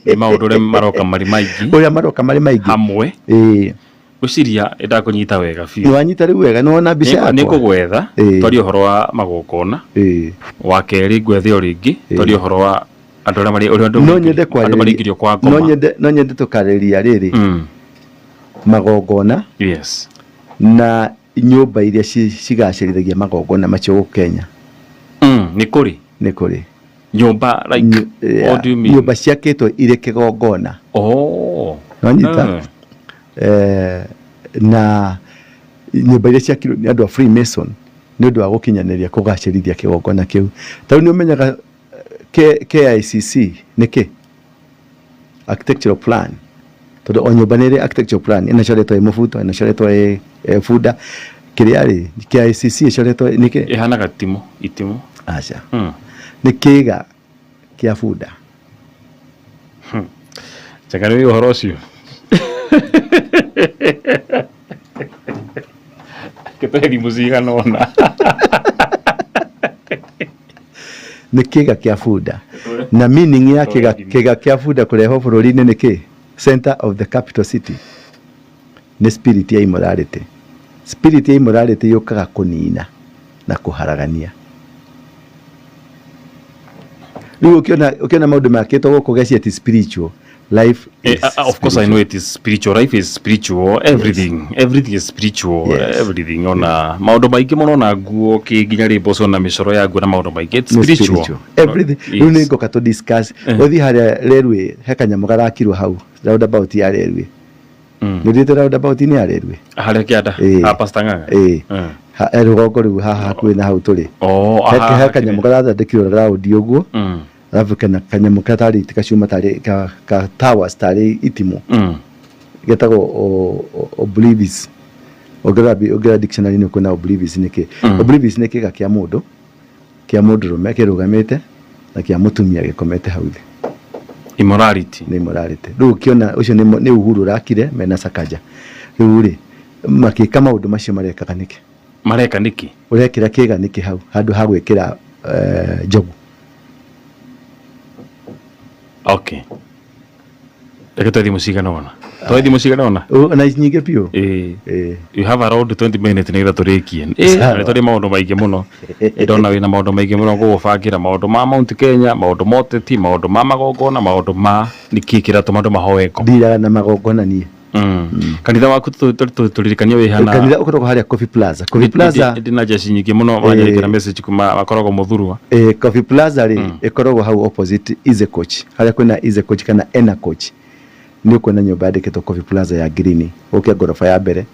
Nĩ maũndũ ũrĩa maroka marĩ maingĩ. Ũrĩa maroka marĩ maingĩ. Hamwe. Ĩĩ. Ngwĩciria nĩndakũnyita wega biũ. Nĩwanyita rĩu wega, nĩwona mbica yakwa? Nĩngũgwetha twarie ũhoro wa magongona. Wa kerĩ ngwethe o rĩngĩ twarie ũhoro wa andũ arĩa marĩ ũrĩa andũ No nyende andũ kwarĩrĩria marĩingĩrio kwa ngoma. No nyende tũkarĩrĩria rĩrĩ magongona. Yes. Na nyũmba iria cigacĩrithagia magongona macio gũkũ Kenya. Nĩ kũrĩ? Nĩ kũrĩ. Nyũmba like, what do you mean? Nyũmba ciakĩtwo irĩ kĩgongona. Oh. Nĩwanyita? Na nyũmba iria ciakirwo nĩ andũ a Freemason Nĩ ũndũ wa gũkinyanĩria kũgacĩrithia kĩgongona kĩu. Ta rĩu nĩ ũmenyaga KICC nĩ kĩ? Architectural plan. Tondũ o nyũmba nĩ ĩrĩ architectural plan, ĩno ĩcoretwo ĩ mũbuto, ĩno ĩcoretwo ĩ bunda. Kĩrĩa rĩ, KICC ĩcoretwo nĩ kĩ? Ĩhanaga timũ, itimũ. Aca. Nĩ kĩga kĩa bunda. Njega nĩ ũhoro ũcio. Kĩtũhe thimũ cigana ũna. Nĩ kĩga kĩa bunda. Na meaning ya kĩga, kĩga kĩa bunda kũrehwo bũrũri-inĩ nĩ kĩ? Center of the capital city. Nĩ spirit ya immorality. Spirit ya immorality yũkaga kũnina na kũharagania. Rĩu ũkĩona ũkĩona maũndũ makĩtwo gũkũ geci ati spiritual life Eh, is of course I know it is spiritual. Life is spiritual. Everything, everything is spiritual. Yes. Everything. Ona maũndũ maingĩ mũno na nguo kĩ nginya rĩmboco na mĩcoro ya nguo na maũndũ maingĩ. It's Nĩ spiritual. spiritual. Everything. Rĩu nĩ Yes. ngoka tũ discuss. Ũthiĩ harĩa railway he kanyamũ garakirwo hau roundabout ya railway. Nĩ ũthiĩte roundabout-inĩ ya railway? Harĩa kĩanda. Ĩĩ. Ha Pastor Ng'ang'a. Ĩĩ. Rũgongo rĩu haha hakuhĩ na hau tũrĩ. Oh, He aha, he kanyamũ garathondekirwo round ũguo. Alafu kena kanyamũ katarĩ gacuma tarĩ ka towers tarĩ itimũ. Getagwo oblivis. Ũngĩrora ũngĩrora dictionary nĩ ũkuona oblivis nĩ kĩ. Oblivis nĩ kĩga kĩa mũndũ kĩa mũndũrũme kĩrũgamĩte na kĩa mũtumia gĩkomete hau thĩ. Immorality. Nĩ immorality. Rĩu ũkĩona ũcio nĩ nĩ Uhuru ũrakire mena Sakaja. Rĩu rĩ makĩka maũndũ macio marekaga nĩkĩ? Mareka nĩkĩ? Ũrekĩra kĩga nĩkĩ hau handũ ha gwĩkĩra njogu? Okay. Reke twe thimũ cigana ũna. Twe thimũ cigana ũna? Na nyingĩ biũ. Ĩĩ. You have around 20 minutes nĩgetha tũrĩkie. Ĩĩ, na nĩ tũrĩ maũndũ maingĩ mũno. Ndona wĩna maũndũ maingĩ mũno gũgũbangĩra maũndũ ma Mount Kenya, maũndũ ma ũteti, maũndũ ma magongona, maũndũ ma nĩkĩ kĩratũma andũ mahoe ngoma. Ndiraga na magongona niĩ. Kanitha waku tũririkanie wĩ hana. Kanitha ũkoragwo harĩa Coffee Plaza. Coffee Plaza. Ndĩ na jeshi nyingĩ mũno wanyandĩkĩra message kuma makoragwo mũthurwa. Coffee Plaza rĩ ĩkoragwo hau opposite Easy Coach. Harĩa kwĩna Easy Coach kana Ena Coach. Nĩ ũkuona nyũmba yandĩkĩtwo Coffee Plaza ya green. Ũke ngoroba ya mbere.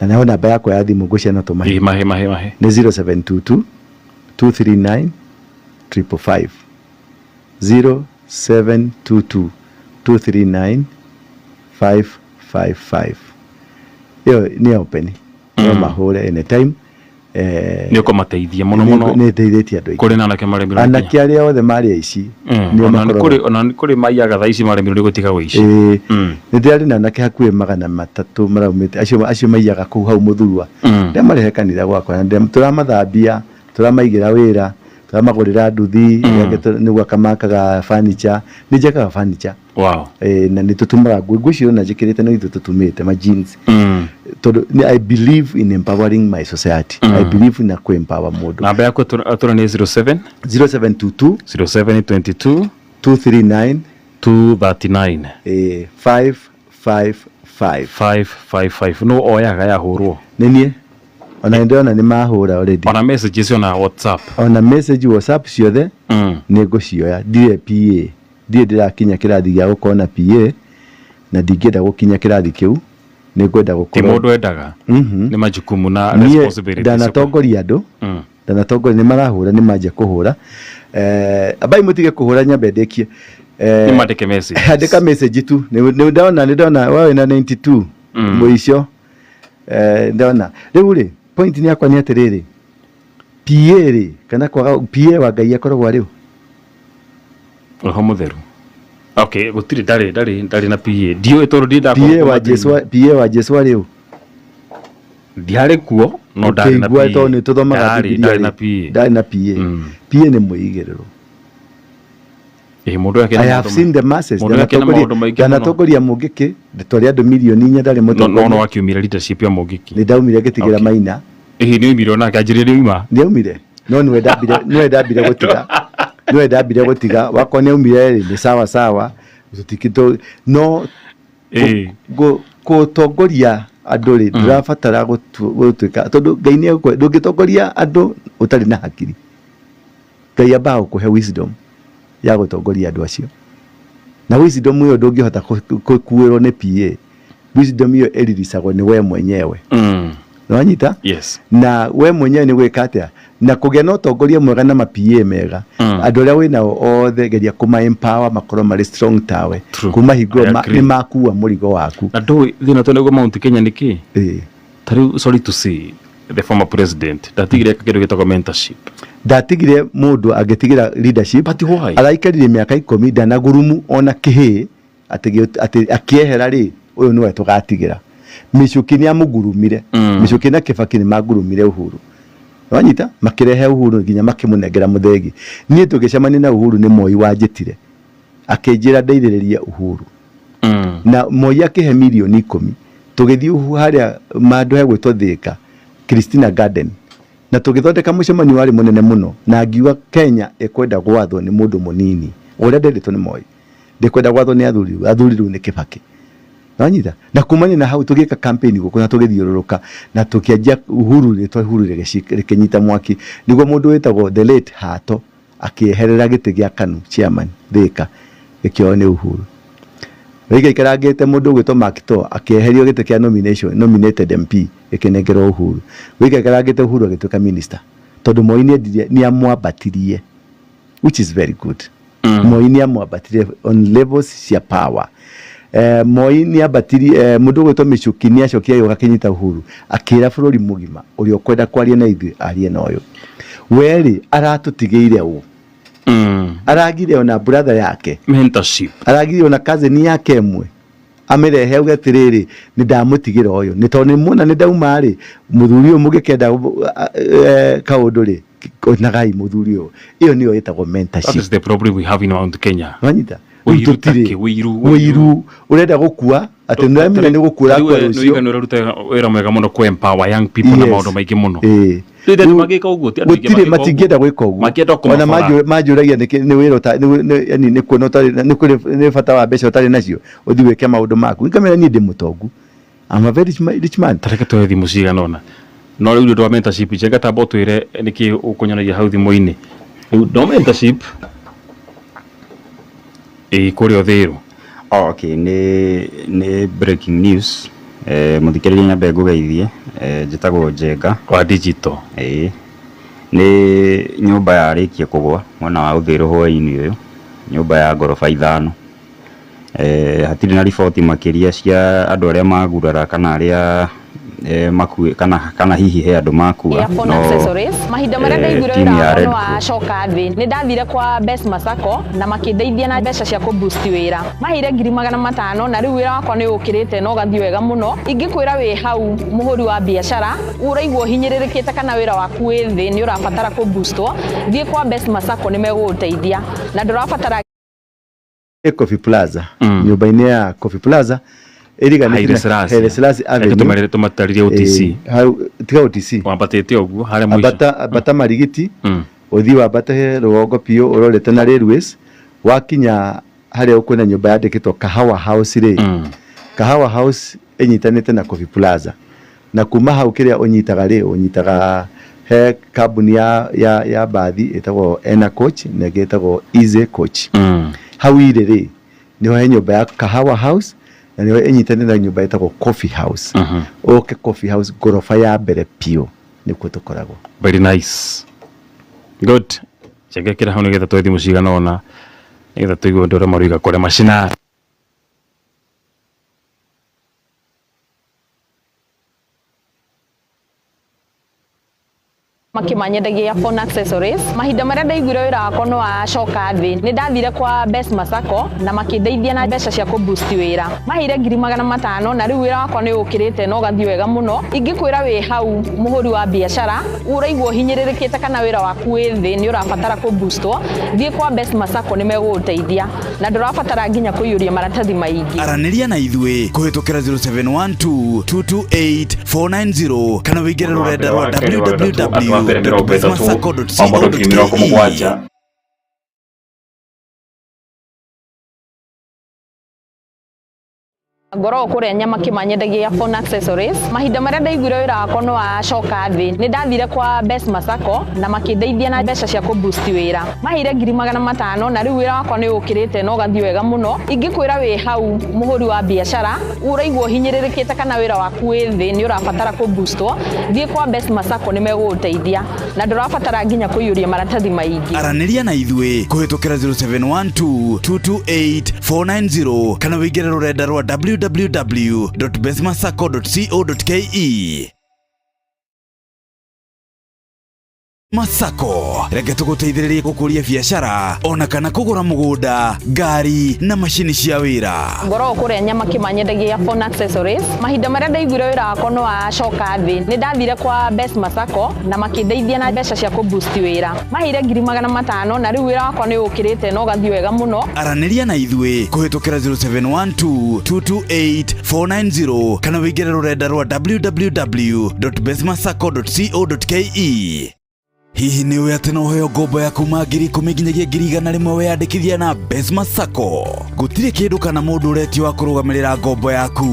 Na nayo namba yakwa ya thimũ ngwĩciria no tũmahe. Mahe mahe mahe. Nĩ 0722 239 555. 0722 239 555. Ĩyo nĩ open. No mahũre anytime. Nĩ ũkũmateithia mũno mũno. Nĩ ndeithĩtie andũ aingĩ. Kũrĩ na anake maremirwo nĩ Anake arĩa othe marĩ aici. Nĩo Ona nĩ makoragwo. kũrĩ ona nĩ kũrĩ maiyaga thaa ici maremirwo nĩ gũtiga ũici. Ĩĩ. Nĩ ndĩrarĩ na anake hakuhĩ 300 maraumĩte acio acio maiyaga kũu hau mũthurwa. Ndĩramarehe kanitha gwakwa na tũramathambia, tũramaigĩra wĩra, tũramagũrĩra nduthi, arĩa angĩ nĩ gwaka makaga furniture. Nĩ njakaga furniture. Wow. Na nĩ tũtumaga nguo, nguo icio ũrona njĩkĩrĩte no ithuĩ tũtumĩte ma jeans. Tondũ I believe in empowering my society. I believe in kũ empower mũndũ. Namba yaku atũra nĩ 07 0722 0722 239 239 555. 555. No oyaga yahũrwo. Nĩ niĩ. Ona nĩ ndĩrona nĩ mahũra already. Ona message ona WhatsApp. Ona message WhatsApp ciothe nĩ ngũcioya. Ndirĩ PA. Ndirĩ ndĩrakinya kĩrathi gĩa gũkorwo na PA na ndingĩenda gũkinya kĩrathi kĩu. Nĩ ngwenda Ti gũkorwo mũndũ endaga. Nĩ majukumu na Niĩ responsibilities. ndanatongoria andũ. Ndanatongoria nĩ marahũra nĩ manjia kũhũra. Ambai mũtige kũhũra nyambe ndĩkie. Nĩ mandĩke message. Andĩka message tu. Nĩ ndona nĩ ndona wewe wĩna 92 mũico. Ndona. Rĩu rĩ point nĩ yakwa nĩ atĩrĩrĩ. PA rĩ kana kwaga PA wa Ngai akoragwo arĩ ũ? Roho Mũtheru. Okay, gũtirĩ ndarĩ ndarĩ ndarĩ na PA. Ndiũĩ tondũ ndirĩ ndakorwo PA wa Jesu PA wa Jesu arĩ ũ? Ndiarĩ kuo no ndarĩ na Ũkĩigua PA. tondũ nĩ tũthomaga Ndarĩ Bibilia ndarĩ rĩ, na PA. Ndarĩ na PA. PA nĩ mwĩigĩrĩro. Ĩĩ mũndũ ake I have seen the masses. Mũndũ ake na maũndũ maingĩ mũno. Ndanatongoria Mũngĩkĩ, twarĩ andũ 4,000 ndarĩ No no mũtongoria. wakiumire leadership ya Mũngĩkĩ. Nĩ ndaumire ngĩtigĩra Maina. Ĩhĩ nĩ oimire onake anjĩrire nĩ oima. Nĩ aumire. No nĩwe ndambire nĩwe ndambire gũtiga. Nĩwe ndambire gũtiga. Wakwa nĩ aumire rĩ nĩ sawa sawa. Tũtikĩ no gũtongoria andũ rĩ ndũrabatara gũtuĩka tondũ Ngai nĩ egũkũhe ndũngĩtongoria andũ ũtarĩ na hakiri. Ngai ambaga gũkũhe wisdom ya gũtongoria andũ acio. Na wisdom ĩyo ndũngĩhota gũkuĩrwo nĩ PA. Wisdom ĩyo ĩriricagwo nĩ we mwenyewe. Nĩwanyita? Yes. Na we mwenyewe nĩ gwĩka atĩa na kũgĩa na ũtongoria mwega na ma-PA mega, andũ arĩa wĩnao othe geria kũma empower makorwo marĩ strong tawe. True. Kuma hingo I ĩyo agree. nĩ makua mũrigo waku. Na ndũĩ thĩna tũnaguo Mount Kenya nĩ kĩ? Ĩĩ. Ta rĩu, sorry to say, the former president ndatigire eka kĩndũ gĩtagwo mentorship. Ndatigire mũndũ angĩtigĩra leadership. But why? Araikarire mĩaka 10 ndanagurumu ona kĩhĩ atĩ akĩehera rĩ, ũyũ nĩwe tũgatigĩra. Michuki nĩ amũgurumire. Michuki na Kibaki nĩ magurumire Uhuru. Wanyita? Makĩrehe Uhuru nginya makĩmũnengera mũthegi. Niĩ tũgĩcemania na Uhuru nĩ Moi wanjĩtire, akĩnjĩra ndeithĩrĩrie Uhuru. Na Moi akĩhe mirioni 10, tũgĩthiĩ harĩa handũ hegwĩtwo Thika Christina Garden, na tũgĩthondeka mũcemanio warĩ mũnene mũno, na ngiuga Kenya ĩkwenda gwathwo nĩ mũndũ mũnini ũrĩa nderĩtwo nĩ Moi, ndĩkwenda gwathwo nĩ athuri rĩu, athuri rĩu nĩ Kibaki. Wanyita? Na kumania na hau tũgĩka campaign gũkũ na tũgĩthiũrũrũka na tũkĩanjia Uhuru, rĩtwa Uhuru rĩkĩnyita mwaki, nĩguo mũndũ wĩtagwo the late Hato akĩeherera gĩtĩ gĩa KANU chairman Thika, gĩkĩoywo nĩ Uhuru. Gĩgaikarangĩte mũndũ ũgwĩtwo Mark To akĩeherio gĩtĩ kĩa nomination, nominated MP, gĩkĩnengerwo Uhuru. Gĩgaikarangĩte Uhuru agĩtuĩka minister, tondũ Moi nĩendire, nĩamwambatirie, which is very good. Moi nĩamwambatirie on levels cia power. Moi nĩambatirie, mũndũ ũgwĩtwo Michuki nĩacokire agĩũka akĩnyita Uhuru, akĩra bũrũri mũgima ũrĩa ũkwenda kwaria na ithuĩ arie na ũyũ werĩ aratũtigĩire ũ. Aragire ona brother yake. Mentorship. Aragire ona cousin yake ĩmwe amĩrehe auge atĩrĩrĩ, nĩ ndamũtigĩra ũyũ, nĩ tondũ nĩ muona nĩ ndauma rĩ, mũthuri ũyũ mũngĩkenda kaũndũ rĩ, onagai mũthuri ũyũ. Ĩyo nĩyo ĩtagwo That mentorship. is the problem we have in Mount Kenya. Wanyita? Ũiru Rĩu tũtirĩ. ta kĩ? Ũiru, ũiru ũrenda gũkua atĩ nĩũramenya nĩ gũkua ũrakua rũciũ. Nĩ ũraruta wĩra mwega mũno kũ empower young people na Yes. maũndũ maingĩ mũno. Ĩĩ. Rĩu andũ magĩka ũguo, ti andũ aingĩ Gũtirĩ magĩka ũguo. matingĩenda gwĩka ũguo. Mangĩenda Ona kũmabara. Manjũragia nĩkĩ nĩ wĩra ũta- nĩ- nĩ- yani nĩ kuona ũtarĩ nĩ kũrĩ nĩ bata wa mbeca ũtarĩ nacio ũthiĩ wĩke maũndũ maku. Ngamĩra niĩ ndĩ mũtongu, I'm a very rich man. Ta reke tuoe thimũ cigana ũna, no rĩu nĩ ũndũ wa mentorship, Njenga, tamba ũtwĩre nĩkĩ ũkũnyonagia hau thimũ-inĩ rĩu no mentorship ĩĩ kũrĩa Ũthĩrũ. Oh, okay, nĩ breaking news. Mũthikĩrĩria, nyambe ngũgeithie. Njĩtagwo Njenga wa digital. Ĩĩ. Nĩ nyũmba yarĩkia kũgwa mwena wa Ũthĩrũ hwaĩ-inĩ ũyũ, nyũmba ya ngoroba 5. Hatirĩ na riboti makĩria cia andũ arĩa magurara kana arĩa makue kana hihi he andũ makua. Earphone No, accessories. Mahinda marĩa ndaiguire timu wĩra ya wakwa Red nĩ Cross. wacoka thĩ, nĩ ndathire kwa Besma Sacco na makĩndeithia na mbeca cia kũ-boost wĩra. Maheire ngiri 500, na rĩu wĩra wakwa nĩ ũkĩrĩte na ũgathiĩ wega mũno. Ingĩkwĩra wĩ hau mũhũri wa biacara ũraigua ũhinyĩrĩrĩkĩte kana wĩra waku wĩ thĩ, nĩ ũrabatara kũ-boostwo, thiĩ kwa Besma Sacco, nĩ megũgũteithia na ndũrabatara. Coffee Plaza, nyũmba-inĩ ya Coffee Plaza ĩriganĩtie Haile na Selassie. Haile Selassie Reke Avenue. Tũmatarĩrie OTC. Ĩĩ, hau tiga OTC. Wambatĩte ũguo harĩa mũico. Ambata Marigiti, ũthiĩ wambate rũgongo biũ ũrorete na railways, wakinya harĩa ũkuona nyũmba yandĩkĩtwo Kahawa House rĩ. Kahawa House ĩnyitanĩte na Coffee Plaza, na kuma hau kĩrĩa ũnyitaga rĩ, ũnyitaga he kambuni ya bathi ĩtagwo Ena Coach na ĩngĩ ĩtagwo Easy Coach. Hau irĩ rĩ, nĩho he nyũmba ya Kahawa House, na nĩho ĩnyitanĩte na nyũmba ĩtagwo Coffee House. Ũke Coffee House, ngoroba ya mbere biũ, nĩkuo tũkoragwo. Very nice, good. Njengekĩra hau nĩgetha tuoe thimũ cigana ũna nĩgetha tũigue ũndũ ũrĩa maroiga kũrĩa macinani. Makĩmanyendagia earphone accessories. Mahinda marĩa ndaiguire wĩra wakwa nĩ wacoka thĩ, nĩ ndathire kwa Besma Sacco na makĩndeithia na mbeca cia kũ-boost wĩra. Maheire ngiri 500, na rĩu wĩra wakwa nĩ ũkĩrĩte na ũgathiĩ wega mũno. Ingĩkwĩra wĩ hau mũhũri wa biacara ũraigua ũhinyĩrĩrĩkĩte kana wĩra waku wĩ thĩ, nĩ ũrabatara kũ-boostwo, thiĩ kwa Besma Sacco, nĩ megũgũteithia na ndũrabatara nginya kũiyũria maratathi maingĩ. Aranĩria na ithuĩ kũhĩtũkĩra 0712 228 490 kana wĩingĩre rũrenda rwa www.besmasacco.co.ke. Ngoragwo kũrĩa nyama kĩmanyendagia phone accessories. Mahinda marĩa ndaiguire wĩra wakwa nĩ wacoka thĩ, nĩ ndathire kwa Besma Sacco na makĩndeithia na mbeca cia kũ-boost wĩra. Maheire 500,000 na rĩu wĩra wakwa nĩ ũkĩrĩte na ũgathiĩ wega mũno. Ingĩkwĩra wĩ hau mũhũri wa biacara ũraigua ũhinyĩrĩrĩkĩte kana wĩra waku wĩ thĩ nĩ ũrabatara kũ-boostwo, thiĩ kwa Besma Sacco nĩ megũgũteithia na ndũrabatara nginya kũiyũria maratathi maingĩ. Aranĩria na ithuĩ kũhĩtũkĩra 0712 228 490 kana wĩingĩre rũrenda rwa www.besmasacco.co.ke. Masako reke tũgũteithĩrĩrie gũkũria biacara ona kana kũgũra mũgũnda, ngari na macini cia wĩra. Ngoragwo kũrĩa nyama kĩmanyendagia phone accessories. Mahinda marĩa ndaiguire wĩra wakwa nĩ wacoka thĩ, nĩ ndathire kwa Besma Sacco na makĩndeithia na mbeca cia kũ-boost wĩra. Maheire 500,000 na rĩu wĩra wakwa nĩ ũkĩrĩte na ũgathiĩ wega mũno. Aranĩria na ithuĩ kũhĩtũkĩra 0712 228 490 kana wĩingĩre rũrenda rwa www.besmasacco.co.ke. Hihi nĩ ũĩ atĩ no ũheo ngombo ya kuma 10,000 nginyagia 100,000 weyandĩkithia na Besma Sacco? Gũtirĩ kĩndũ kana mũndũ ũretio wa kũrũgamĩrĩra ngombo yaku.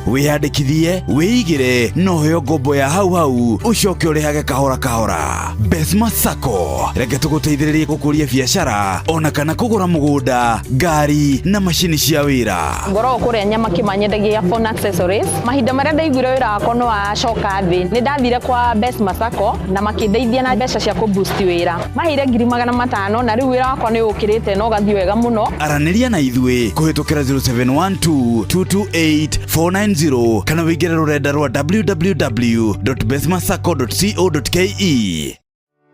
Wĩyandĩkithie, wĩigĩre na ũheo ngombo ya hau hau ũcoke ũrĩhage kahora kahora. Besma Sacco reke tũgũteithĩrĩrie gũkũria biacara ona kana kũgũra mũgũnda, ngari na macini cia wĩra. Ngoragwo kũrĩa nyama kĩmanyendagia phone accessories. Mahinda marĩa ndaiguire wĩra wakwa nĩ wacoka thĩ, nĩ ndathire kwa Besma Sacco na makĩndeithia na mbeca cia kũ-boost wĩra. Maheire 500,000 na rĩu wĩra wakwa nĩ ũkĩrĩte na ũgathiĩ wega mũno. Aranĩria na ithuĩ kũhĩtũkĩra 0712 228 490 kana wĩingĩre rũrenda rwa www.besmasacco.co.ke.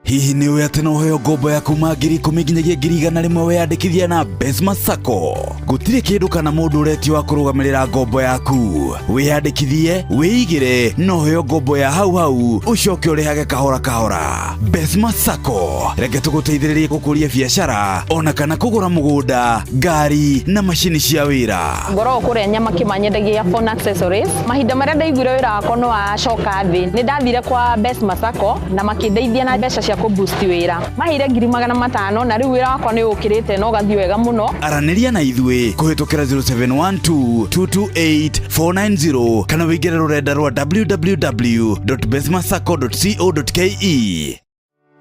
Hihi nĩ ũĩ atĩ no ũheo ngombo ya kuma 10,000 nginyagia 100,000 weyandĩkithia na Besma Sacco? Gũtirĩ kĩndũ kana mũndũ ũretio wa kũrũgamĩrĩra ngombo yaku. Wĩyandĩkithie, wĩigĩre na ũheo ngombo ya hau hau ũcoke ũrĩhage kahora kahora. Besma Sacco reke tũgũteithĩrĩrie gũkũria biacara ona kana kũgũra mũgũnda, ngari na macini cia wĩra. Ngoragwo kũrĩa nyama kĩmanyendagia phone accessories. Mahinda marĩa ndaiguire wĩra wakwa nĩ wacoka thĩ, nĩ ndathire kwa Besma Sacco na makĩndeithia na mbeca cia kũ-boost wĩra. Maheire 500,000 na rĩu wĩra wakwa nĩ ũkĩrĩte na ũgathiĩ wega mũno. Aranĩria na ithuĩ kũhĩtũkĩra 0712 228 490 kana wĩingĩre rũrenda rwa www.besmasacco.co.ke.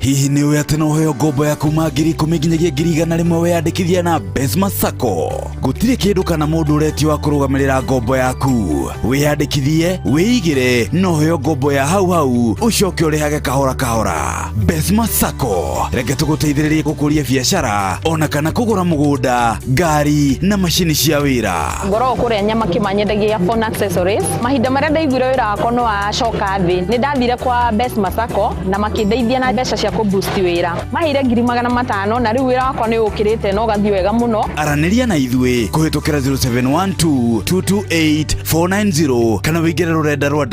Hihi nĩ ũĩ atĩ no ũheo ngombo ya kuma 10,000 nginyagia 100,000 weyandĩkithia na Besma Sacco? Gũtirĩ kĩndũ kana mũndũ ũretio wa kũrũgamĩrĩra ngombo yaku. Wĩyandĩkithie, wĩigĩre na ũheo ngombo ya hau hau ũcoke ũrĩhage kahora kahora. Besma Sacco reke tũgũteithĩrĩrie gũkũria biacara ona kana kũgũra mũgũnda, ngari na macini cia wĩra. Ngoragwo kũrĩa nyama kĩmanyendagia phone accessories. Mahinda marĩa ndaiguire wĩra wakwa nĩ wacoka thĩ, nĩ ndathire kwa Besma Sacco na makĩndeithia na mbeca cia kũ-boost wĩra. Maheire 500,000 na rĩu wĩra wakwa nĩ ũkĩrĩte na ũgathiĩ wega mũno. Aranĩria na ithuĩ kũhĩtũkĩra 0712 228 490 kana wĩingĩre rũrenda rwa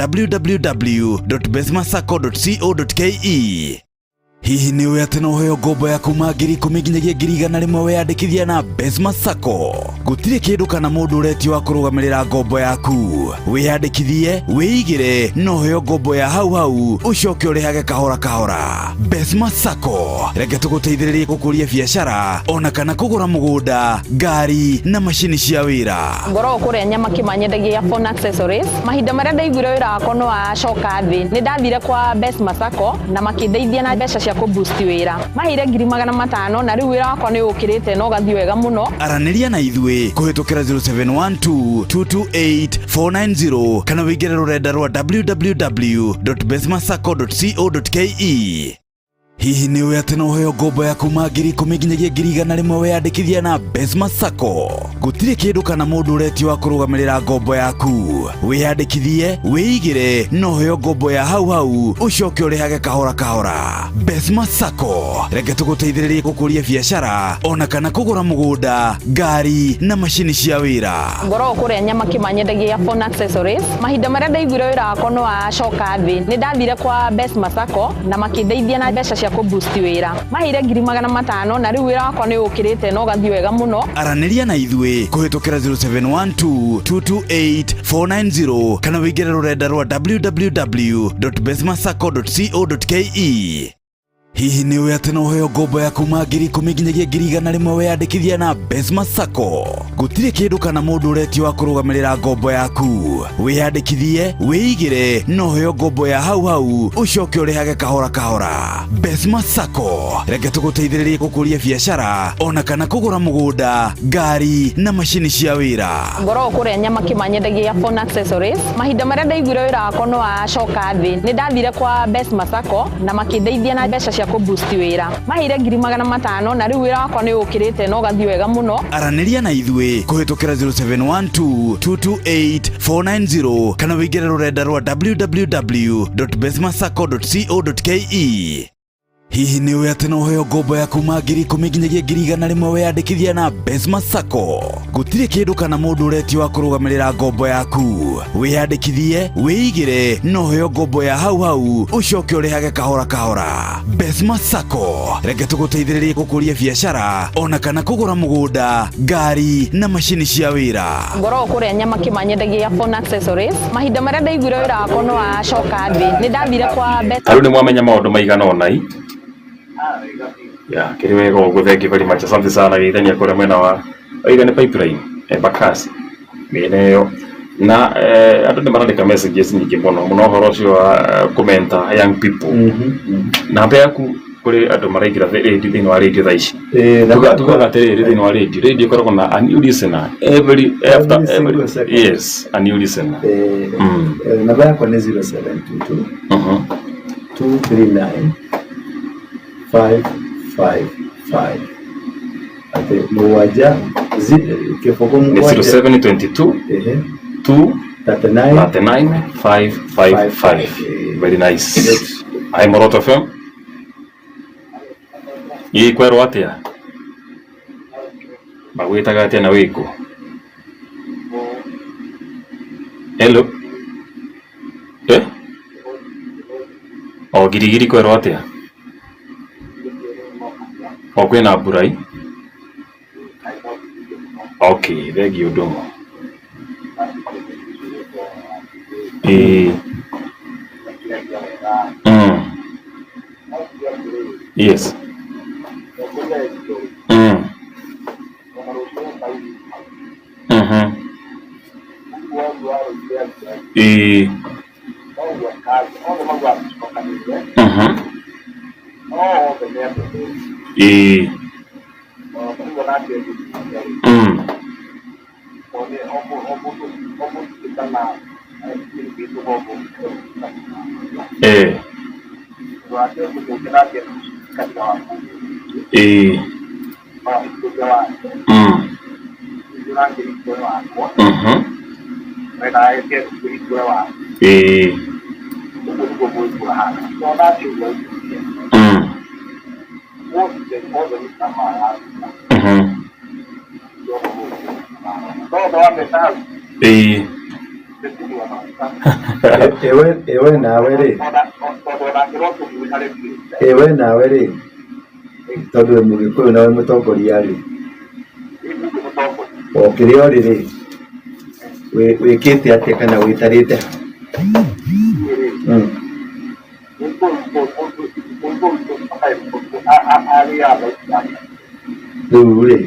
www.besmasacco.co.ke. Hihi nĩ ũĩ atĩ no ũheo ngombo ya kuma 10,000 nginyagia 100,000 weyandĩkithia na Besma Sacco? Gũtirĩ kĩndũ kana mũndũ ũretio wa kũrũgamĩrĩra ngombo yaku. Wĩyandĩkithie, wĩigĩre na ũheo ngombo ya hau hau ũcoke ũrĩhage kahora kahora. Besma Sacco reke tũgũteithĩrĩrie gũkũria biacara ona kana kũgũra mũgũnda, ngari na macini cia wĩra. Ngoragwo kũrĩa nyama kĩmanyendagia phone accessories. Mahinda marĩa ndaiguire wĩra wakwa nĩ wacoka thĩ, nĩ ndathire kwa Besma Sacco na makĩndeithia na mbeca cia kũ-boost wĩra. Maheire 500,000 na rĩu wĩra wakwa nĩ ũkĩrĩte na ũgathiĩ wega mũno. Aranĩria na ithuĩ kũhĩtũkĩra 0712 228 490 kana wĩingĩre rũrenda rwa www.besmasacco.co.ke. Hihi nĩ ũĩ atĩ no ũheo ngombo ya kuma 10,000 nginyagia 100,000 weyandĩkithia na Besma Sacco? Gũtirĩ kĩndũ kana mũndũ ũretio wa kũrũgamĩrĩra ngombo yaku. Wĩyandĩkithie, wĩigĩre na ũheo ngombo ya hau hau ũcoke ũrĩhage kahora kahora. Besma Sacco reke tũgũteithĩrĩrie gũkũria biacara ona kana kũgũra mũgũnda, ngari na macini cia wĩra. Ngoragwo kũrĩa nyama kĩmanyendagia phone accessories. Mahinda marĩa ndaiguire wĩra wakwa nĩ wacoka thĩ, nĩ ndathire kwa Besma Sacco na makĩndeithia na mbeca cia kũ-boost wĩra. Maheire 500,000 na rĩu wĩra wakwa nĩ ũkĩrĩte na ũgathiĩ wega mũno. Aranĩria na ithuĩ kũhĩtũkĩra 0712 228 490 kana wĩingĩre rũrenda rwa www.besmasacco.co.ke. Hihi nĩ ũĩ atĩ no ũheo ngombo ya kuma 10,000 nginyagia 100,000 weyandĩkithia na Besma Sacco? Gũtirĩ kĩndũ kana mũndũ ũretio wa kũrũgamĩrĩra ngombo yaku. Wĩyandĩkithie, wĩigĩre na ũheo ngombo ya hau hau ũcoke ũrĩhage kahora kahora. Besma Sacco, reke tũgũteithĩrĩrie gũkũria biacara ona kana kũgũra mũgũnda, ngari na macini cia wĩra. Ngoragwo kũrĩa nyama kĩmanyendagia phone accessories. Mahinda marĩa ndaiguire wĩra wakwa nĩ wacoka thĩ, nĩ ndathire kwa Besma Sacco na makĩndeithia na mbeca cia kũ boost wĩra. Maheire 500,000 na rĩu wĩra wakwa nĩ ũkĩrĩte na ũgathiĩ wega mũno. Aranĩria na ithuĩ kũhĩtũkĩra 0712 228 490 kana wĩingĩre rũrenda rwa www.besmasacco.co.ke. Hihi nĩ ũĩ atĩ no ũheo ngombo ya kuma 10,000 nginyagia 100,000 weyandĩkithia na Besma Sacco? Gũtirĩ kĩndũ kana mũndũ ũretio wa kũrũgamĩrĩra ngombo yaku. Wĩyandĩkithie, wĩigĩre na ũheo ngombo ya hau hau ũcoke ũrĩhage kahora kahora. Besma Sacco, reke tũgũteithĩrĩrie gũkũria biacara ona kana kũgũra mũgũnda, ngari na macini cia wĩra. Ngoragwo kũrĩa nyama kĩmanyendagia phone accessories. Mahinda marĩa ndaiguire wĩra wakwa nĩ wacoka thĩ, nĩ ndathire kwa Besma. Ta rĩu nĩ mwamenya maũndũ maigana ũna i ya kĩrĩ wega ũguo. Thank you very much, asante sana. Geithania kũrĩa mwena wa oiga nĩ Pipeline, Embakasi mĩena ĩyo na andũ nĩ marandĩka messages nyingĩ mũno mũno ũhoro ũcio wa kũmenta young people. Namba yaku kũrĩ andũ maraingĩra radio, thĩinĩ wa radio thaa ici. Tugaga atĩrĩrĩ, thĩinĩ wa radio, radio ĩkoragwo na a new listener every after Every every single second. Yes, a new listener. Namba yakwa nĩ 0722 239 555, atĩ mũgwanja kĩbũgũ Nĩ mũgwanja. 0722 2 39 39 555. Very nice. Hi, Moroto FM. Ĩ kwerwo atĩa? Magwĩtaga atĩa na wĩkũ? Hello. Eh? O Girigiri kwerwo atĩa? O kwĩna mbura i? Okay, thengiũ Ndũng'ũ. Ĩĩ. Yes. Ĩĩ. Ĩĩ. Ĩĩ. Ĩĩ. Ĩĩ. Ewe nawe rĩ, tondũ wĩ Mũgĩkũyũ na wĩ mũtongoria rĩ, o kĩrĩa ũrĩ rĩ, wĩkĩte atĩa kana wĩtarĩte ha? Rĩu rĩ,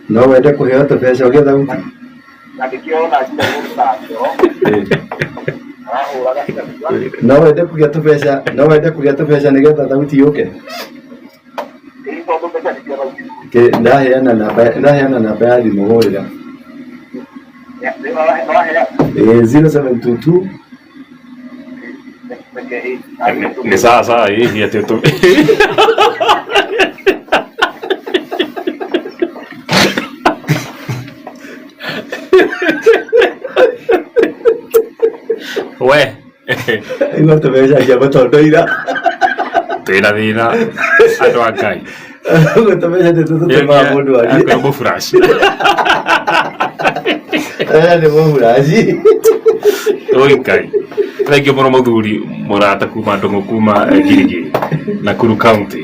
no wende kũheo tũbeca ũgĩe thauti? No wende kũgĩa tũbeca, no wende kũgĩa tũbeca nĩgetha thauti yũke? Ndaheana namba ya thimũ, hũrĩra. Ĩĩ, 0722. Nĩ sawa sawa, hihi atĩ tũ we Igua tũbeca cia mũtondoira. Twĩna thĩna, andũ a Ngai. Ũguo tũbeca nĩ tũtũtũmaga mũndũ arie. Akwĩ mũburaci. Aya nĩ mũburaci. Oi Ngai, thengiũ mũno mũthuri mũrata kuma Ndũng'ũ, kuma Girigiri, Nakuru County.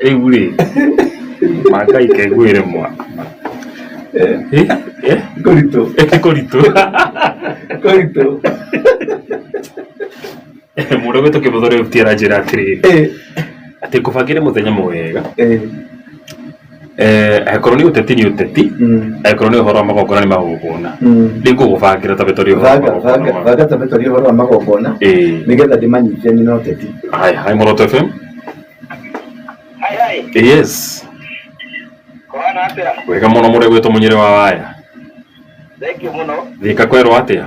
Rĩu rĩ, ma Ngai kenguĩre mwa. Eh? Kũritũ. Kũritũ. Kũritũ. Mũndũ gwĩtwo Kĩmotho rĩu ti aranjĩra atĩrĩrĩ, atĩ ngũbangĩre mũthenya mwega. Angĩkorwo nĩ ũteti nĩ ũteti, angĩkorwo nĩ ũhoro wa magongona nĩ magongona. Nĩ ngũgũbangĩra ta betũri ũhoro wa Banga magongona. banga banga ta betũri ũhoro wa magongona nĩgetha ndĩmanyitithanie na ũteti. Haya, hi Moroto FM. Yes. Kũhana atĩa? Wega mũno mũrĩ gwĩtwo mũnyĩrĩ wa waya. Thank you mũno. Thika kwerwo atĩa?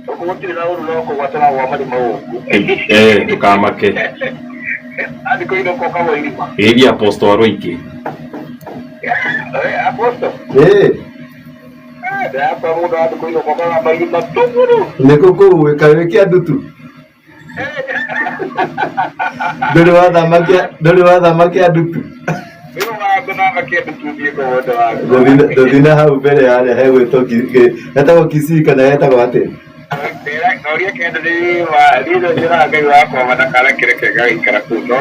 Gũkũ gũtirĩ na ũru no kũgwatana gwa marima gũkũ. Ndũkamake. Andĩkũ ino koka gwa irima. Geithia aposto wa Rũingĩ. Aposto. Ndĩrakora mũndũ andĩkũ ino koka gwa marima tũgũrũ. Nĩkũ kũu kaĩ wĩ kĩandutu? Ndũrĩ wathama ndũrĩ wathama kĩandutu? Ndũthiĩ na hau mbere harĩa hegwĩtwo hetagwo Kisii kana hetagwo atĩa? Noria kĩndũ nĩ wa niĩ no njĩraga Ngai wakwa ma ndakarekere gagaikara kũu no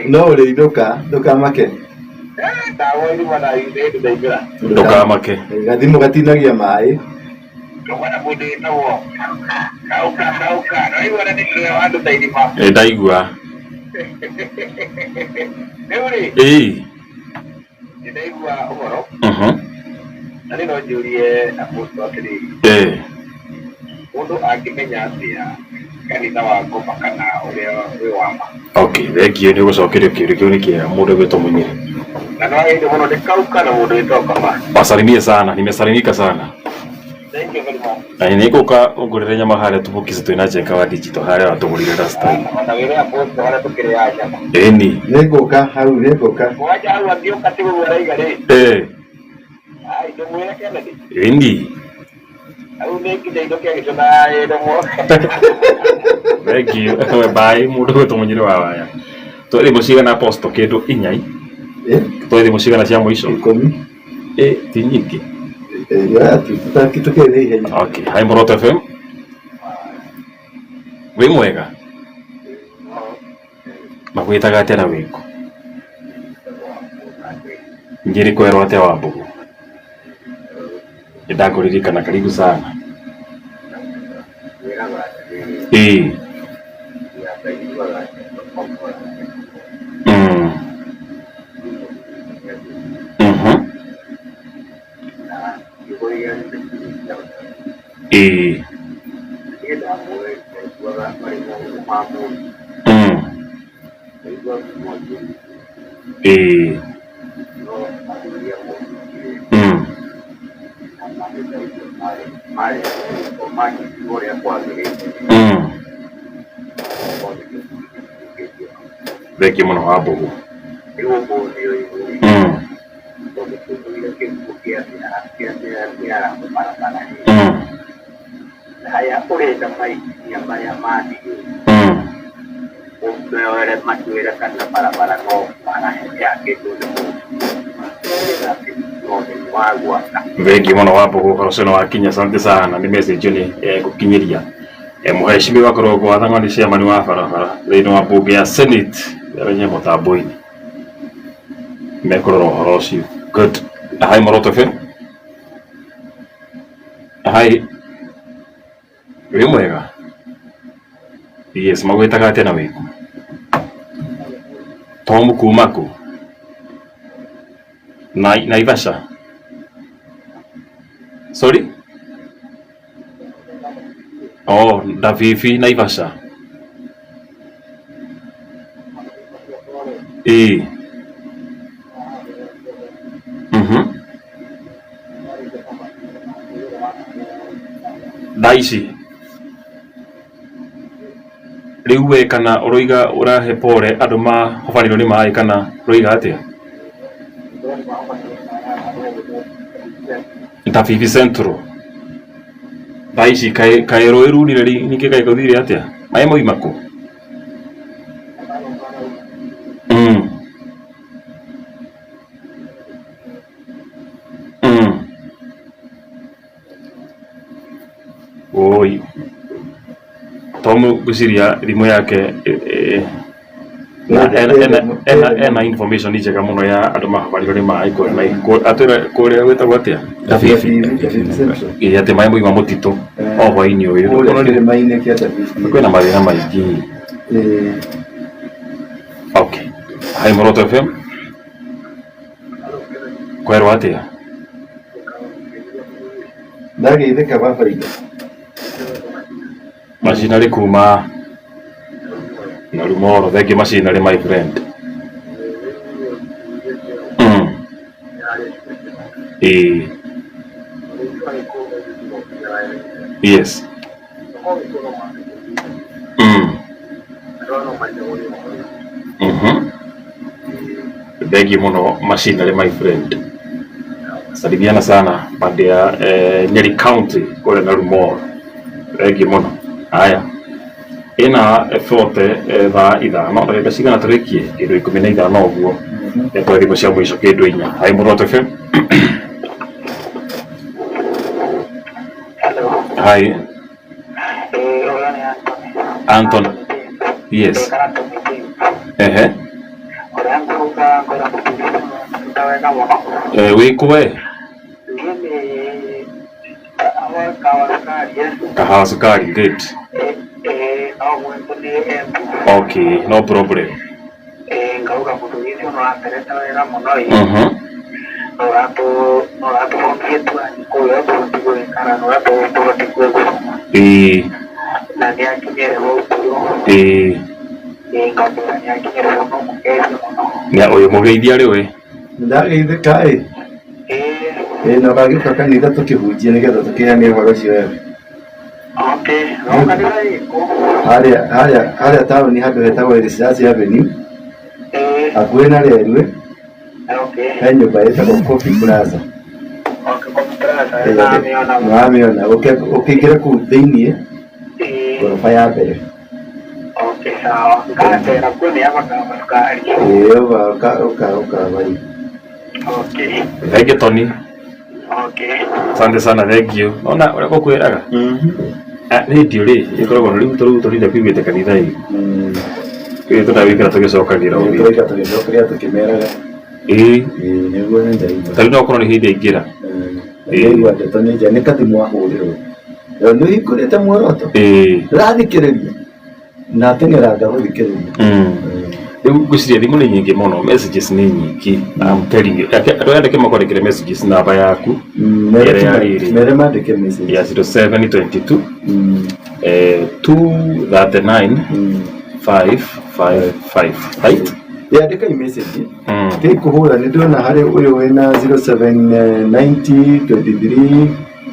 No ũrĩinũka ndũkamake. Ndagwa irima na hĩndĩ ndaimĩra. Ndũkamake. Gathimũ gatinagia maĩ. Ndũkona mũndũ wĩtagwo Kauka Kauka no igua na nĩ wa andũ ta irima. Ndaigua. Rĩu rĩ nĩ ndaigua ũhoro na nĩ no njũrie aposto atĩrĩrĩ, mũndũ angĩmenya atĩa kanitha wa ngoma kana ũrĩa wĩ wa ma? Okay, thengiũ nĩ ũgũcokerio kĩũria kĩu nĩ kĩega mũndũ ũgwĩtwo Mũnyĩrĩ. Na no agĩrĩire mũno nĩ Kauka na mũndũ wĩtagwo Kama. Wasalimie sana, nimesalimika sana. Thank you very much. Na nĩ ngũka ũngũrĩre nyama harĩa tũbũkici twĩna Njenga wa digital harĩa watũgũrire last time. Ona wĩre aposto harĩa tũkĩrĩaga nyama. Ĩni. Nĩ ngũka hau nĩ ngũka. Wanja hau angĩũka ti ũguo araiga rĩ. Ai ndũmwĩre Kennedy. Ĩni. Hau nĩ nginya indo kĩagĩtwo na ĩremwo. Thengiũ. Bye mũndũ ũgwĩtwo Mũnyĩrĩ wa waya. Twĩ thimũ cigana aposto kĩndũ inyai? Twĩ thimũ cigana cia mũico? 10. Ti nyingĩ. Tũkĩrĩ na ihenya. Okay, hi Moroto FM. Wĩ mwega? Magwĩtaga atĩa na wĩkũ? Njĩrĩ kwerwo atĩa wa Mbũgũ? Nĩndakũririkana karibu sana. Thengiũ mũno wa Mbũgũ. Haya ũrenda maikinya marĩa mathiĩ ũmewere matwĩre kana barabara no bara yakĩtwo nĩ mũndũ wa gwaka. Thengiũ mũno wa Mbũgũ ũhoro ũcio nĩ wakinya, asante sana nĩ message ĩyo nĩ gũkinyĩria. Mũhecimiwa Karũngũ wa Thang'wa nĩ chairman wa barabara thĩinĩ wa mbunge ya Senate amenye mũtambo-inĩ mekũrora ũhoro ũcio. Good. Hi Moroto FM. Hi. Wĩ mwega? Yes, magwĩtaga atĩa na wĩkũ? Tom kuma kũ? Naivasha. Sorry? Oh, Ndavivi Naivasha. Thaa ici rĩu we kana ũroiga ũrahe pore andũ mahobanĩrio nĩ maĩ kana ũroiga atĩa? Ndavivi Central. Thaa ici kaĩ rũĩ rurire ningĩ kaĩ gũthire atĩa? Maĩ mauma kũ? Oi. Tom ngwĩciria thimũ yake Na ena information njega muno ya andu mahabarirwo ni maĩ kũrĩa atwĩra kũrĩa gwĩtagwo atĩa ĩĩ atĩ maĩ moima mũtitũ o hwaĩ-inĩ ũyũ kwĩna mathĩna maingĩ. Okay, hi Muoroto FM, kwerwo atĩa? Ndageithĩka baba indo macinarĩ kuma na Rumoro. Thank you macinarĩ my friend. Ĩĩ yes. Thank you muno macinarĩ my friend. Salimiana sana pande ya Nyeri County kũrĩa na Rumoro. Thank you muno. Haya, ĩna bote thaa 5 ndagĩka cigana tũrĩkie kĩndũ 15 ũguo etwa thimũ cia mũico kĩndũ 4. Hi Muoroto FM. Hi Anton. Yes. Ehe. Wĩ kũ we? Kahawa cukari, good. Okay, no problem. Ngauga mũndũ ũcio no aterete wega mũno ĩ no ũratũbundithia tu Agĩkũyũ tũbatiĩ gũikara na ũrĩa tũbatiĩ gũthoma na nĩ akinyĩrĩrwo ũkũrũ ngambĩra nĩ akinyĩrĩrwo no mũgeithie mũno. Nĩ ũyũ mũgeithia rĩ we? Ndageithĩka ĩ ĩ na ũgagĩũka kanitha tũkĩhunjia nĩgetha tũkĩheane ũhoro ũcio wega. Okay, no kanitha ĩkũ? Harĩa taũni handũ hetagwo Research Avenue hakuhĩ na Railway. Okay. He nyũmba ĩtagwo Coffee Plaza. Okay, Coffee Plaza. Nĩwamĩona. Ũkĩingĩra kũu thĩiniĩ ngoroba ya mbere. Okay, sawa. Ngatera kuo nĩ abakawa cukari. Ĩĩ ũka bari. Okay. Thank you Tony. Okay. Asante sana, thank you. Ona ũrĩa ngũkwĩraga radio rĩ ĩkoragwo rĩu tũrĩu tũrinda kuigĩte kanitha ĩ ĩ tũtawĩkĩra tũgĩcokagĩra ũguo tũraika tũgĩcokeria tũkĩmeraga ĩĩ nĩguo nĩ ndaigua ta rĩu no ũkorwo nĩ hĩndĩ aingĩra ndaigua ndeto nĩ njega nĩ kathimũ ahũrĩrwo ĩyo nĩ ũhingũrĩte muoroto ĩĩ ndĩrathikĩrĩria na teng'eranga gũthikĩrĩria. Rĩu ngwĩciria thimũ nĩ nyingĩ mũno, messages nĩ nyingĩ. I'm telling you. Andũ aya andĩke makwandĩkĩre messages namba yaku ĩrĩa ya rĩrĩ mere mandĩke message ya 0722 239 555 right? Yandĩkai message kĩ kũhũra nĩ ndĩrona harĩ ũyũ wĩna 0790 23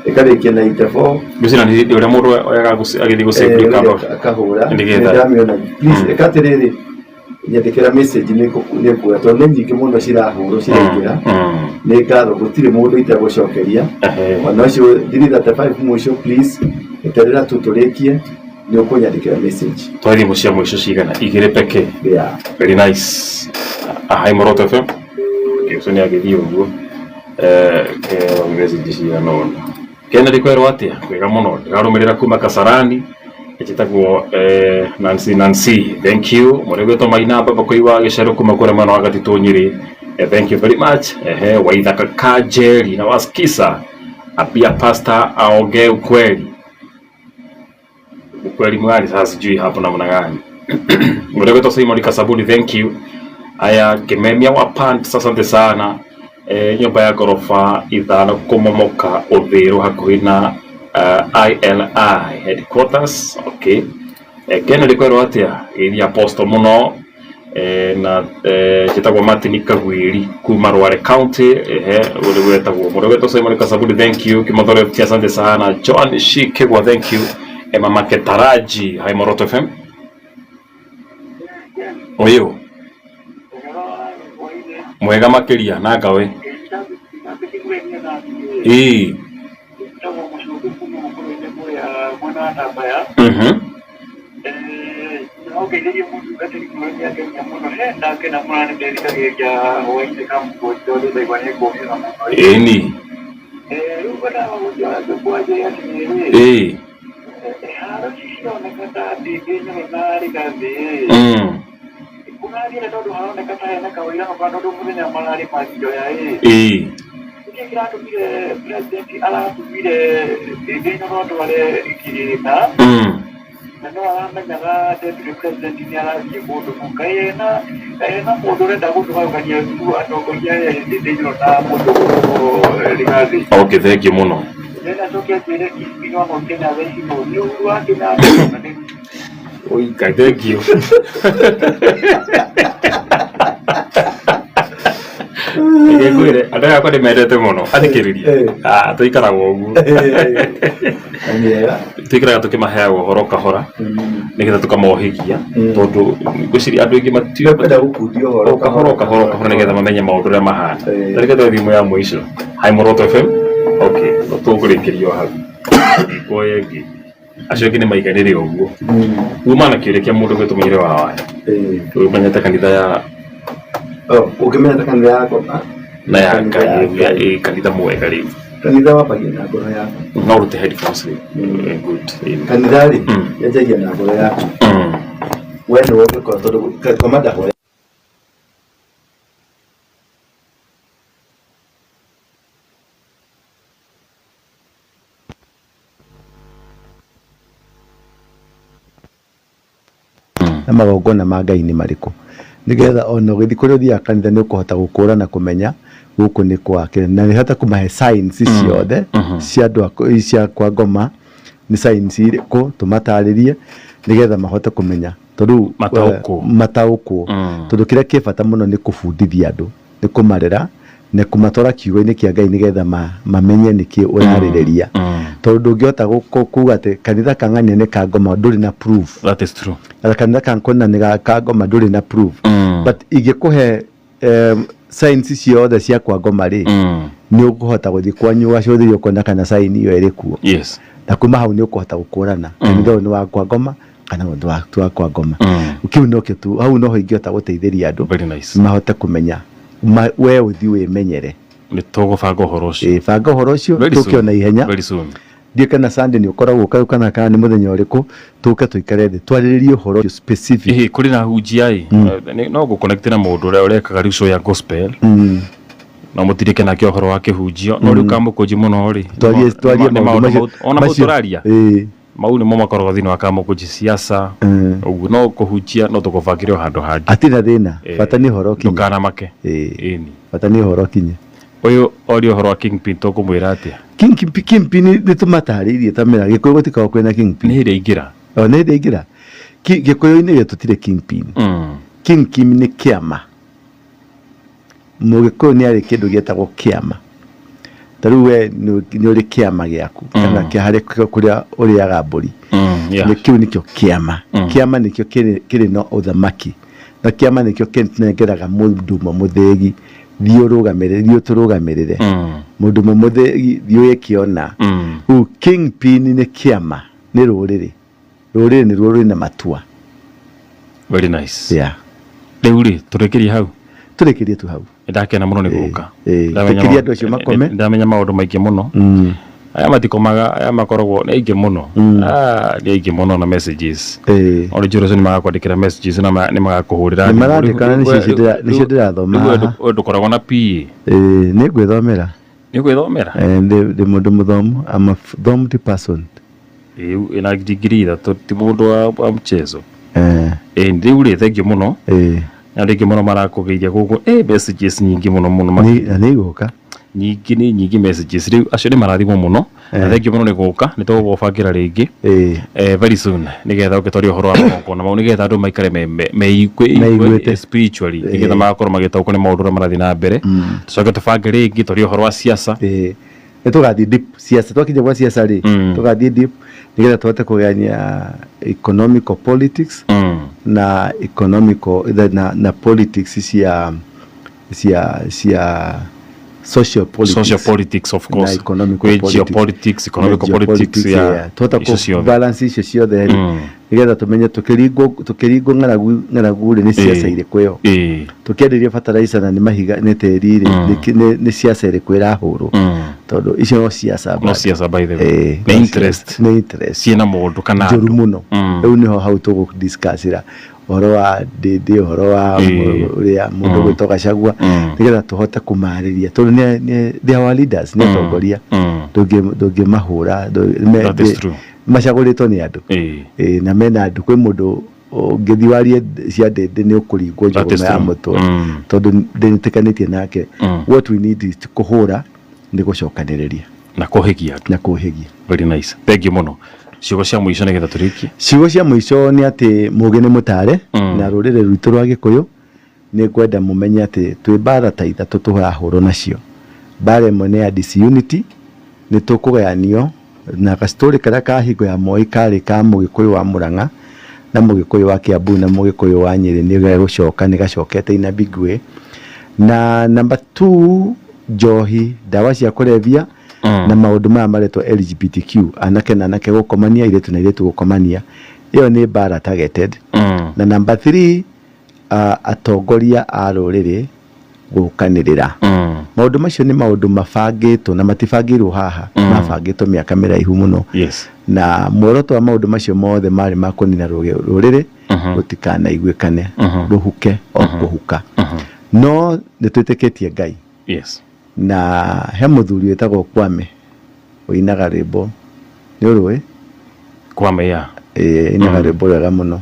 ĩkarĩkia na 84. Ngwĩciria nĩ hĩndĩ ũrĩa mũndũ oyaga agĩthiĩ gũsave kamba akahũra nĩgetha ndamĩona. Please ĩka atĩrĩrĩ, nyandĩkĩra message nĩ kuoya tondũ nĩ nyingĩ mũno cirahũrwo ciraingĩra. Nĩ ngatho gũtirĩ mũndũ itagũcokeria ona ũcio 335 mũico. Please eterera tu tũrĩkie nĩ ũkũnyandĩkĩra message. Twae thimũ cia mũico cigana 2 pekee. Yeah. Very nice. Hi Muoroto FM. Okay, ũcio nĩ agĩthiĩ ũguo keo message cigana ũna. Kennedy kwerwo atĩa? Kwega mũno ndĩrarũmĩrĩra kuma Kasarani njĩtagwo Nancy Nancy, thank you. Mũrĩ gwĩtwo Maina Baba kũigua gĩcero kuma kũrĩa mwena wa Gatitũ Nyĩrĩ. Thank you very much. Ehe, Waithaka Kajeri na waskisa apia pastor aongee ukweli. Ukweli mgani sasa sijui hapo namna gani. Mũrĩ gwĩtwo Simon Kasabuni, thank you. Aya Kimemia wa pant, asante sana. Nyũmba ya ngoroba 5 kũmomoka Ũthĩrũ hakuhĩ na ILI headquarters. Okay. Kennedy kwerwo atĩa? Geithia apostle mũno na njĩtagwo Martin Kagwiri kuma Rware County. Ehe, ũrĩa gwetagwo mũrĩa gwetwo Simon Kasabuni, thank you. Kimothore asante sana. Joan Shikegwa, thank you. Mama Ketaraji, hi Muoroto FM. Ũyũ mwega makĩria na ngawe ĩĩ ĩni ĩĩ Kũrathiĩ tondũ haroneka ta hena kawĩra ho tondũ mũthenya mararĩ makĩoya ĩ. Ĩĩ. Nĩkĩ kĩratũmire president aratũmire Ndindi Nyoro atware kĩgĩna na no aramenyaga deputy president nĩ arathiĩ kũndũ kũu. Kaĩ ena ena mũndũ ũrenda gũtũgayũkania tu atongoria aya Ndindi Nyoro na mũndũ ũgwĩtwo Rigathi. Okay, thank you mũno. Then acoke anjĩre Kingpin wa Mount Kenya thaa ici nũ nĩ Uhuru wa Kenyatta kana nĩ Oi, Ngai, thank you. Reke ngwĩre, andũ aya akwa nĩ mendete mũno athikĩrĩria. Ah, tũikaraga ũguo. Tũikaraga tũkĩmaheaga ũhoro kahora nĩgetha tũkamohĩgia tondũ ngwĩciria andũ aingĩ matikwenda gũkundio ũhoro o kahora o kahora o kahora nĩgetha mamenye maũndũ ũrĩa mahana. Ta reke tuoe thimũ ya mũico. Hi Muoroto FM. Okay, tũkũrĩkĩria o hau. Ndikuoya ĩngĩ. Acio angĩ nĩ maiganĩre ũguo. Uma na kĩũria kĩa mũndũ gwĩtwo Mũire wa Waya. Ũmenyete kanitha ya Ũngĩmenya ta kanitha ya ngoma na ya Kanitha ya Ngai ĩ kanitha mwega rĩu. Kanitha wambagia na ngoro yaku. No ũrute headphones rĩu. Good. Kanitha rĩ yanjagia na ngoro yaku. We nĩwe ũngĩkorwo tondũ ngoma ndahoya. Na magongona ma Ngai nĩ marĩkũ, nĩgetha ona ũgĩthiĩ kũrĩa ũthiaga kanitha nĩ ũkũhota gũkũrana kũmenya gũkũ nĩ kwa kĩrĩa, na nĩ hote kũmahe signs ciothe cia andũ a cia kwa ngoma nĩ signs irĩkũ, tũmatarĩrie nĩgetha mahote kũmenya tondũ Mataũkwo. mataũkwo tondũ kĩrĩa kĩ bata mũno nĩ kũbundithia andũ nĩ kũmarera na kũmatwara kiugo-inĩ kĩa Ngai nĩgetha mamenye nĩkĩ ũrarĩrĩria tondũ ndũngĩhota kuga atĩ kanitha ka ng'ania nĩ ka ngoma ndũrĩ na proof. That is true. Na kanitha ka kũna nĩ ka ngoma ndũrĩ na proof. But ingĩkũhe signs ciothe cia kwa ngoma rĩ, nĩ ũkũhota gũthiĩ kwanyu ũgacũthĩria ũkona kana sign ĩyo ĩrĩ kuo. Yes. Na kuma hau nĩ ũkũhota gũkũrana kanitha ũyũ nĩ wa kwa ngoma kana ũyũ ti wa kwa ngoma. Kĩu nokĩo tu hau noho ingĩhota gũteithĩria andũ Very nice. mahote kũmenya we ũthiĩ wĩmenyere. Nĩ tũgũbanga ũhoro ũcio. Ĩĩ, banga ũhoro ũcio Very tũke soon. ona ihenya. Very soon. Ndiũĩ kana Sunday nĩ ũkoragwo ũka kana kana nĩ mũthenya ũrĩkũ tũke tũikare thĩ twarĩrĩrie ũhoro ũcio specific. Ĩhĩ, kũrĩ na hunjia ĩ no ngũ-connect na mũndũ ũrĩa ũrekaga rĩu show ya gospel. No mũtirĩke nake ũhoro wa kĩhunjio no rĩu kamũkũnji mũno rĩ Twarie twarie nĩ maũndũ macio. ona mau macio. tũraria Ĩĩ. mau nĩmo makoragwo thĩinĩ wa kamũkũnji siasa ũguo no kũhunjia no tũkũbangĩre o handũ hangĩ. Hatirĩ na thĩna. Ĩĩ. Bata nĩ ũhoro ũkinye. Ndũkanamake. Ĩĩ. Ĩni. Bata nĩ ũhoro ũkinye. Ũyũ oria ũhoro wa Kingpin tũkũmwĩra atĩa? Kingpin Kingpin nĩ tũmatarĩirie tamera Gĩkũyũ gũtikoragwo kwĩna Kingpin. Nĩ hĩndĩ aingĩra. O nĩ hĩndĩ aingĩra. Gĩkũyũ-inĩ gĩtũ tũtirĩ Kingpin. Kingpin nĩ kĩama. Mũgĩkũyũ nĩ arĩ kĩndũ gĩtagwo kĩama. Ta rĩu we nĩ ũrĩ kĩama gĩaku kana kĩa harĩa kũrĩa ũrĩaga mbũri. Nĩ kĩu nĩkĩo kĩama. Kĩama nĩkĩo kĩrĩ na ũthamaki. Na kĩama nĩkĩo kĩnengeraga mũndũ ũmwe mũthĩgi, thiĩ ũrũgamĩrĩre, thiĩ ũtũrũgamĩrĩre. Mũndũ ũmwe mũthĩgi, thiĩ wĩke ũna. Rĩu kingpin nĩ kĩama, nĩ rũrĩrĩ. Rũrĩrĩ nĩruo rwĩna matua. Very nice. Yeah. Rĩu rĩ, tũrĩkĩrie hau? Tũrĩkĩrie tu hau. Nĩndakena mũno nĩ gũka. Ĩtĩkĩria andũ acio makome. Ndamenya maũndũ maingĩ mũno. Aya matikomaga, aya makoragwo nĩ aingĩ mũno. Ah, nĩ aingĩ mũno na messages. O rĩngĩ rũciũ nĩ magakwandĩkĩra messages na nĩ magakũhũrĩra Nĩ thimũ. marandĩka na nĩcio nĩcio ndĩrathoma Rĩu haha. we ndũkoragwo na PA. Ĩĩ, nĩ ngwĩthomera. Nĩ ũgwĩthomera? Ndĩ mũndũ mũthomu. I'm a thomed person. Rĩu ĩna ndigiri ithatũ ti mũndũ wa mchezo. Eh. Ĩĩ rĩu rĩ thengiũ mũno. Ĩĩ. Na andũ aingĩ mũno marakũgeithia gũkũ ĩ messages nyingĩ mũno mũno makĩria. Na nĩ igũka. Nyingĩ nĩ nyingĩ messages rĩu acio nĩ marathimwo mũno. Na thengiũ mũno nĩ gũka nĩ tũgũgũbangĩra rĩngĩ. Ĩĩ. Very soon nĩgetha ũke twarie ũhoro wa magongona mau nĩgetha andũ maikare Meiguĩte. spiritually nĩgetha magakorwo magĩtaũkwo nĩ maũndũ ũrĩa marathiĩ na mbere. Tũcoke tũbange rĩngĩ twarie ũhoro wa siasa. Ĩĩ. Nĩ tũgathiĩ deep siasa twakinya gwa siasa rĩ tũgathiĩ deep nĩgetha tũhote kũgayania economical politics na economical na politics cia cia cia social politics Social politics of course. Na economical Kwĩ politics. geopolitics, economical Na politics, geopolitics, yeah. yeah. Twahota Icio kũ ciothe. balance icio ciothe rĩ nĩgetha tũmenye tũkĩringwo tũkĩringwo ng'aragu ng'aragu rĩ nĩ siasa irĩkũ ĩyo tũkĩenderio fertilizer na nĩ mahiga nĩ tĩri rĩ nĩ siasa ĩrĩkũ ĩrahũrwo tondũ icio no siasa No bado. siasa by the way. Ĩĩ, Nĩ no interest. siasa. Nĩ interest Ciĩna mũndũ kana njũru andũ. mũno rĩu nĩho hau tũgũ discussĩra. Ũhoro wa Ndĩndĩ, ũhoro wa ũrĩa mũndũ gwĩtwo Gachagua, nĩgetha tũhote kũmarĩria, tondũ they are our leaders, nĩ atongoria. Ndũngĩmahũra. That is true. Macagũrĩtwo nĩ andũ. Ĩĩ, na mena andũ. Kwĩ mũndũ ũngĩthiĩ warie cia Ndĩndĩ, nĩ ũkũringwo That is njũgũma ya true. mũtwe, tondũ ndĩtĩkanĩtie nake. What we need is kũhũra nĩ gũcokanĩrĩria na kũhĩgia andũ. Na kũhĩgia. Very nice, thank you mũno. Ciugo cia mũico nĩgetha tũrĩkie. Ciugo cia mũico nĩ atĩ mũgĩ nĩ mũtare. Na rũrĩrĩ rwitũ rwa Gĩkũyũ, nĩ ngwenda mũmenye atĩ twĩ mbara ta ithatũ tũrahũrwo nacio. Mbara ĩmwe nĩ ya disunity, nĩ tũkũgayanio na gacitũrĩ karĩa ka hingo ya Moi karĩ ka Mũgĩkũyũ wa Mũrang'a na Mũgĩkũyũ wa Kiambu na Mũgĩkũyũ wa Nyĩrĩ, nĩ gegũcoka, nĩ gacokete in a big way. Na number two, njohi, ndawa cia kũrebia na maũndũ maya maretwo LGBTQ, anake na anake gũkomania, airĩtu na airĩtu gũkomania, ĩyo nĩ mbara targeted. Na number three, atongoria a rũrĩrĩ gũkanĩrĩra. Maũndũ macio nĩ maũndũ mabangĩtwo na matibangĩirwo haha, mabangĩtwo mĩaka mĩraihu mũno. Na muoroto wa maũndũ macio mothe marĩ ma kũnina rũrĩrĩ rũtikanaiguĩkane, rũhuke o kũhuka. No nĩ twĩtĩkĩtie Ngai. Na he mũthuri wĩtagwo Kwame ũinaga rwĩmbo, nĩ ũrũĩ? Kwame ya. Ĩĩ, ainaga rwĩmbo rwega mũno.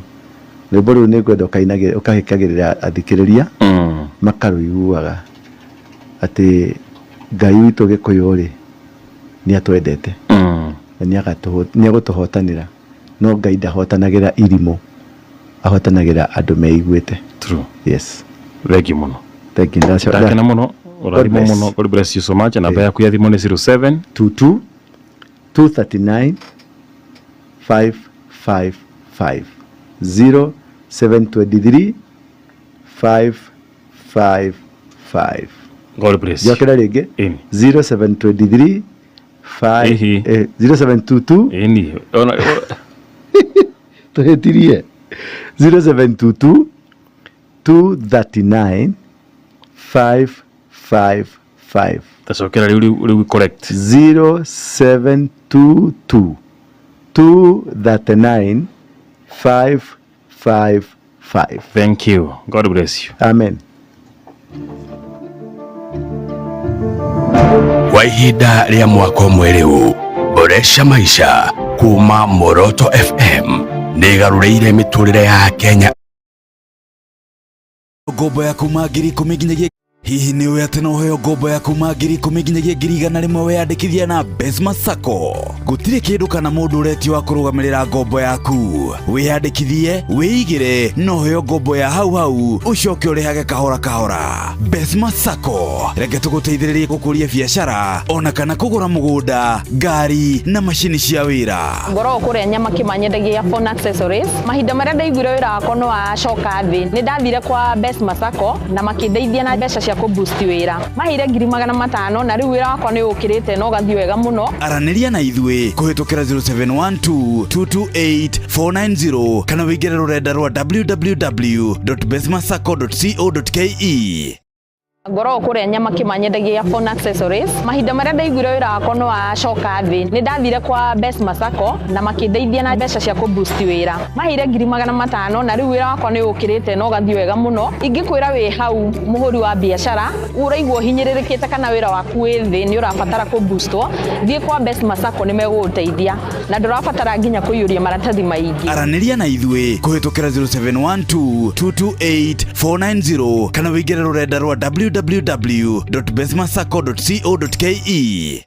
Rwĩmbo rũu nĩ ngwenda ũkahĩkagĩrĩra athikĩrĩria makarũiguaga, atĩ Ngai witũ Gĩkũyũ rĩ, nĩ atwendete na nĩ egũtũhotanĩra. No Ngai ndahotanagĩra irimũ, ahotanagĩra andũ meiguĩte. True. Yes. Thank you mũno. Thank you. Ndakena mũno. Ũrathimwo Bless. mũno. God bless you so much. Namba yaku ya thimũ nĩ 07 22 239 555, 0723 555. God bless you. Njokera rĩngĩ. Ĩni. 0723 5 Ĩhi. 0722. Ĩni. Tũhĩtirie. 0722 239 555. Tacokera rĩu rĩu correct. 0722 239 555. Thank you. God bless you. Amen. Kwa ihinda rĩa mwaka ũmwe rĩu, Boresha Maisha kuma Moroto FM nĩ ĩgarũrĩire mĩtũrĩre ya Kenya. Ngombo ya kuma 10,000 nginyagia. Hihi nĩ ũĩ atĩ no ũheo ngombo ya kuma 10,000 nginyagia 100,000 weyandĩkithia na Besma Sacco? Gũtirĩ kĩndũ kana mũndũ ũretio wa kũrũgamĩrĩra ngombo yaku. Wĩyandĩkithie, wĩigĩre na ũheo ngombo ya hau hau, ũcoke ũrĩhage kahora kahora. Besma Sacco, reke tũgũteithĩrĩrie gũkũria biacara ona kana kũgũra mũgũnda, ngari na macini cia wĩra. Ngoragwo kũrĩa nyama kĩmanyendagia phone accessories. Mahinda marĩa ndaiguire wĩra wakwa nĩ wacoka thĩ, nĩ ndathire kwa Besma Sacco na makĩndeithia na mbeca cia kũboost wĩra. Maheire 500,000, na rĩu wĩra wakwa nĩ ũkĩrĩte na ũgathiĩ wega mũno. Aranĩria na ithuĩ kũhĩtũkĩra 0712 228 490 kana wĩingĩre rũrenda rwa www.besmasacco.co.ke. Ngoragwo kũrĩa nyama kĩmanyendagia phone accessories. Mahinda marĩa ndaiguire wĩra wakwa nĩ wacoka thĩ, nĩ ndathire kwa Besma Sacco na makĩndeithia na mbeca cia kũboost wĩra. Maheire 500,000, na rĩu wĩra wakwa nĩ ũkĩrĩte na ũgathiĩ wega mũno. Ingĩkwĩra wĩ hau mũhũri wa biacara ũraigua ũhinyĩrĩrĩkĩte kana wĩra waku wĩ thĩ, nĩ ũrabatara kũboostwo, thiĩ kwa Besma Sacco, nĩ megũgũteithia na ndũrabatara nginya kũiyũria maratathi maingĩ. Aranĩria na ithuĩ kũhĩtũkĩra 0712 228 490 kana wĩingĩre rũrenda rwa www.besmasacco.co.ke.